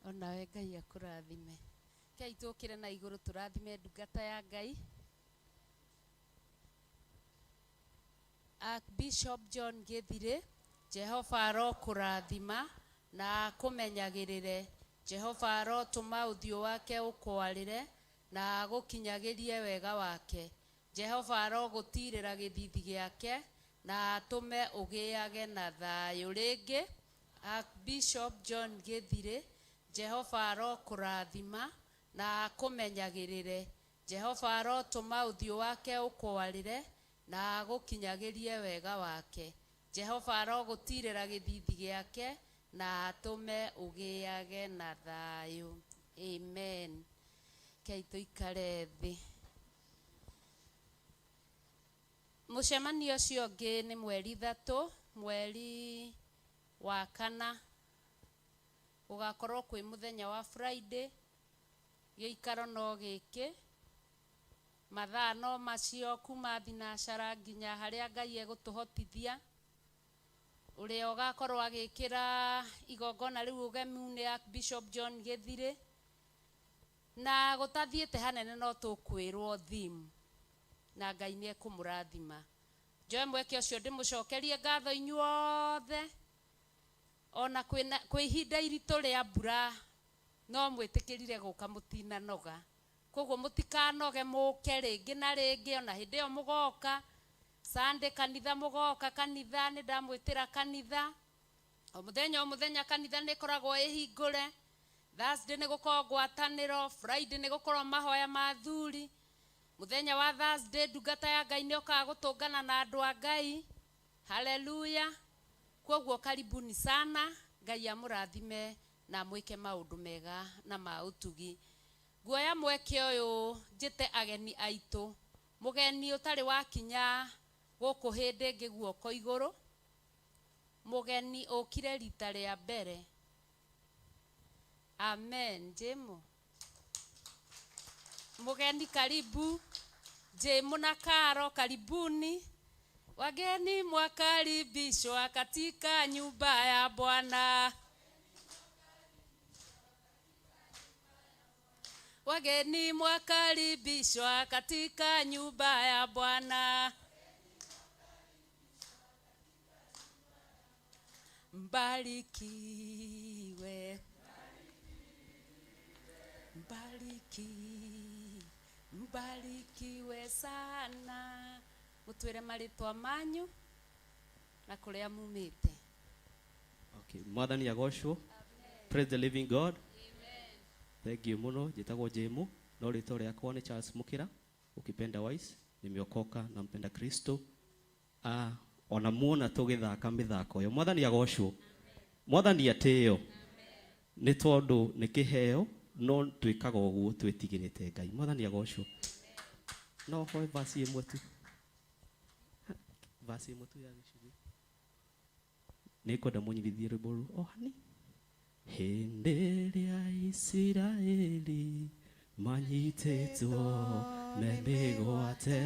Onawe Ngai akũrathime. Kei tũkĩre na igũrũ tũrathime ndungata ya Ngai. Archbishop John Githire, Jehova arokũrathima na akũmenyagĩrĩre. Jehova arotũma ũthiũ wake ũkwarĩre na agũkinyagĩrie wega wake. Jehova arogũtirĩra gĩthithi gĩake na atũme ũgĩage na thayũ rĩngĩ. Archbishop John Githire, Jehova arokũrathima na akũmenyagĩrĩre. Jehova arotũma ũthiũ wake ũkwarĩre na agũkinyagĩrie wega wake. Jehova arogũtirĩra gĩthithi gĩake na atũme ũgĩage na thayũ. Amen. Kei tũikare thĩ. Mũcemanio ũcio ũngĩ nĩ mweri 3, mweri wa 4. Gũgakorwo kwĩ mũthenya wa Friday. Gĩikaro no gĩkĩ. Mathaa no macio kuma thinacara nginya harĩa Ngai egũtũhotithia. Ũrĩa ũgakorwo agĩkĩra igongona rĩu ũgemu nĩ Archbishop John Githire. Na gũtathiĩte hanene no tũkwĩrwo theme. Na Ngai nĩ ekũmũrathima. Njoe mweke ũcio ndĩmũcokerie ngatho inyuothe. Ona kwĩ ihinda iritũ rĩa mbura no mwĩtĩkĩrire gũka mũtinanoga. Koguo mũtikanoge mũke rĩngĩ na rĩngĩ ona hĩndĩ ĩyo mũgoka. Sunday kanitha mũgoka kanitha nĩ ndamwĩtĩra kanitha. O mũthenya o mũthenya kanitha nĩ ĩkoragwo ĩhingũre. Thursday nĩ gũkoragwo ngwatanĩro, Friday nĩ gũkoragwo mahoya ma athuri. Mũthenya wa Thursday ndungata ya Ngai nĩ okaga gũtũngana na andũ a Ngai. Haleluya. Koguo karibuni sana. Ngai amũrathime na amwĩke maũndũ mega na ma ũtugi. Nguoya mweke ũyũ njĩte ageni aitũ. Mũgeni ũtarĩ wakinya gũkũ hĩndĩ ĩngĩ guoko igũrũ. Mũgeni ũkire rita rĩa mbere. Amen. Jemo. Mũgeni karibu. Jemo na Karo karibuni. Wageni mwakaribishwa katika nyumba ya Bwana. Wageni mwakaribishwa katika nyumba ya Bwana. Mbarikiwe. Mbarikiwe. Mbarikiwe sana. Mutwire marĩtwa manyu na kũrĩa mumĩte. Okay, Mwathani agocwo. Praise the living God. Amen. Thank you muno. Njĩtagwo Jemu, no rĩtwa rĩakwa nĩ Charles Mukira. Ukipenda wise, nimeokoka na mpenda Kristo. Ona muona tũgĩthaka mĩthako ĩyo. Mwathani agocwo. Mwathani atĩo. Nĩ tondũ nĩ kĩheo no twĩkaga ũguo twĩtigĩrĩte Ngai. Mwathani agocwo. No hoe verse ĩmwe tu. Verse ĩmwe tu ya gĩcunjĩ. Nĩngwenda mũnyitithie rwĩmbo rũu. O hani. Hĩndĩ ĩrĩa Isiraeli manyitĩtwo me mĩgwate,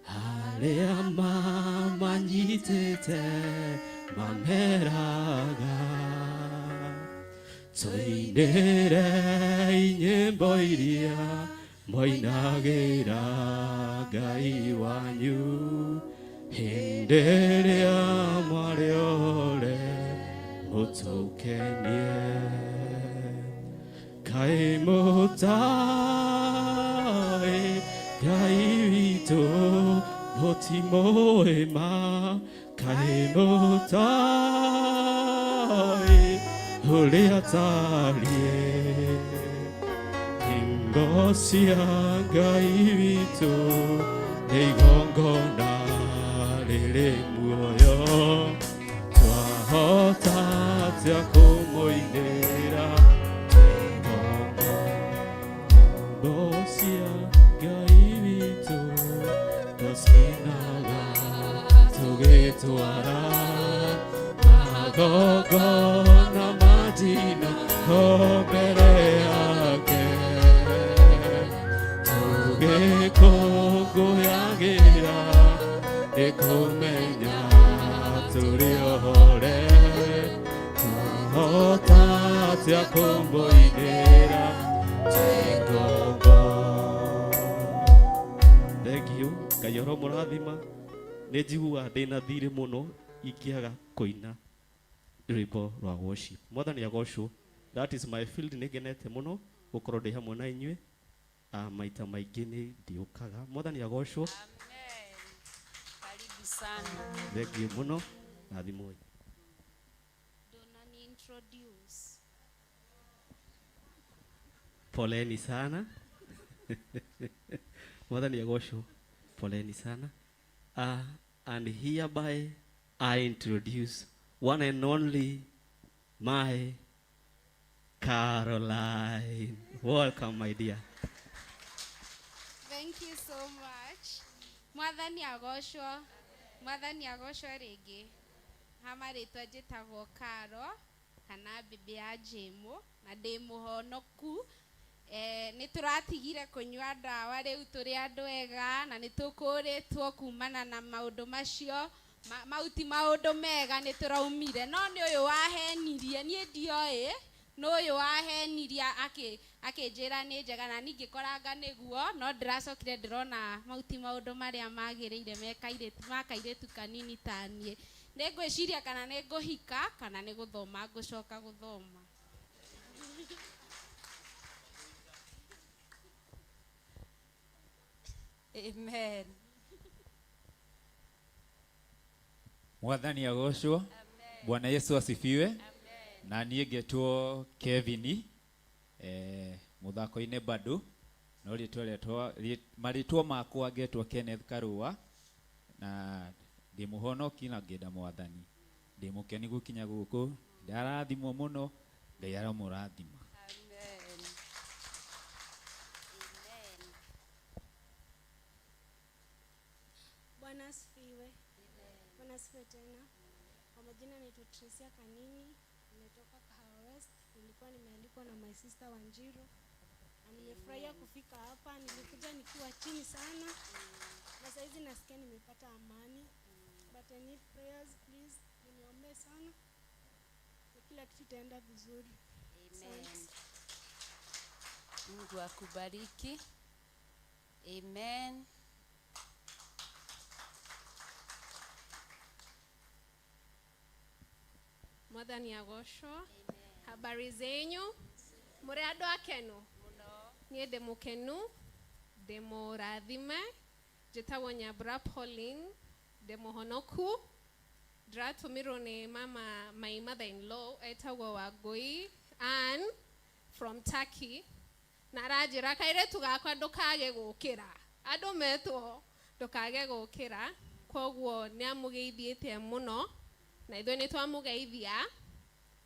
harĩa mamanyitĩte mameraga, tũinĩre nyĩmbo iria Moinagĩra Ngai wanyu hĩndĩ ĩrĩa mwarĩ ore mũtũkenie. Kaĩ mũtaĩ Ngai witũ mũtimũĩ ma, kaĩ mũtaĩ ũrĩa atariĩ. Hingo cia Ngai witũ nĩ igongona rĩrĩ muoyo, twahota atĩa kũmũinĩra ngombo? Hingo cia Ngai witũ tũcinaga tũgĩtwara magongona ma njino ho mbere yake, tũgĩkũngũyagĩra nĩ kũmenya tũrĩ ohore, twahota atĩa kũmũinĩra twĩ ngombo? Thank you. Ngai aromũrathima. Nĩ njiguaga ndĩna thirĩ mũno ingĩaga kũina rwĩmbo rwa worship. Mwathani agocwo. That is my field. Nĩ ngenete mũno gũkorwo ndĩ hamwe na inyuĩ. Maita maingĩ nĩ ndiũkaga. Mwathani agocwo. Amen. Karibu sana. Thank you mũno. Rathimwoi. Ndũnani introduce. Poleni sana. Mwathani agocwo. Poleni sana. And hereby I introduce one and only my Caroline. Welcome, my dear. Thank you so much. Mwathani agocwo. Mwathani agocwo rĩngĩ. Ha marĩtwa njĩtagwo Karo kana bibi ya Jĩmũ na ndĩ mũhonoku. Nĩ tũratigire kũnyua ndawa, rĩu tũrĩ andũ ega na nĩ tũkũrĩtwo kumana na maũndũ macio. Mau ti maũndũ mega, nĩ tũraumire, no nĩ ũyũ wahenirie, niĩ ndioĩ, nĩ ũyũ wahenirie akĩnjĩra nĩ njega na niĩ ngĩkoranga nĩguo, no ndĩracokire ndĩrona mau ti maũndũ marĩa magĩrĩire me kairĩtu, ma kairĩtu kanini ta niĩ. Nĩ ngwĩciria kana nĩ ngũhika kana nĩ gũthoma ngũcoka gũthoma. Amen. Mwathani agocwo. Bwana Yesu asifiwe. Na niĩ ngetwo Kevin, mũthako-inĩ bado no rĩtwa rĩtwa marĩtwa makwa ngetwo Kenneth Karua, na ndĩ mũhonoki na ngĩenda Mwathani. Ndĩ mũkeni gũkinya gũkũ, ndarathimwo mũno, Ngai aromũrathima. Amen. Amen. Bwana asifiwe. Bwana asifiwe tena. Kwa majina naitwa Tracia Kanini, nimetoka Kahawa West. Nilikuwa nimealikwa na my sister Wanjiru na nimefurahia kufika hapa. Nilikuja nikiwa chini sana na saizi nasikia nimepata amani, but I need prayers please, muniombee sana na kila kitu itaenda vizuri. Amen. Asante. Mungu akubariki. Amen. Mwathani agocwo. Habari zenyu? Mũrĩ andũ akenu? Niĩ ndĩ mũkenu, ndĩ mũrathime, njĩtagwo Nyambura Pauline, ndĩ mũhonoku. Ndĩratũmirwo nĩ mama, my mother-in-law etagwo Wangũi Ann from Turkey, na aranjĩra kairĩtu gakwa ndũkage gũkĩra. Andũ metwo ndũkage gũkĩra, koguo nĩ amũgeithiĩte mũno na ithuĩ nĩ twamũgeithia.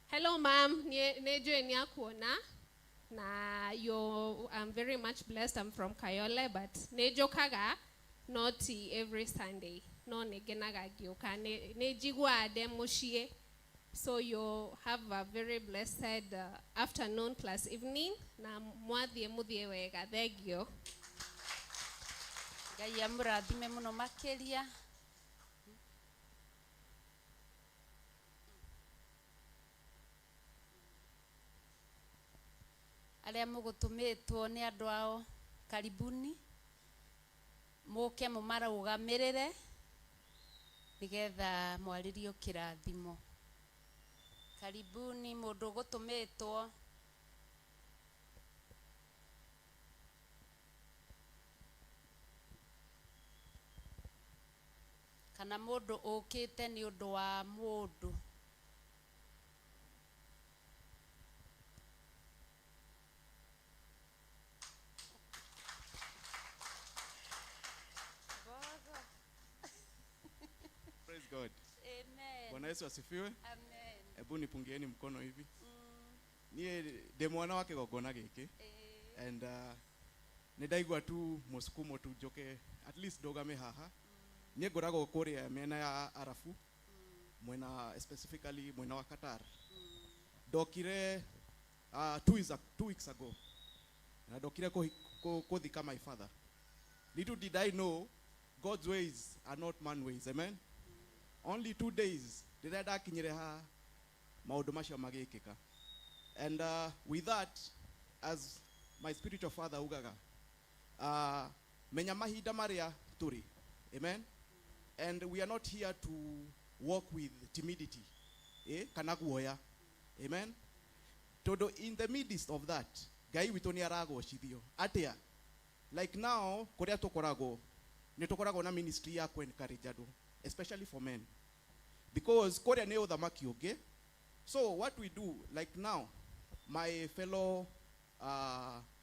Hello ma'am, nĩ njũĩ nĩ akuona na you, I'm very much blessed. I'm from Kayole, but nĩ njũkaga not every Sunday, no nĩ ngenaga ngĩũka, nĩ njiguaga ndĩ mũciĩ. So you have a very blessed afternoon plus evening, na mwathiĩ mũthiĩ wega. Thank you. Ngai amũrathime mũno makĩria. Arĩa mũgũtũmĩtwo nĩ andũ ao, Karibuni mũke mũmarũgamĩrĩre nĩgetha mwarĩrio kĩrathimo. Karibuni mũndũ ũgũtũmĩtwo. Kana mũndũ ũkĩte nĩ ũndũ wa mũndũ. Praise God. Amen. Bwana Yesu asifiwe. Amen. Ebu nipungieni mkono hivi. Niĩ ndĩ mwana wa kĩgongona gĩkĩ. And nĩ ndaigua tu mũsukumo tu njoke at least ndũgame haha. Niĩ ngoragwo kũrĩa mĩena ya Arabu, mwena specifically mwena wa Qatar. Ndokire 2 weeks ago. Na ndokire kũthika my father. Little did I know God's ways are not man ways. Amen. Only 2 days rĩrĩa ndakinyire haha maũndũ macio magĩkĩka. And with that, as my spiritual father ugaga, menya mahinda marĩa tũrĩ. Amen. And we are not here to walk with timidity, eh? Kana guoya. Amen. Tondũ in the midst of that, Ngai witũ nĩ aragocithio. Atĩa? Like now, kũrĩa tũkoragwo, nĩ tũkoragwo na ministry ya kũ-encourage andũ, especially for men. Because kũrĩa nĩ ũthamaki ũngĩ. So what we do, like now, my fellow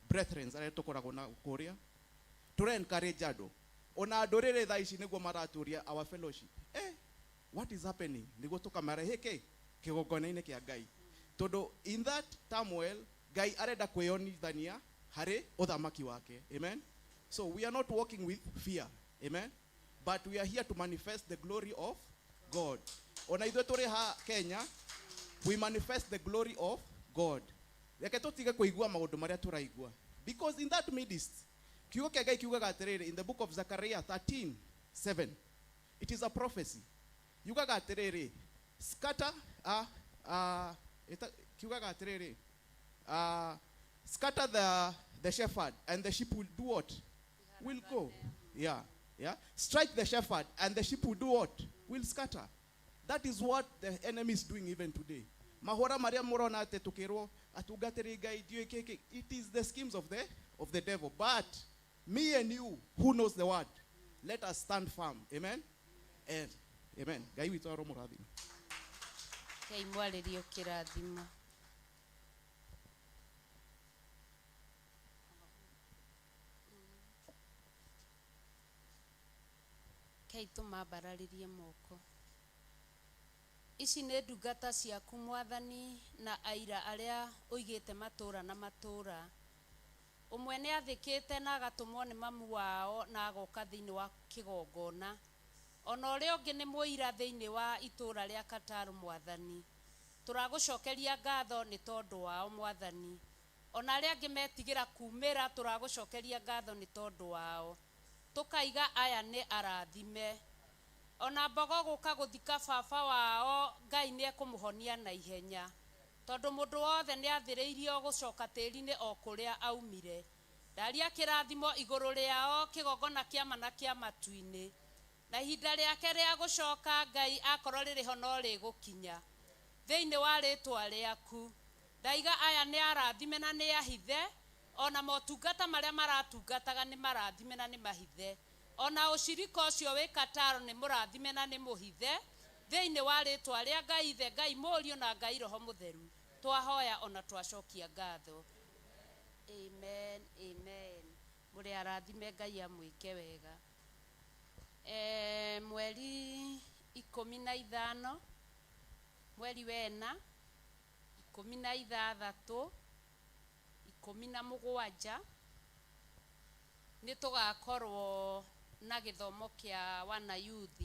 brethren arĩa tũkoragwo na kũrĩa, tũra encourage andũ. Ona ndũrĩrĩ thaa ici nĩguo maratũria our fellowship. Eh, what is happening? Nĩguo tũkamarehe kĩ? Kĩgongona-inĩ kĩa Ngai. Tondũ in that turmoil, Ngai arenda kwĩyonithania harĩ ũthamaki wake. Amen. So we are not walking with fear. Amen. But we are here to manifest the glory of God. Ona ithuĩ tũrĩ ha Kenya, we manifest the glory of God. Reke tũtige kũigua maũndũ marĩa tũraigua. Because in that midst, kiugo kĩa Ngai kiugaga atĩrĩrĩ, in the book of Zechariah 13:7, it is a prophecy. Yugaga atĩrĩrĩ, scatter, kiugaga atĩrĩrĩ, scatter the shepherd and the sheep will do what? Will go. Yeah. Strike the shepherd and the sheep will do what? Will scatter. That is what the enemy is doing even today. Mahora maria mũrona atĩ tũkĩrwo atungatĩri Ngai ndiũĩ kĩkĩ. It is the schemes of the devil. But me and you who knows the word, let us stand firm. Amen. And amen. Ngai witũ aromũrathima. Ngai mwarĩrio kĩrathimo. Kei tũmambararĩrie moko. Ici nĩ ndungata ciaku Mwathani na aira arĩa ũigĩte matũũra na matũũra. Ũmwe nĩ athĩkĩte na agatũmwo nĩ mamu wao na agoka thĩinĩ wa kĩgongona. Ona ũrĩa ũngĩ nĩ mũira thĩinĩ wa itũũra rĩa Qatar Mwathani. Tũragũcokeria ngatho nĩ tondũ wao Mwathani. Ona arĩa angĩ metigĩra kumĩra tũragũcokeria ngatho nĩ tondũ wao. Tũkaiga aya nĩ arathime. Ona mbogo gũka gũthika baba wao Ngai nĩ ekũmũhonia na ihenya. Tondũ mũndũ wothe nĩ athĩrĩirio gũcoka tĩri-inĩ o kũrĩa aumire. Ndaria kĩrathimo igũrũ rĩao kĩgongona kĩa ma na kĩa matu-inĩ. Na ihinda rĩake rĩa gũcoka Ngai akorwo rĩrĩ ho no rĩgũkinya. Thĩinĩ wa rĩtwa rĩaku. Ndaiga aya nĩ arathime na nĩ ahithe, ona motungata marĩa maratungataga nĩ marathime na nĩ mahithe. Ona ũcirika ũcio wĩ Qatar nĩ mũrathime na nĩ mũhithe. Thĩinĩ wa rĩtwa rĩa Ngai Ithe, Ngai Mũriũ na Ngai Roho Mũtheru. Twahoya ona twacokia ngatho. Amen, amen. Mũrĩ arathime Ngai amwĩke wega. Mweri 15 mweri wena 16 17 nĩ tũgakorwo na gĩthomo kĩa wana youth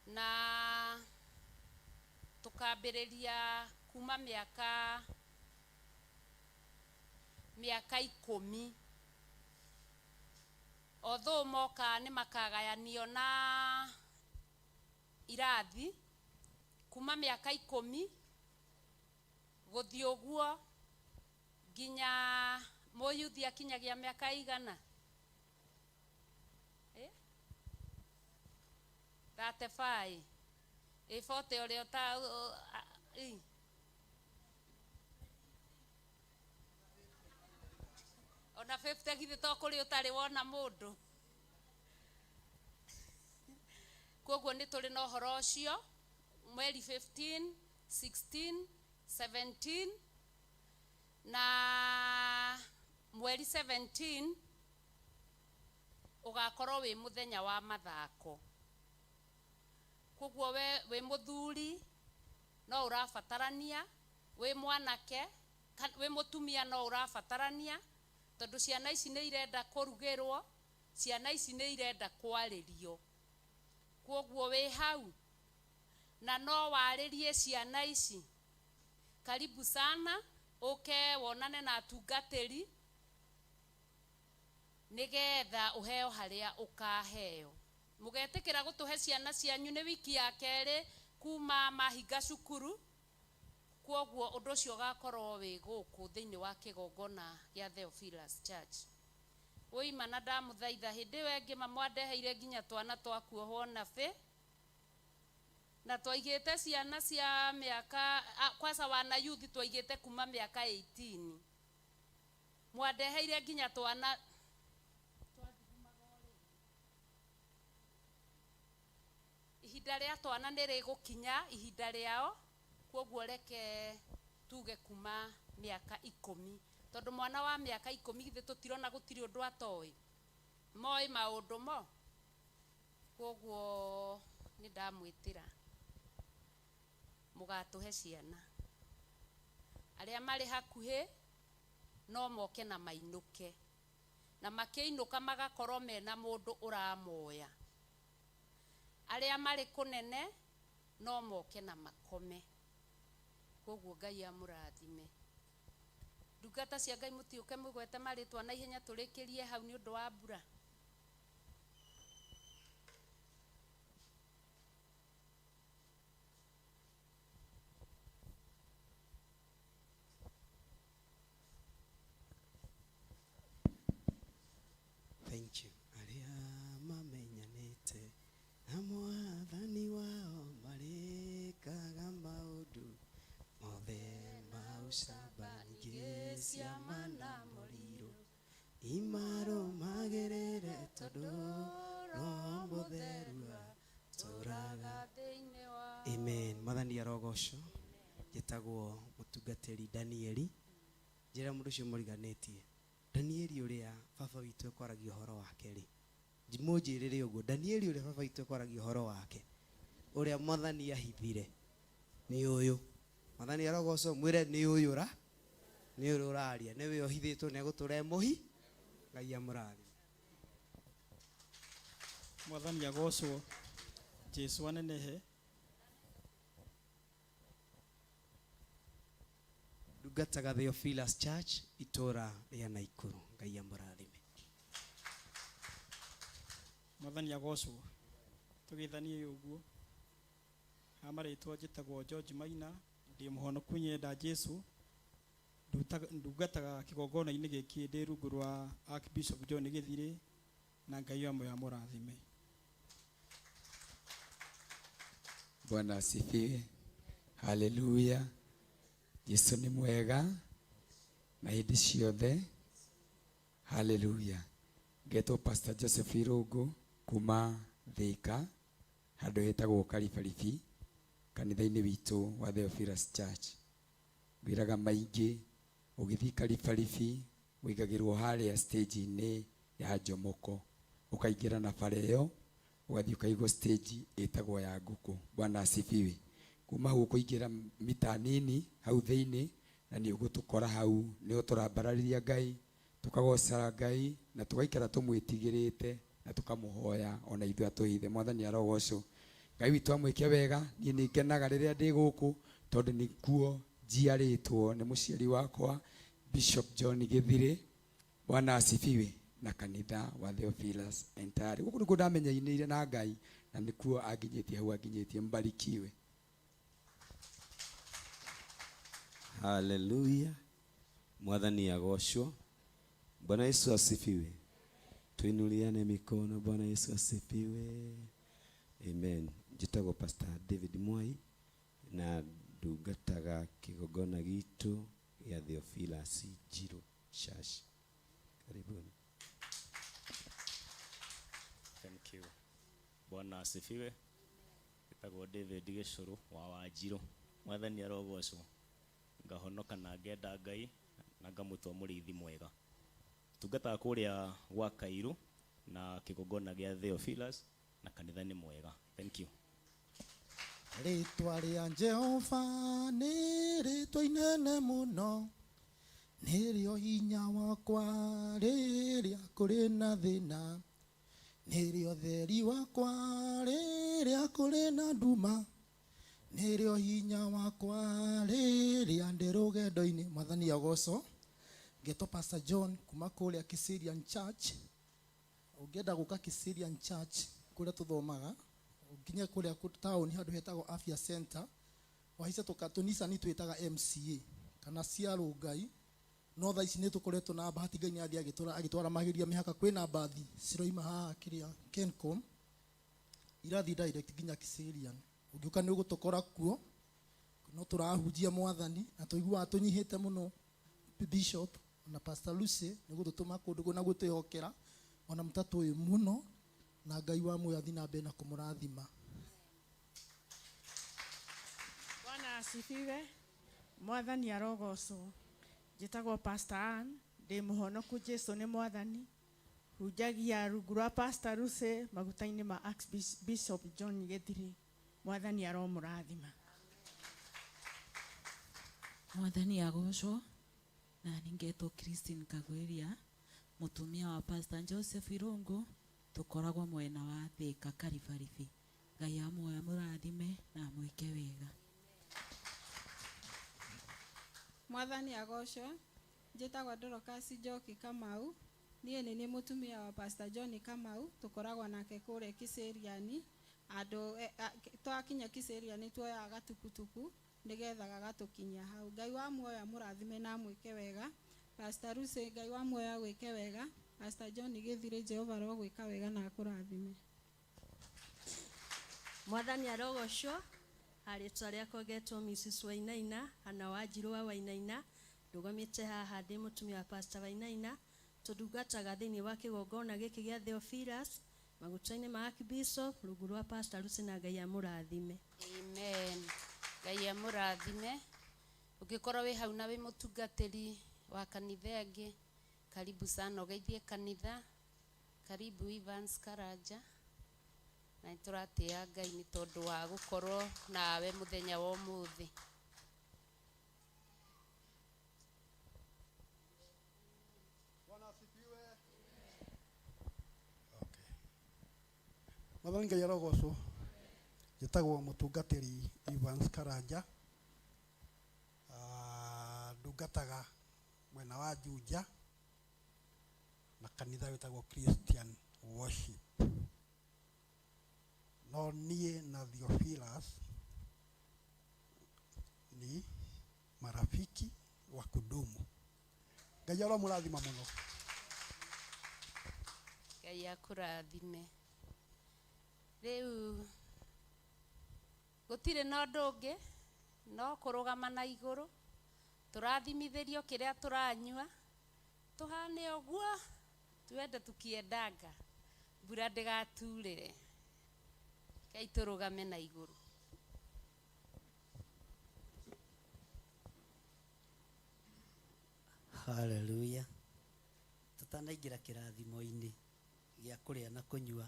na tũkambĩrĩria kuma mĩaka 10. Although moka nĩ makagayanio na irathi kuma mĩaka 10 gũthiĩ ũguo nginya Mũyuthi akinyagia mĩaka igana? Eh? 35. Ĩ 40 ũrĩa ũta ĩ. Ona 50 githĩ to kũrĩ ũtarĩ wona mũndũ. Koguo nĩ tũrĩ na ũhoro ũcio mweri 15, 16, 17 na mweri 17 ũgakorwo wĩ mũthenya wa mathako. Koguo we wĩ mũthuri no ũrabatarania, wĩ mwanake, wĩ mũtumia no ũrabatarania, tondũ ciana ici nĩ irenda kũrugĩrwo, ciana ici nĩ irenda kwarĩrio. Koguo wĩ hau na no warĩrie ciana ici. Karibu sana, ũke wonane na atungatĩri nĩgetha ũheo harĩa ũkaheo. Mũgetĩkĩra gũtũhe ciana cianyu nĩ wiki ya kerĩ kuma mahinga cukuru. Koguo ũndũ ũcio ũgakorwo wĩ gũkũ thĩinĩ wa kĩgongona gĩa Theophilus Church. Ũima na ndamũthaitha hĩndĩ ĩyo ĩngĩ mamwandeheire nginya twana twa kuohwo na bĩ, na twaigĩte ciana cia mĩaka, kwanza wana youth twaigĩte kuma mĩaka 18. Mwandeheire nginya twana ihinda rĩa twana nĩ rĩgũkinya ihinda rĩao, koguo reke tuge kuma mĩaka 10, tondũ mwana wa mĩaka 10 githĩ tũtirona gũtirĩ ũndũ atoĩ, moĩ maũndũ mo. Koguo nĩ ndamwĩtĩra mũgatũhe ciana. Arĩa marĩ hakuhĩ no moke na mainũke, na makĩinũka magakorwo mena mũndũ ũramoya. Arĩa marĩ kũnene no moke na makome. Koguo Ngai amũrathime. Ndungata cia Ngai mũtiũke mũgwete marĩtwa na ihenya tũrĩkĩrie hau nĩ ũndũ wa mbura. Thank you. Arĩa mamenyanĩte na mwathani wao marĩkaga maũndũ mothe ma ũcamba, ningĩ ciama na morirũ imarũmagĩrĩre, tondũ Roho Mũtheru atũũraga. Amen. Mwathani arogocwo. Njĩtagwo mũtungatĩri Danieli. Njĩra mũndũ ũcio mũriganĩtie. Danieli ũrĩa baba witũ ekwaragia ũhoro wake rĩ, mũnjĩrĩre ũguo, Danieli ũrĩa baba witũ ekwaragia ũhoro wake, ũrĩa mwathani ahithire nĩ ũyũ. Mwathani arogocwo, mwĩre nĩ ũyũ ra, nĩ ũyũ ũraria, nĩwe ũhithĩtwo nĩ egũtũra e mũhi. Ngai amũrathime. Mwathani agocwo, Jesu anenehe. Ndungataga Theophilus Church itũra rĩa Naikuru. Ngai amũrathime. Mwathani agocwo. Tũgeithanie ũguo. Ha marĩtwa njĩtagwo George Maina, ndĩ mũhonoku nyenda Jesu. Ndungataga kĩgongona-inĩ gĩkĩ ndĩ rungu rwa Archbishop John Gĩthirĩ, na Ngai amwe amũrathime. Bwana asifiwe. Haleluya. Jesu ni mwega na hĩndĩ ciothe. Haleluya. Ngetwo Pastor Joseph Irungu kuma Thika, handũ hetagwo Karibaribi, kanitha-inĩ witũ wa Theophilus Church. Ngwĩraga maingĩ, ũgĩthiĩ Karibaribi wĩigagĩrwo harĩa stage-inĩ ya Jomoko, ũkaingĩra na bara ĩyo, ũgathiĩ ũkaigwo stage ĩtagwo ya ngũkũ. Bwana asifiwe. Kuma hau ũkũingĩra mita nini hau thĩinĩ, na nĩ ũgũtũkora hau, nĩho tũrambararĩria Ngai, tũkagoca Ngai, na tũgaikara tũmwĩtigĩrĩte, na tũkamũhoya ona ithuĩ atũhithe. Mwathani arogocwo. Ngai witũ amwĩke wega. Niĩ nĩ ngenaga rĩrĩa ndĩ gũkũ, tondũ nĩkuo njiarĩtwo nĩ mũciari wakwa Bishop John Gĩthirĩ. Bwana asifiwe. Na kanitha wa Theophilus entirely. Gũkũ nĩkuo ndamenyanĩire na Ngai, na nĩkuo anginyĩtie hau anginyĩtie. Mbarikiwe. Haleluya. Mwathani agocwo. Bwana Yesu asifiwe. Tuinuliane mikono. Bwana Yesu asifiwe. Amen. Njĩtagwo Pastor David Mwai na ndungataga kĩgongona gitũ gĩa Theophilus Njirũ Church. Karibuni. Thank you. Bwana asifiwe. Etagwo David Gĩcũrũ wa Wanjirũ. Mwathani arogocwo. Ngahonoka na ngenda Ngai na ngamũtua mũrĩithi mwega. Tungataga kũrĩa gwa Kairu na kĩgongona gĩa Theophilus na kanitha nĩ mwega. Thank you. Rĩtwa rĩa Jehova nĩ rĩtwa inene mũno, nĩrĩo hinya wakwa rĩrĩa kũrĩ na thĩna, nĩrĩo theri wakwa rĩrĩa kũrĩ na nduma, nĩrĩo hinya wakwa rĩrĩa ndĩ rũgendo-inĩ. Mwathani agocwo. Ngetwo Pastor John kuma kũrĩa Kiserian Church. Ũngĩenda gũka Kiserian Church kũrĩa tũthomaga, ũkinye kũrĩa taũni handũ hetagwo Afya Center, wahaica tũnicani twĩtaga MCA kana Ciarũngai. No thaa ici nĩ tũkoretwo na bahati, Ngai nĩ athiĩ agĩtwaramagĩria mĩhaka. Kwĩna mbathi ciroima haha kĩrĩa Kencom irathiĩ direct nginya Kiserian. Ũngĩũka nĩ ũgũtũkora kuo, no tũrahunjia Mwathani na tũiguaga tũnyihĩte mũno. Bishop na Pastor Lucy nĩ gũtũtũma kũndũ kũu na gũtwĩhokera ona mũtatũ ũyũ mũno, na Ngai wa muoyo athiĩ na mbere na kũmũrathima. Bwana asifiwe. Mwathani arogocwo. Njĩtagwo Pastor Ann, ndĩ mũhonoku, Jesu nĩ Mwathani. Hunjagia rungu rwa Pastor Lucy maguta-inĩ ma Archbishop John Gĩthiri. Mwathani aromũrathima. Mwathani agocwo. Na ningetwo Christine Kagweria, mutumia wa Pastor Joseph Irungu, tukoragwo mwena wa Thika Karibaribi. Ngai amuoya mũrathime na amwĩke wega. Mwathani agocwo. Njĩtagwo Dorcas Njoki Kamau. Niĩ nĩ niĩ mũtumia wa Pastor John Kamau, tũkoragwo nake kũrĩa Kiseriani. Andũ twakinya Kiseriani tuoyaga gatukutuku nĩgetha gagatũkinyia hau. Ngai wa muoyo amũrathime na amwĩke wega. Pastor Lucy, Ngai wa muoyo agwĩke wega. Pastor John Gĩthirĩ, Jehova arogwĩka wega na akũrathime. Mwathani arogocwo. Rĩtwa rĩakwa ngetwo Mrs Wainaina ana Wanjirũ wa Wainaina. Ndũgamĩte haha ndĩ mũtumia wa Pastor Wainaina. Tũndungataga thĩinĩ wa kĩgongona gĩkĩ gĩa Theophilus maguta-inĩ ma Archbishop rungu rwa Pastor Lucy, na Ngai amũrathime. Amen. Ngai amũrathime. Ũngĩkorwo wĩ hau na wĩ mũtungatĩri wa kanitha ĩngĩ, karibu sana ũgeithie kanitha. Karibu Evans Karanja. Na nĩ tũratĩĩa Ngai nĩ tondũ wa gũkorwo nawe mũthenya wa ũmũthĩ. Mwathani Ngai arogocwo. Njĩtagwo mũtungatĩri Evans Karanja. Ndungataga mwena wa Juja na kanitha wĩtagwo Christian Worship. No niĩ na Theophilus ni marafiki wa kudumu. Ngai aromũrathima mũno. Ngai akũrathime. Rĩu gũtirĩ na ũndũ ũngĩ no kũrũgama na igũrũ, tũrathimithĩrio kĩrĩa tũranyua, tũhane ũguo twende tukiendanga, mbura ndĩgaturĩre. Ngai tũrũgame na igũrũ. Hallelujah. Tutanaingĩra kĩrathimo-inĩ gĩa kũrĩa na kũnyua,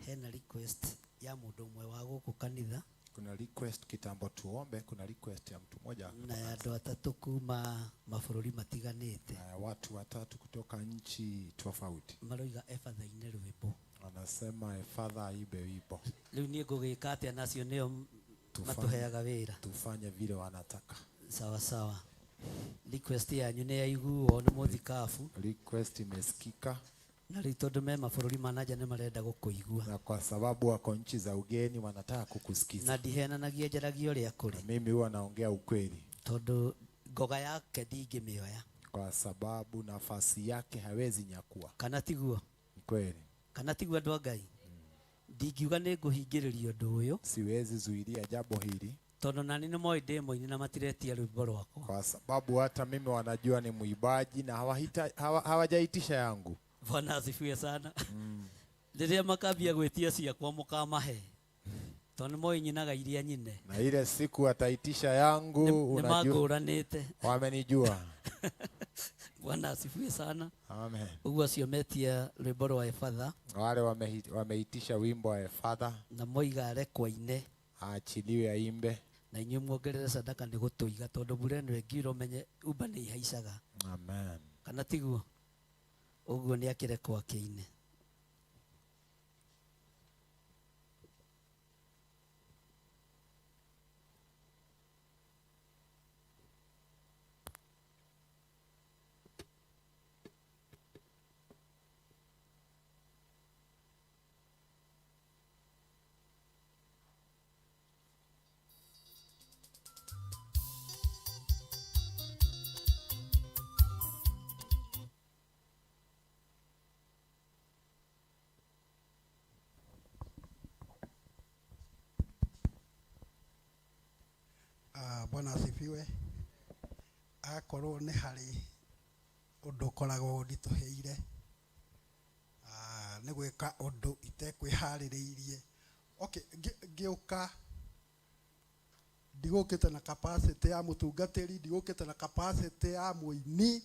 hena request ya mũndũ ũmwe wa gũkũ kanitha. Kuna request kitambo tuombe, kuna request ya mtu mmoja na ya andũ atatũ kuma mabũrũri matiganĩte. Na watu watatu kutoka nchi tofauti. Maroiga Efatha aine rwĩmbo. Wanasema Efatha aibe wimbo. Rĩu niĩ ngũgĩka atĩa nacio nĩo matuheaga wĩra. Tufanye vile wanataka. Sawa sawa. Request yanyu nĩ yaiguo nĩ mũthikabu. Request imesikika. Na rĩu tondũ me mabũrũri ma nanja nĩ marenda gũkũigua. Na kwa sababu wako nchi za ugeni wanataka kukusikiza. Na ndihenanagia, njaragia ũrĩa kũrĩ. Na mimi huwa naongea ukweli. Tondũ ngoga yake ndingĩmĩoya. Kwa sababu nafasi yake hawezi nyakua. Kana tiguo? Ni kweli. Kana tiguo andũ a Ngai? Ndingiuga nĩ ngũhingĩrĩria ũndũ ũyũ. Siwezi zuilia jambo hili. Tondũ nani nĩ moĩ ndĩ mũini na matiretia rwĩmbo rwakwa. Kwa sababu hata mimi wanajua ni mwimbaji na hawajaitisha yangu. Bwana asifiwe sana. Rĩrĩa makambia gwĩtia ciakwa mũkamahe. Tondũ nĩ moĩ nyinaga iria nyine. Na ile siku ataitisha yangu, Nĩ unajua mangũranĩte. Wamenijua. Bwana asifiwe sana. Amen. Ũguo acio metia rwĩmbo rwa Efatha. Wale wameitisha wimbo wa Efatha. Na moiga arekwo aine. Aachiliwe aimbe. Na inyuĩ muongerere sadaka nĩ gũtũiga tondũ mbura ĩno ĩngiura ũmenye umba nĩ ihaicaga. Amen. Kana tiguo? Ũguo nĩ akĩrekwo akĩine. Bwana asifiwe. Akorwo nĩ harĩ ũndũ ũkoragwo ũnditũhĩire, nĩ gwĩka ũndũ itekwĩharĩrĩirie. Okay, ngĩũka ndigũkĩte na capacity ya mũtungatĩri, ndigũkĩte na capacity ya mũini,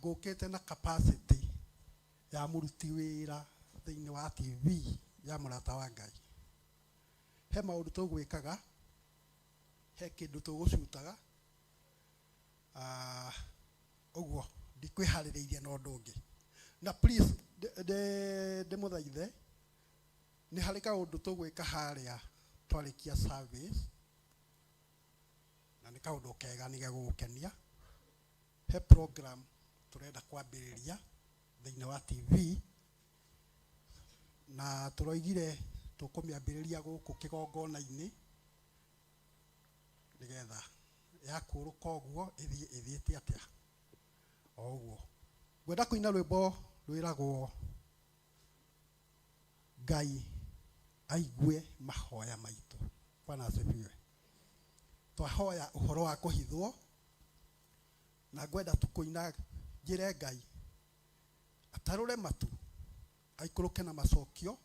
ngũkĩte na capacity ya mũruti wĩra thĩinĩ wa TV ya Mũrata wa Ngai. He maũndũ tũgwĩkaga, he kĩndũ tũgũcutaga, ũguo ndikwĩharĩrĩirie na ũndũ ũngĩ. Na please, ndĩmũthaithe, nĩ harĩ kaũndũ tũgwĩka harĩa twarĩkia service, na nĩ kaũndũ kega nĩ gegũgũkenia. He program tũrenda kwambĩrĩria thĩinĩ wa TV, na tũroigire tũkũmĩambĩrĩria gũkũ kĩgongona-inĩ nĩgetha yakũrũka ũguo ĩthiĩ ĩthiĩte atĩa o ũguo. Ngwenda kũina rwĩmbo rwĩragwo Ngai aigue mahoya maitũ. Bwana asifiwe. Twahoya ũhoro wa kũhithwo, na ngwenda tu kũina njĩre Ngai atarũre matu aikũrũke na macokio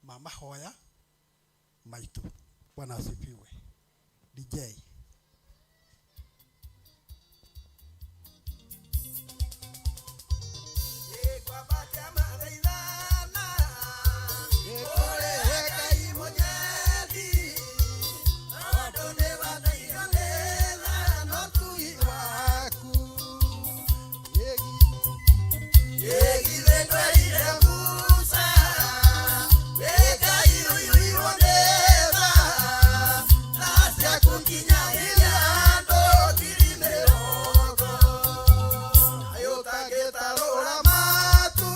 ma mahoya maitũ. Bwana asifiwe. DJ. Ayo tageta rora matu.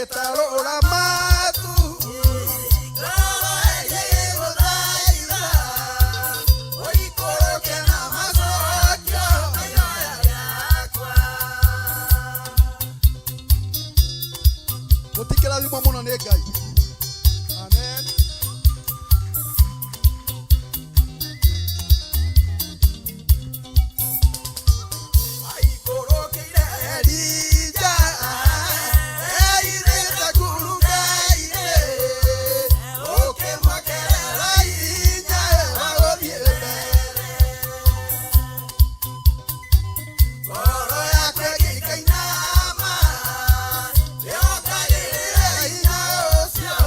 Ũtangĩtarũra matu Ngoro ĩgĩgũthaitha Ũikũrũke na macokio ma ihoya rĩakwa. Mũtikĩrathimwo mũno nĩ Ngai. Amen. Aikũrũkĩire Elija eirĩte ngurunga-inĩ ũkĩmwekerera inya wa gũthiĩ mbere ngoro yakwa ĩgĩkainama yongagĩrĩra hinya ũcio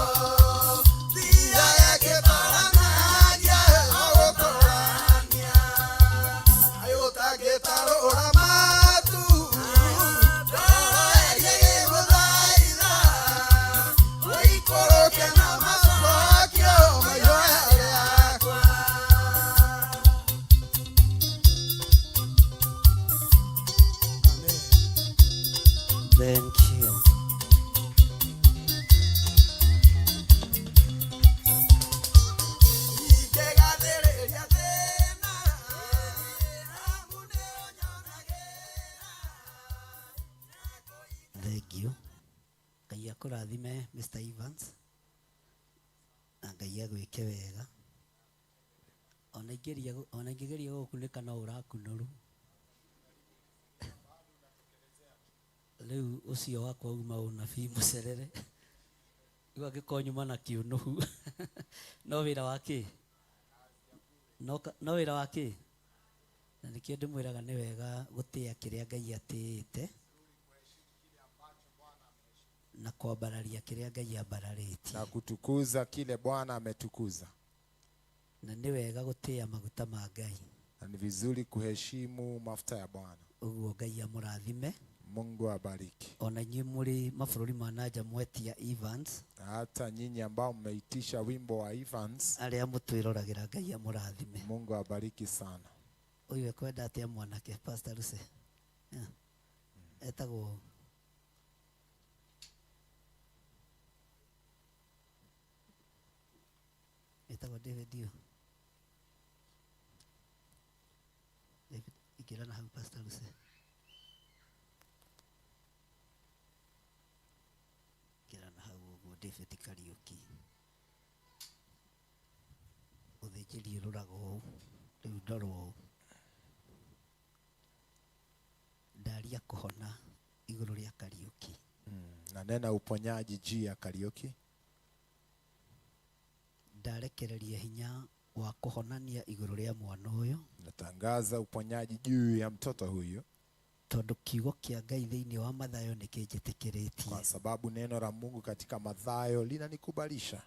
thiaga ĩkĩbaranagia o gũtũrania ũtangĩtarũra matu ngoro ĩgĩgũthaitha ũikũrũke na macokio ma ihoya rĩakwa. Thank you. Ingĩgathĩrĩria thĩna amu nĩũnyonagĩra. Thank you. Ngai akũrathime Mr. Evans na Ngai agwĩke wega. Ona ingĩgeria ona ingĩgeria gũgũkunĩka no ũrakunũru. Rĩu ũcio wakwa uma ũnabii mũcerere. Rĩu angĩkorwo nyuma na kĩũnũhu no wĩra wa kĩ? No ka- no wĩra wa kĩ? Na nĩkĩo ndĩmwĩraga nĩ wega gũtĩĩa kĩrĩa Ngai atĩĩte na kwambararia kĩrĩa Ngai ambararĩtie. Na kutukuza kile Bwana ametukuza. Na nĩ wega gũtĩĩa maguta ma Ngai. Na ni vizuri kuheshimu mafuta ya Bwana. Ũguo Ngai amũrathime. Mungu abariki. Ona inyuĩ mũrĩ mabũrũri ma nanja mwetia Evans Na hata nyinyi ambao mmeitisha wimbo wa Evans, arĩa mũtwĩroragĩra Ngai amũrathime. Mungu abariki sana. Ũyũ ekwenda atĩa mwanake Pastor Lucy? Yeah. Etagwo etagwo David ũ? David ingĩra na hau Pastor Lucy. Ingĩra na hau ũguo David Kariũki. Ũthĩnjĩri ũroragwo ũũ, rĩu ndorwo ũũ. Ndaria kũhona igũrũ rĩa Kariũki. Nanena uponyaji juu ya Kariuki. Ndarekereria hinya wa kũhonania igũrũ rĩa mwana ũyũ. Natangaza uponyaji juu ya mtoto huyu tondũ kiugo kĩa Ngai thĩinĩ wa Mathayo nĩ kĩnjĩtĩkĩrĩtie. kwa sababu neno la Mungu katika Mathayo linanikubalisha.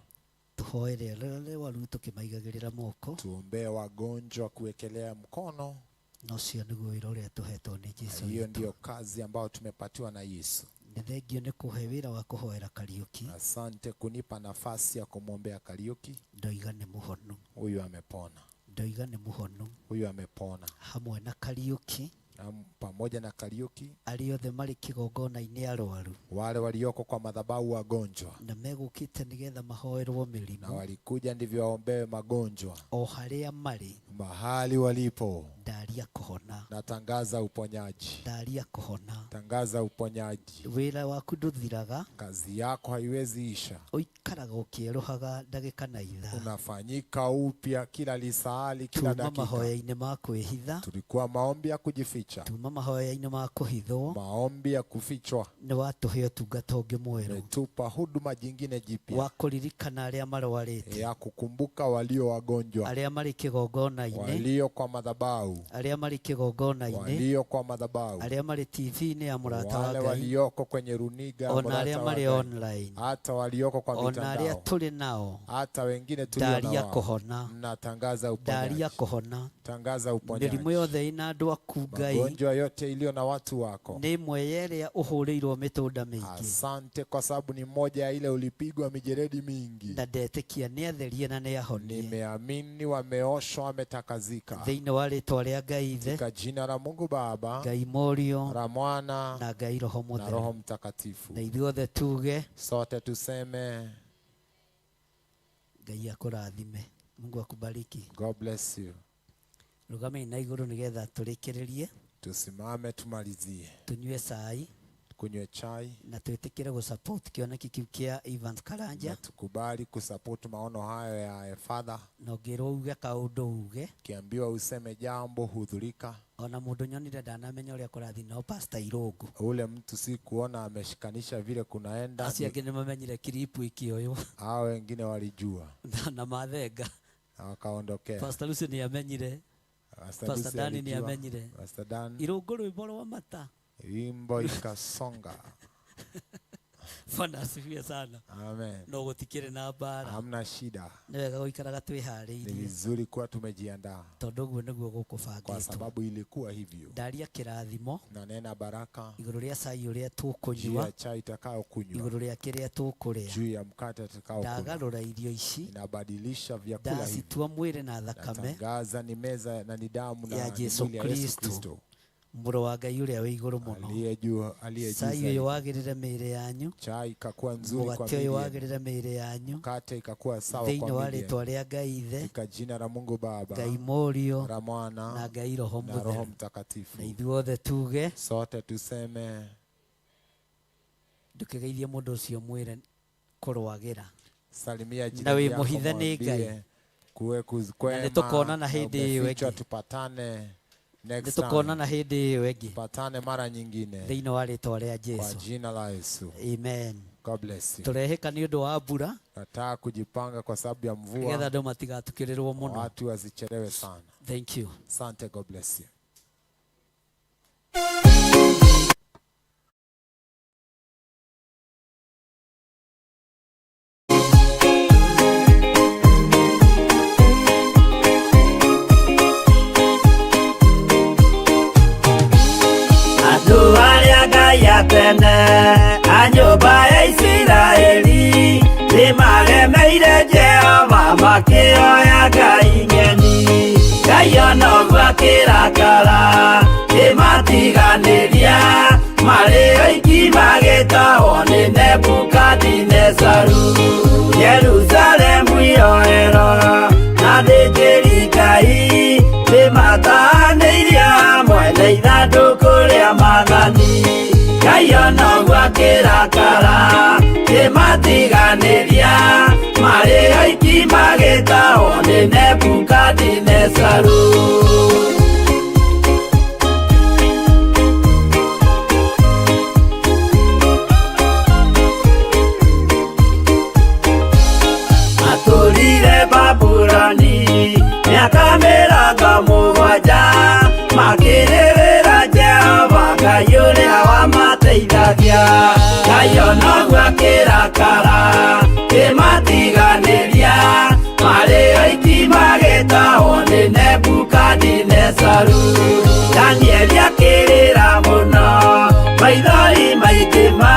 Tũhoere arĩa arwaru tũkĩmaigagĩrĩra moko. Tuombee wagonjwa kuwekelea mkono. Na ũcio nĩguo wĩra ũrĩa tũhetwo nĩ Jesũ Hiyo witũ. ndiyo kazi ambayo tumepatiwa na Yesu. Nĩ thengio nĩ kũhe wĩra wa kũhoera Kariũki. Asante kunipa nafasi ya kumwombea Kariuki. Ndoiga nĩ mũhonu. Huyu amepona, Ndoiga nĩ mũhonu. huyu amepona. Hamwe na Kariũki Na pamoja na Kariuki, arĩa othe marĩ kĩgongona-inĩ arwaru wale walioko kwa madhabahu wagonjwa na megũkĩte nĩgetha mahoerwo na mĩrimũ walikuja ndivyo waombewe magonjwa o harĩa marĩ mahali walipo. Ndaria kũhona. Natangaza uponyaji, Ndaria kũhona. tangaza uponyaji. Wĩra waku ndũthiraga. Kazi yako haiwezi isha, Ũikaraga ũkĩerũhaga ndagĩka na ithaa. unafanyika upya kila lisaali, kila Tuma dakika. mahoya-inĩ ma kwĩhitha. Tulikuwa maombi ya kujificha, Tuma mahoya-inĩ ma kũhithwo. maombi ya kufichwa. Nĩ watũhe ũtungata ũngĩ mwerũ Umetupa huduma jingine jipya wa kũririkana arĩa marwarĩte, ya kukumbuka walio wagonjwa, arĩa marĩ kĩgongona-inĩ, walio kwa madhabahu, arĩa marĩ kĩgongona-inĩ, walio kwa madhabahu, arĩa marĩ TV-inĩ ya mũrata wa wale Ngai, walioko kwenye runiga ya ona mũrata arĩa wa marĩ Ngai, online, hata walioko kwa ona arĩa mitandao, tũrĩ nao, hata wengine tulio na ndaria wao. kũhona, Natangaza ndaria uponyaji, kũhona. tangaza uponyaji. Mĩrimũ yothe ĩna andũ aku Ngai, Magonjwa yote iliyo na watu wako, nĩ ĩmwe ya ĩrĩa ũhũrĩirwo mĩtũnda mĩingĩ. Asante kwa sababu ni moja ya ile ulipigwa mijeredi mingi. Na ndetĩkia nĩ atherie na nĩ ahonie. Nimeamini wameoshwa, wametakazika Thĩinĩ wa rĩtwa rĩa Ngai Ithe, katika jina la Mungu Baba, Ngai Mũriũ, la Mwana na Ngai Roho na Roho Mũtheru. Mtakatifu. Na ithuothe tuge Sote tuseme Ngai akũrathime. Mungu akubariki. God bless you. Rũgamei na igũrũ nĩgetha tũrĩkĩrĩrie, Tusimame tumalizie, tũnyue cai kunywe chai na twĩtĩkĩre gũsupport kĩoneki kĩu kĩa Evans Karanja. Na tukubali kusupport maono hayo ya Father. Na ũngĩrwo uge kaũndũ uge, Kiambiwa useme jambo hudhurika. Ona mũndũ nyonire ndanamenya ũrĩa kũrathiĩ no Pastor Irũngũ. Ule mtu si kuona ameshikanisha vile kunaenda. Acio angĩ nĩmamenyire kiripu ikĩoywo. Hao wengine walijua na mathenga na wakaondokea. Pastor Lucy nĩamenyire. Pastor Pastor Lucy Dani alijua. nĩamenyire. Pastor Dan. Irũngũ rwĩmbo rwa mata. Wimbo ikasonga. Bwana asifiwe sana. Amen. No gũtikĩrĩ na mbara. Hamna shida. Nĩ wega gũikaraga Ni twĩharĩirie. vizuri kuwa tumejiandaa. Tondũ ũguo nĩguo Kwa gũkũbangĩtwo. sababu ilikuwa hivyo. Ndaria kĩrathimo Na nena baraka igũrũ rĩa cai ũrĩa juu tũkũnyua, ya chai itakayokunywa, igũrũ rĩa kĩrĩa tũkũrĩa. juu ya mkate tutakaokula. Ndagarũra irio ici, Inabadilisha vyakula hivi. ndacitua mwĩrĩ na thakame Natangaza ni meza na ni damu na ya ni Jesu mwili ya Yesu Kristo, Kristo mũrũ wa Ngai ũrĩa wĩ igũrũ mũno. aliye juu, aliye juu Cai ũyũ zaidi. wagĩrĩre mĩĩrĩ yanyu, Chai ikakuwa nzuri kwa mũgate ũyũ miili yenu. wagĩrĩre mĩĩrĩ yanyu, Mkate ikakuwa sawa thĩinĩ kwa wa miili yenu. rĩtwa rĩa Ngai Ithe, Katika jina la Mungu Baba, Ngai Mũriũ, la Mwana na Ngai Roho na Roho Mũtheru. Mtakatifu. Na ithuothe tuge Sote tuseme. Ndũkĩgeithie mũndũ ũcio mwĩre kũrwagĩra. Salimia Na jirani wĩ yako, mũhithe nĩ Ngai. mwambie kuwe Na kwema, nĩtũkonana na hĩndĩ ĩyo umefichwa, ĩngĩ. tupatane next time. Nĩtũkonana hĩndĩ ĩyo ĩngĩ. Tupatane mara nyingine Thĩinĩ wa rĩtwa rĩa kwa Jesu. jina la Yesu. Amen. God bless you. Tũrehĩka nĩ ũndũ wa mbura Nataka kujipanga kwa sababu ya nĩgetha mvua, andũ matigatukĩrĩrwo mũno. watu wasichelewe sana. Thank you. Asante, God bless you. Andũ arĩa Ngai atene a nyũmba ya Isiraeli nĩmaremeire Jehova makĩoya ngai ng'eni. Ngai ona ũguo akĩrakara kĩmatiganĩria marĩ oiki magĩtahwo nĩ Nebukadinezaru. Jerusalemu iroero na athĩnjĩri Ngai nĩmatahanĩirie hamwe na ithandũkũ rĩa maathani. Ngai ona ũguo akĩrakara kĩmatiganĩria marĩ oiki magĩtahwo nĩ Nebukadinezaru. Matũrire Babuloni mĩaka mĩrongo mũgwanja makĩrĩrĩra Jehova Ngai ũrĩa wamateithagia. Ngai ona ũguo akĩrakara kĩmatiganĩria marĩ oiki magĩtahwo nĩ Nebukadinezaru. Danieli akĩrĩra mũno maithori maingĩ ma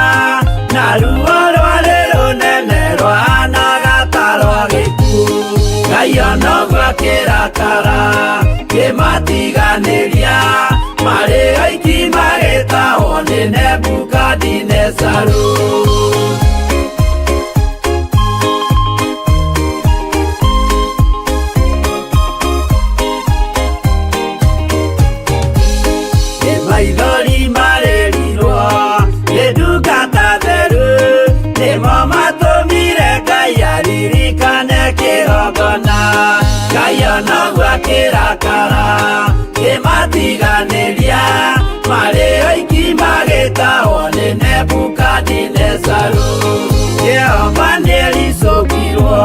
na ruo rwarĩ rũnene rwahanaga ta rwa gĩkuũ. Ngai ona ũguo akĩrakara kĩmatiganĩria marĩ oiki magĩtahwo nĩ Nebukadinezaru. Nĩ maithori marĩrirwo nĩ ndungata theru nĩmo matũmire Ngai aririkane kĩgongona. Ngai ona ũguo akĩrakara kĩmatiganĩria marĩ oiki magĩtahwo nĩ Nebukadinezaru. Jehova nĩericũkirwo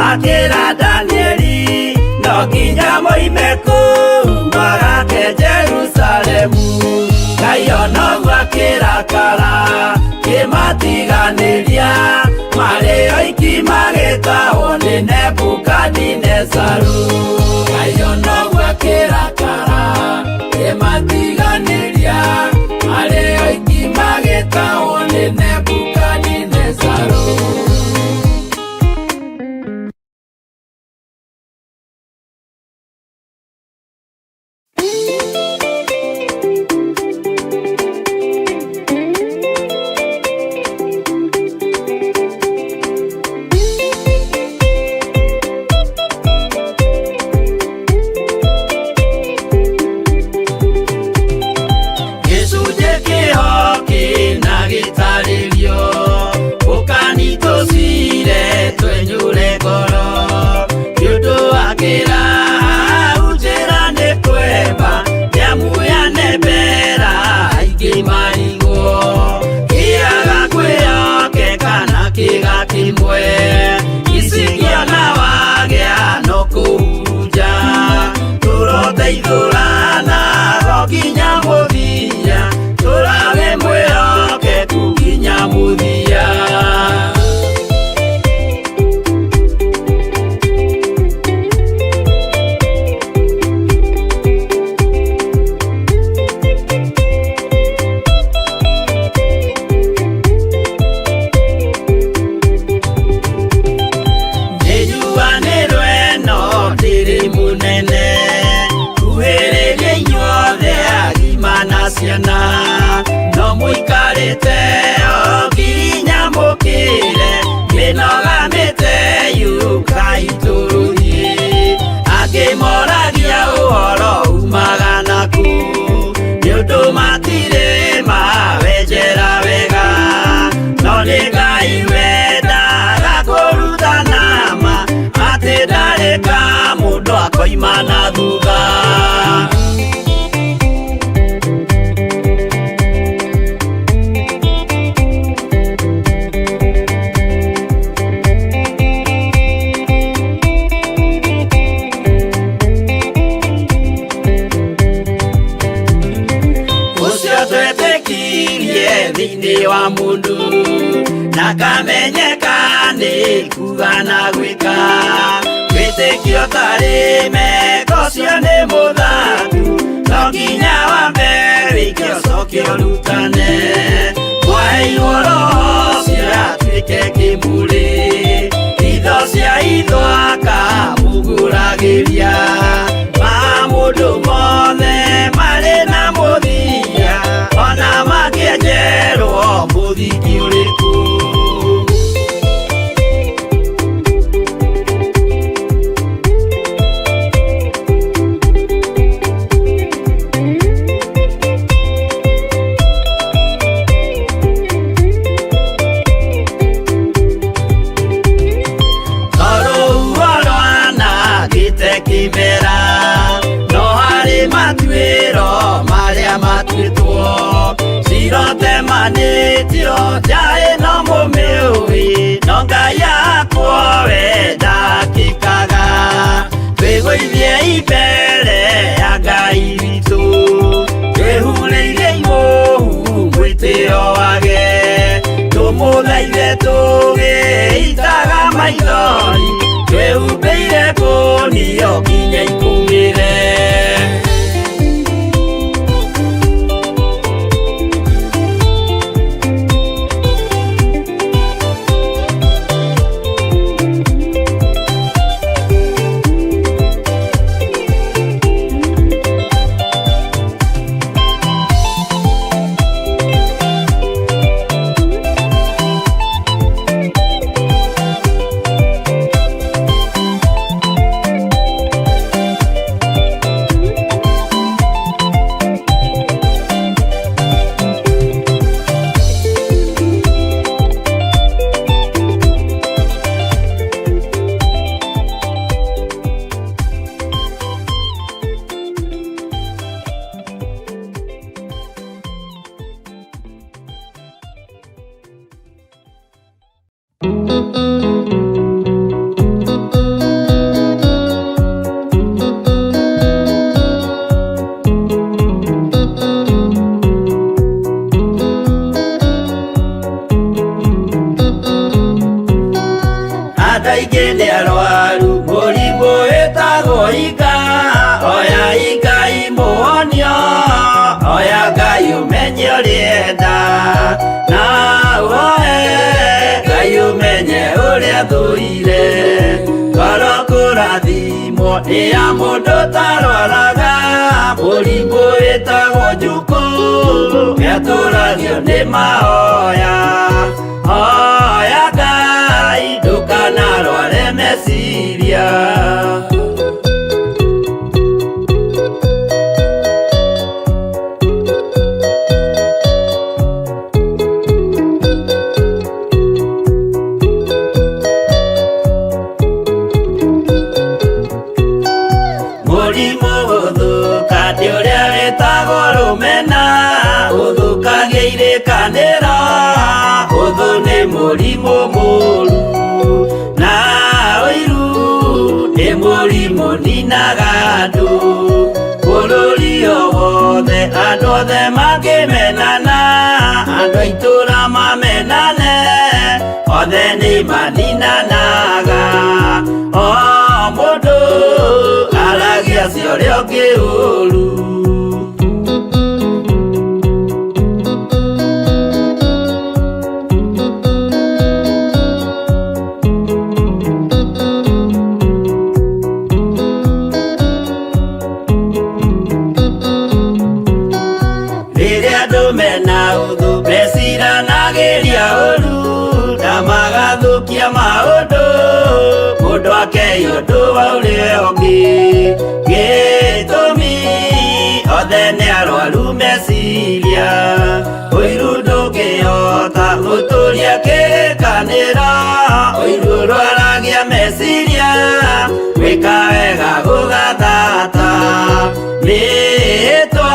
akĩra Danieli no nginya moime kũu magake Jerusalemu. Ngai ona ũguo akĩrakara kĩmatiganĩria marĩ oiki magĩtahwo nĩ Nebukadinezaru. Ngai ona ũguo akĩrakara kĩmatiganĩria Tũgeteithũranago nginya mũthia, tũrage mwĩhokeku nginya mũthia. Nĩnjuanĩrwo ĩno ndĩrĩ mũnene, kuhĩrĩria inyuothe agima na ciana, no mũikarĩte o nginya mũkĩre, mĩnoga mĩte yũkai tũthiĩ. Angĩ moragia ũhoro umaga nakũ, nĩ ũndũ matirĩ mawenjera wega, no nĩ Ngai wendaga kũrutana ma, atĩ ndarĩ ka mũndũ akoima na thutha. Ũcio twetĩkirie thĩinĩ wa mũndũ, na kamenyeka nĩ kuga na gwĩka. Wĩtĩkio tarĩ meko ũcio nĩ mũthatu, no nginya wambe wĩke ũcoke ũrutane. Mwaheirwo Roho ũcio atuĩke kĩmũrĩ, itho cia itho akamũgũragĩria. Maũndũ mothe marĩ na mũthia, ona mangĩenjerwo mũthingi ũrĩkũ. Tondũ rwanangĩte kĩmera, no harĩ matuĩro marĩa matuĩtwo. Cirotemanĩtio nja ĩno mũmĩũĩ, no Ngai akwo we ndakĩkaga. Twĩgũithiei mbere ya Ngai witũ, twĩhurĩire imũhu mwĩtĩo wage. Tũmũthaithe tũgĩitaga maithori, twĩhumbĩire kũnio nginya ikũmĩre. Andũ aingĩ nĩ arwaru mũrimũ wĩtagwo ika, oya Ngai mũhonio, oya Ngai ũmenye ũrĩa na ũhoe Ngai ũmenye ũrĩa thũire. Ngoro kũrathimwo nĩ ya mũndũ ũtarwaraga, mũrimũ wĩtagwo njukũ, nĩatũragio nĩ mahoya. Hoya Ngai ndũkanarware meciria. Mũrimũ gũthũka nĩ ũrĩa wĩtagwo rũmena, ũthũkagia irĩkanĩro, ũthũ nĩ mũrimũ mũru, na ũiru nĩ mũrimũ ninaga andũ. Othe makĩmenana, andũ a itũũra mamenane, othe nĩ maninanaga. O mũndũ aragia cia ũrĩa ũngĩ ũru. Rĩrĩa andũ mena ũthũ meciranagĩria ũru na magathũkia maũndũ, mũndũ akei ũndũ wa ũrĩa ũngĩ. Gĩtũmi othe nĩ arwaru meciria, ũiru ndũngĩhota gũtũria kĩrĩkanĩro, ũiru ũrwaragia meciria, gwĩka wega gũgathata. Mĩhĩtwa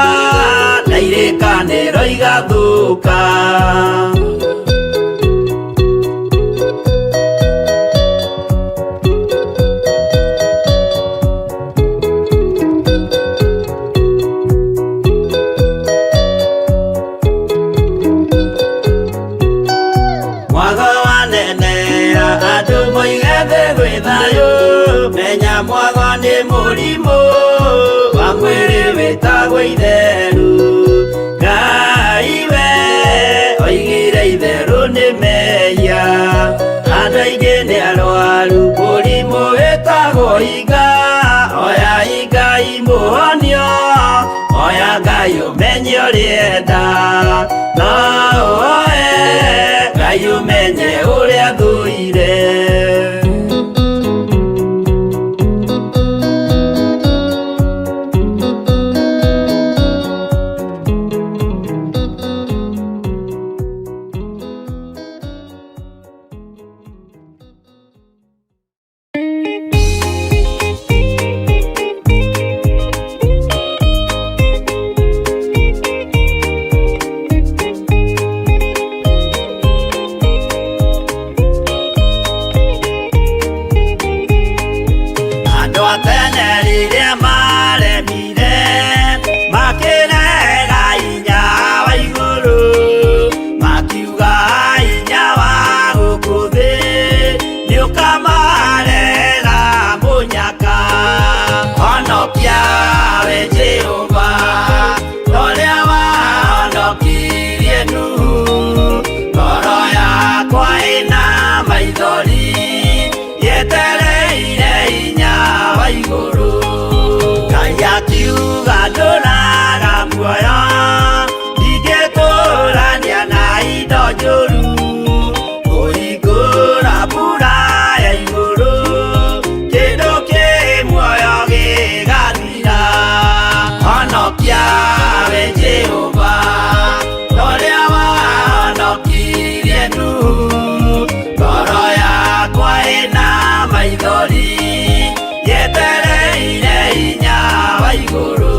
na irĩkanĩro igathũka. Mwago wanenea andũ moige thĩ gwĩ thayũ, menya mwago nĩ mũrimũ wa mwĩrĩ wĩtagwo itheru. Ngai we oigire itherũ nĩ mehia, andũ aingĩ nĩ arwaru mũrimũ wĩtagwo iga. Oya Ngai mũhonio, oya Ngai ũmenye ũrĩa enda, no ũoe Ngai ũmenye ũrĩa thũire. Andũ a tene rĩrĩa maremire, makĩrega hinya wa igũrũ, makiuga hinya wa gũkũ thĩ nĩũkamarehera mũnyaka. Honokia we Jehova, ta ũrĩa wahonokirie Nuhu, ngoro yakwa ĩna maithori yetereire hinya wa igũrũ. Ngai akiuga ndũraga muoyo, ndingĩtũrania na indo njũru, kũhingũra mbura ya igũrũ, kĩndũ kĩ muoyo gĩgathira. Honokia we Jehova, ta ũrĩa wahonokirie Nuhu, ngoro yakwa ĩna maithori yetereire hinya wa igũrũ.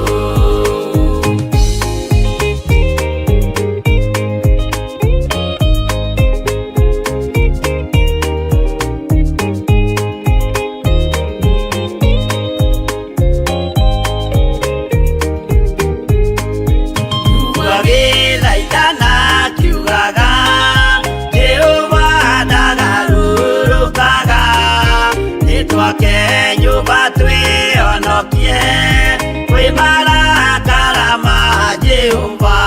Agĩthaithana akiugaga, Jehova ndagarũrũkaga, nĩtwake nyũmba twĩhonokie kwĩ marakara ma Jehova.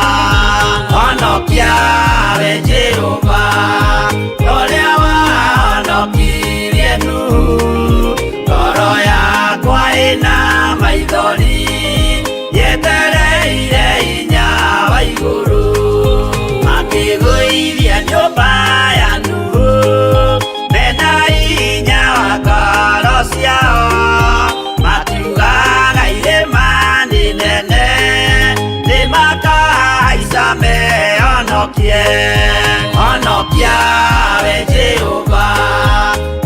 Honokia we Jehova, ta ũrĩa wahonokirie Nuhu, ngoro yakwa ĩna maithori yetereire hinya wa igũrũ. Makĩgũithia nyũmba ya Nuhu, mena hinya wa ngoro ciao, makiugaga irĩma nĩ nene, nĩmakahaica mehonokie. Honokia we Jehova,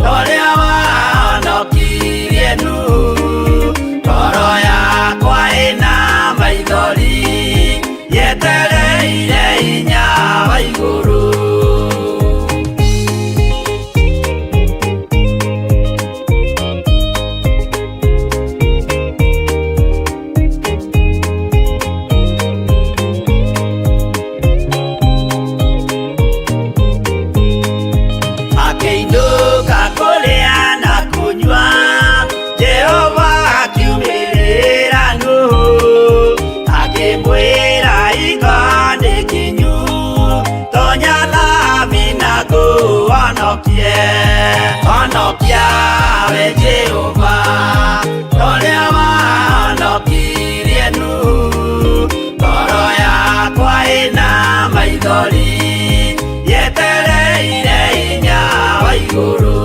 ta ũrĩa wahonokirie Nuhu, ngoro yakwa ĩna maithori yetereire hinya wa igũrũ. Honokia we Jehova ũrĩa wahonokirie Nuhu. Ngoro yakwa ĩna maithori yetereire hinya wa igũrũ.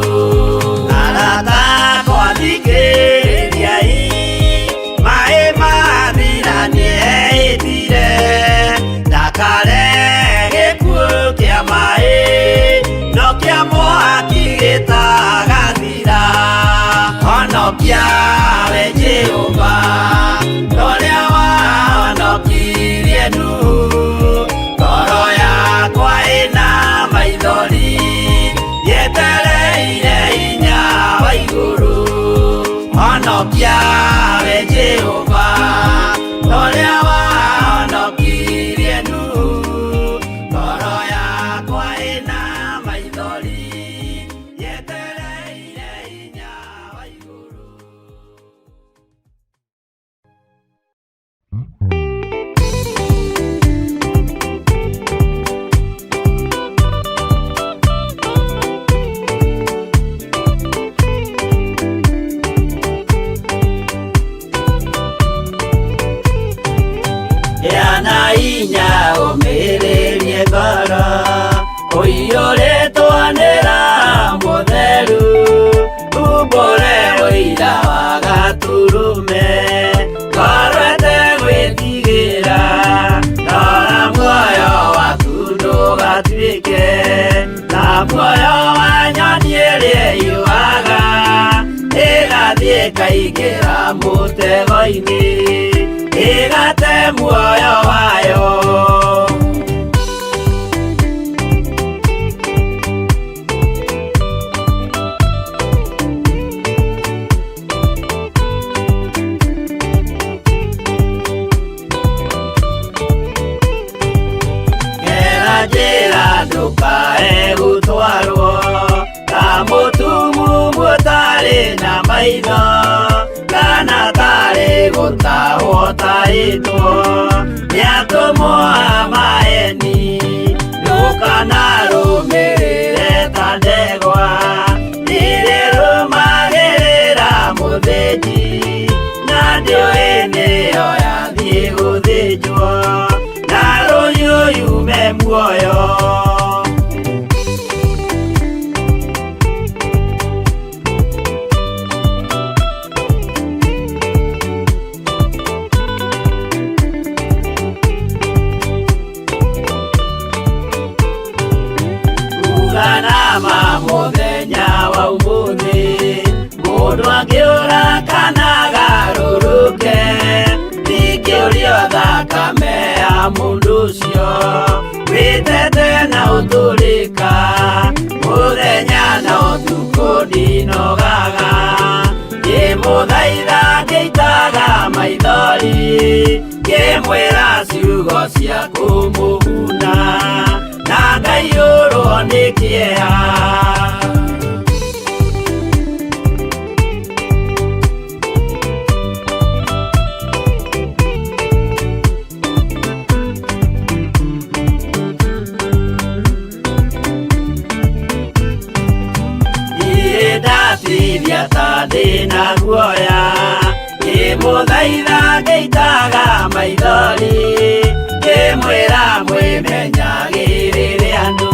Arata akwa thikĩrĩriai, maĩ mathira nĩehĩtire ndakare gĩkuũ kĩa maĩ no kĩa mwaki gĩtagathira. Honokia we Jehova ũrĩa wahonokirie Nuhu. Ngoro yakwa ĩna maithori yetereire hinya wa igũrũ. Honokia we Jehova ũrĩa wahonokirie Nuhu. Ngoro yakwa ĩna maithori yetereire hinya wa igũrũ. Gĩa na hinya ũmĩrĩrie ngoro ũiyũrĩtwo nĩ Roho Mũtheru, umbũre ũira wa Gatũrũme, ngoro ĩtegwĩtigĩra, rora muoyo waku ndũgatuĩke ta muoyo wa nyoni ĩrĩa ĩiyũaga ĩgathiĩ ĩkaingĩra mũtego-inĩ ĩgate muoyo wayo. Gera njĩra ndũkae gũtwarwo ta mũtumumu ũtarĩ na maitho kana tarĩ gũtahwo tahĩtwo nĩ atũmwo a maeni. Ndũkanarũmĩrĩre ta ndegwa irĩrũmagĩrĩra mũthĩnji na ndĩũĩ nĩyo yathiĩ gũthĩnjwo na rũhiũ yume muoyo. Uganama mũthenya wa ũmũthĩ mũndũ angĩũra kana agarũrũke ndingĩũrio thakame ya mũndũ ũcio wĩtete na ũtũrĩka mũthenya na ũtukũ ndinogaga ngĩmũthaitha ngĩitaga maithori ngĩmwĩra ciugo cia kũmũguna na ngaiyũrwo nĩ kĩeha. Niĩ ndatithia ta ndĩna guoya ngĩmũthaitha ngĩitaga maithori ngĩmwĩra mwĩmenyagĩrĩre andũ.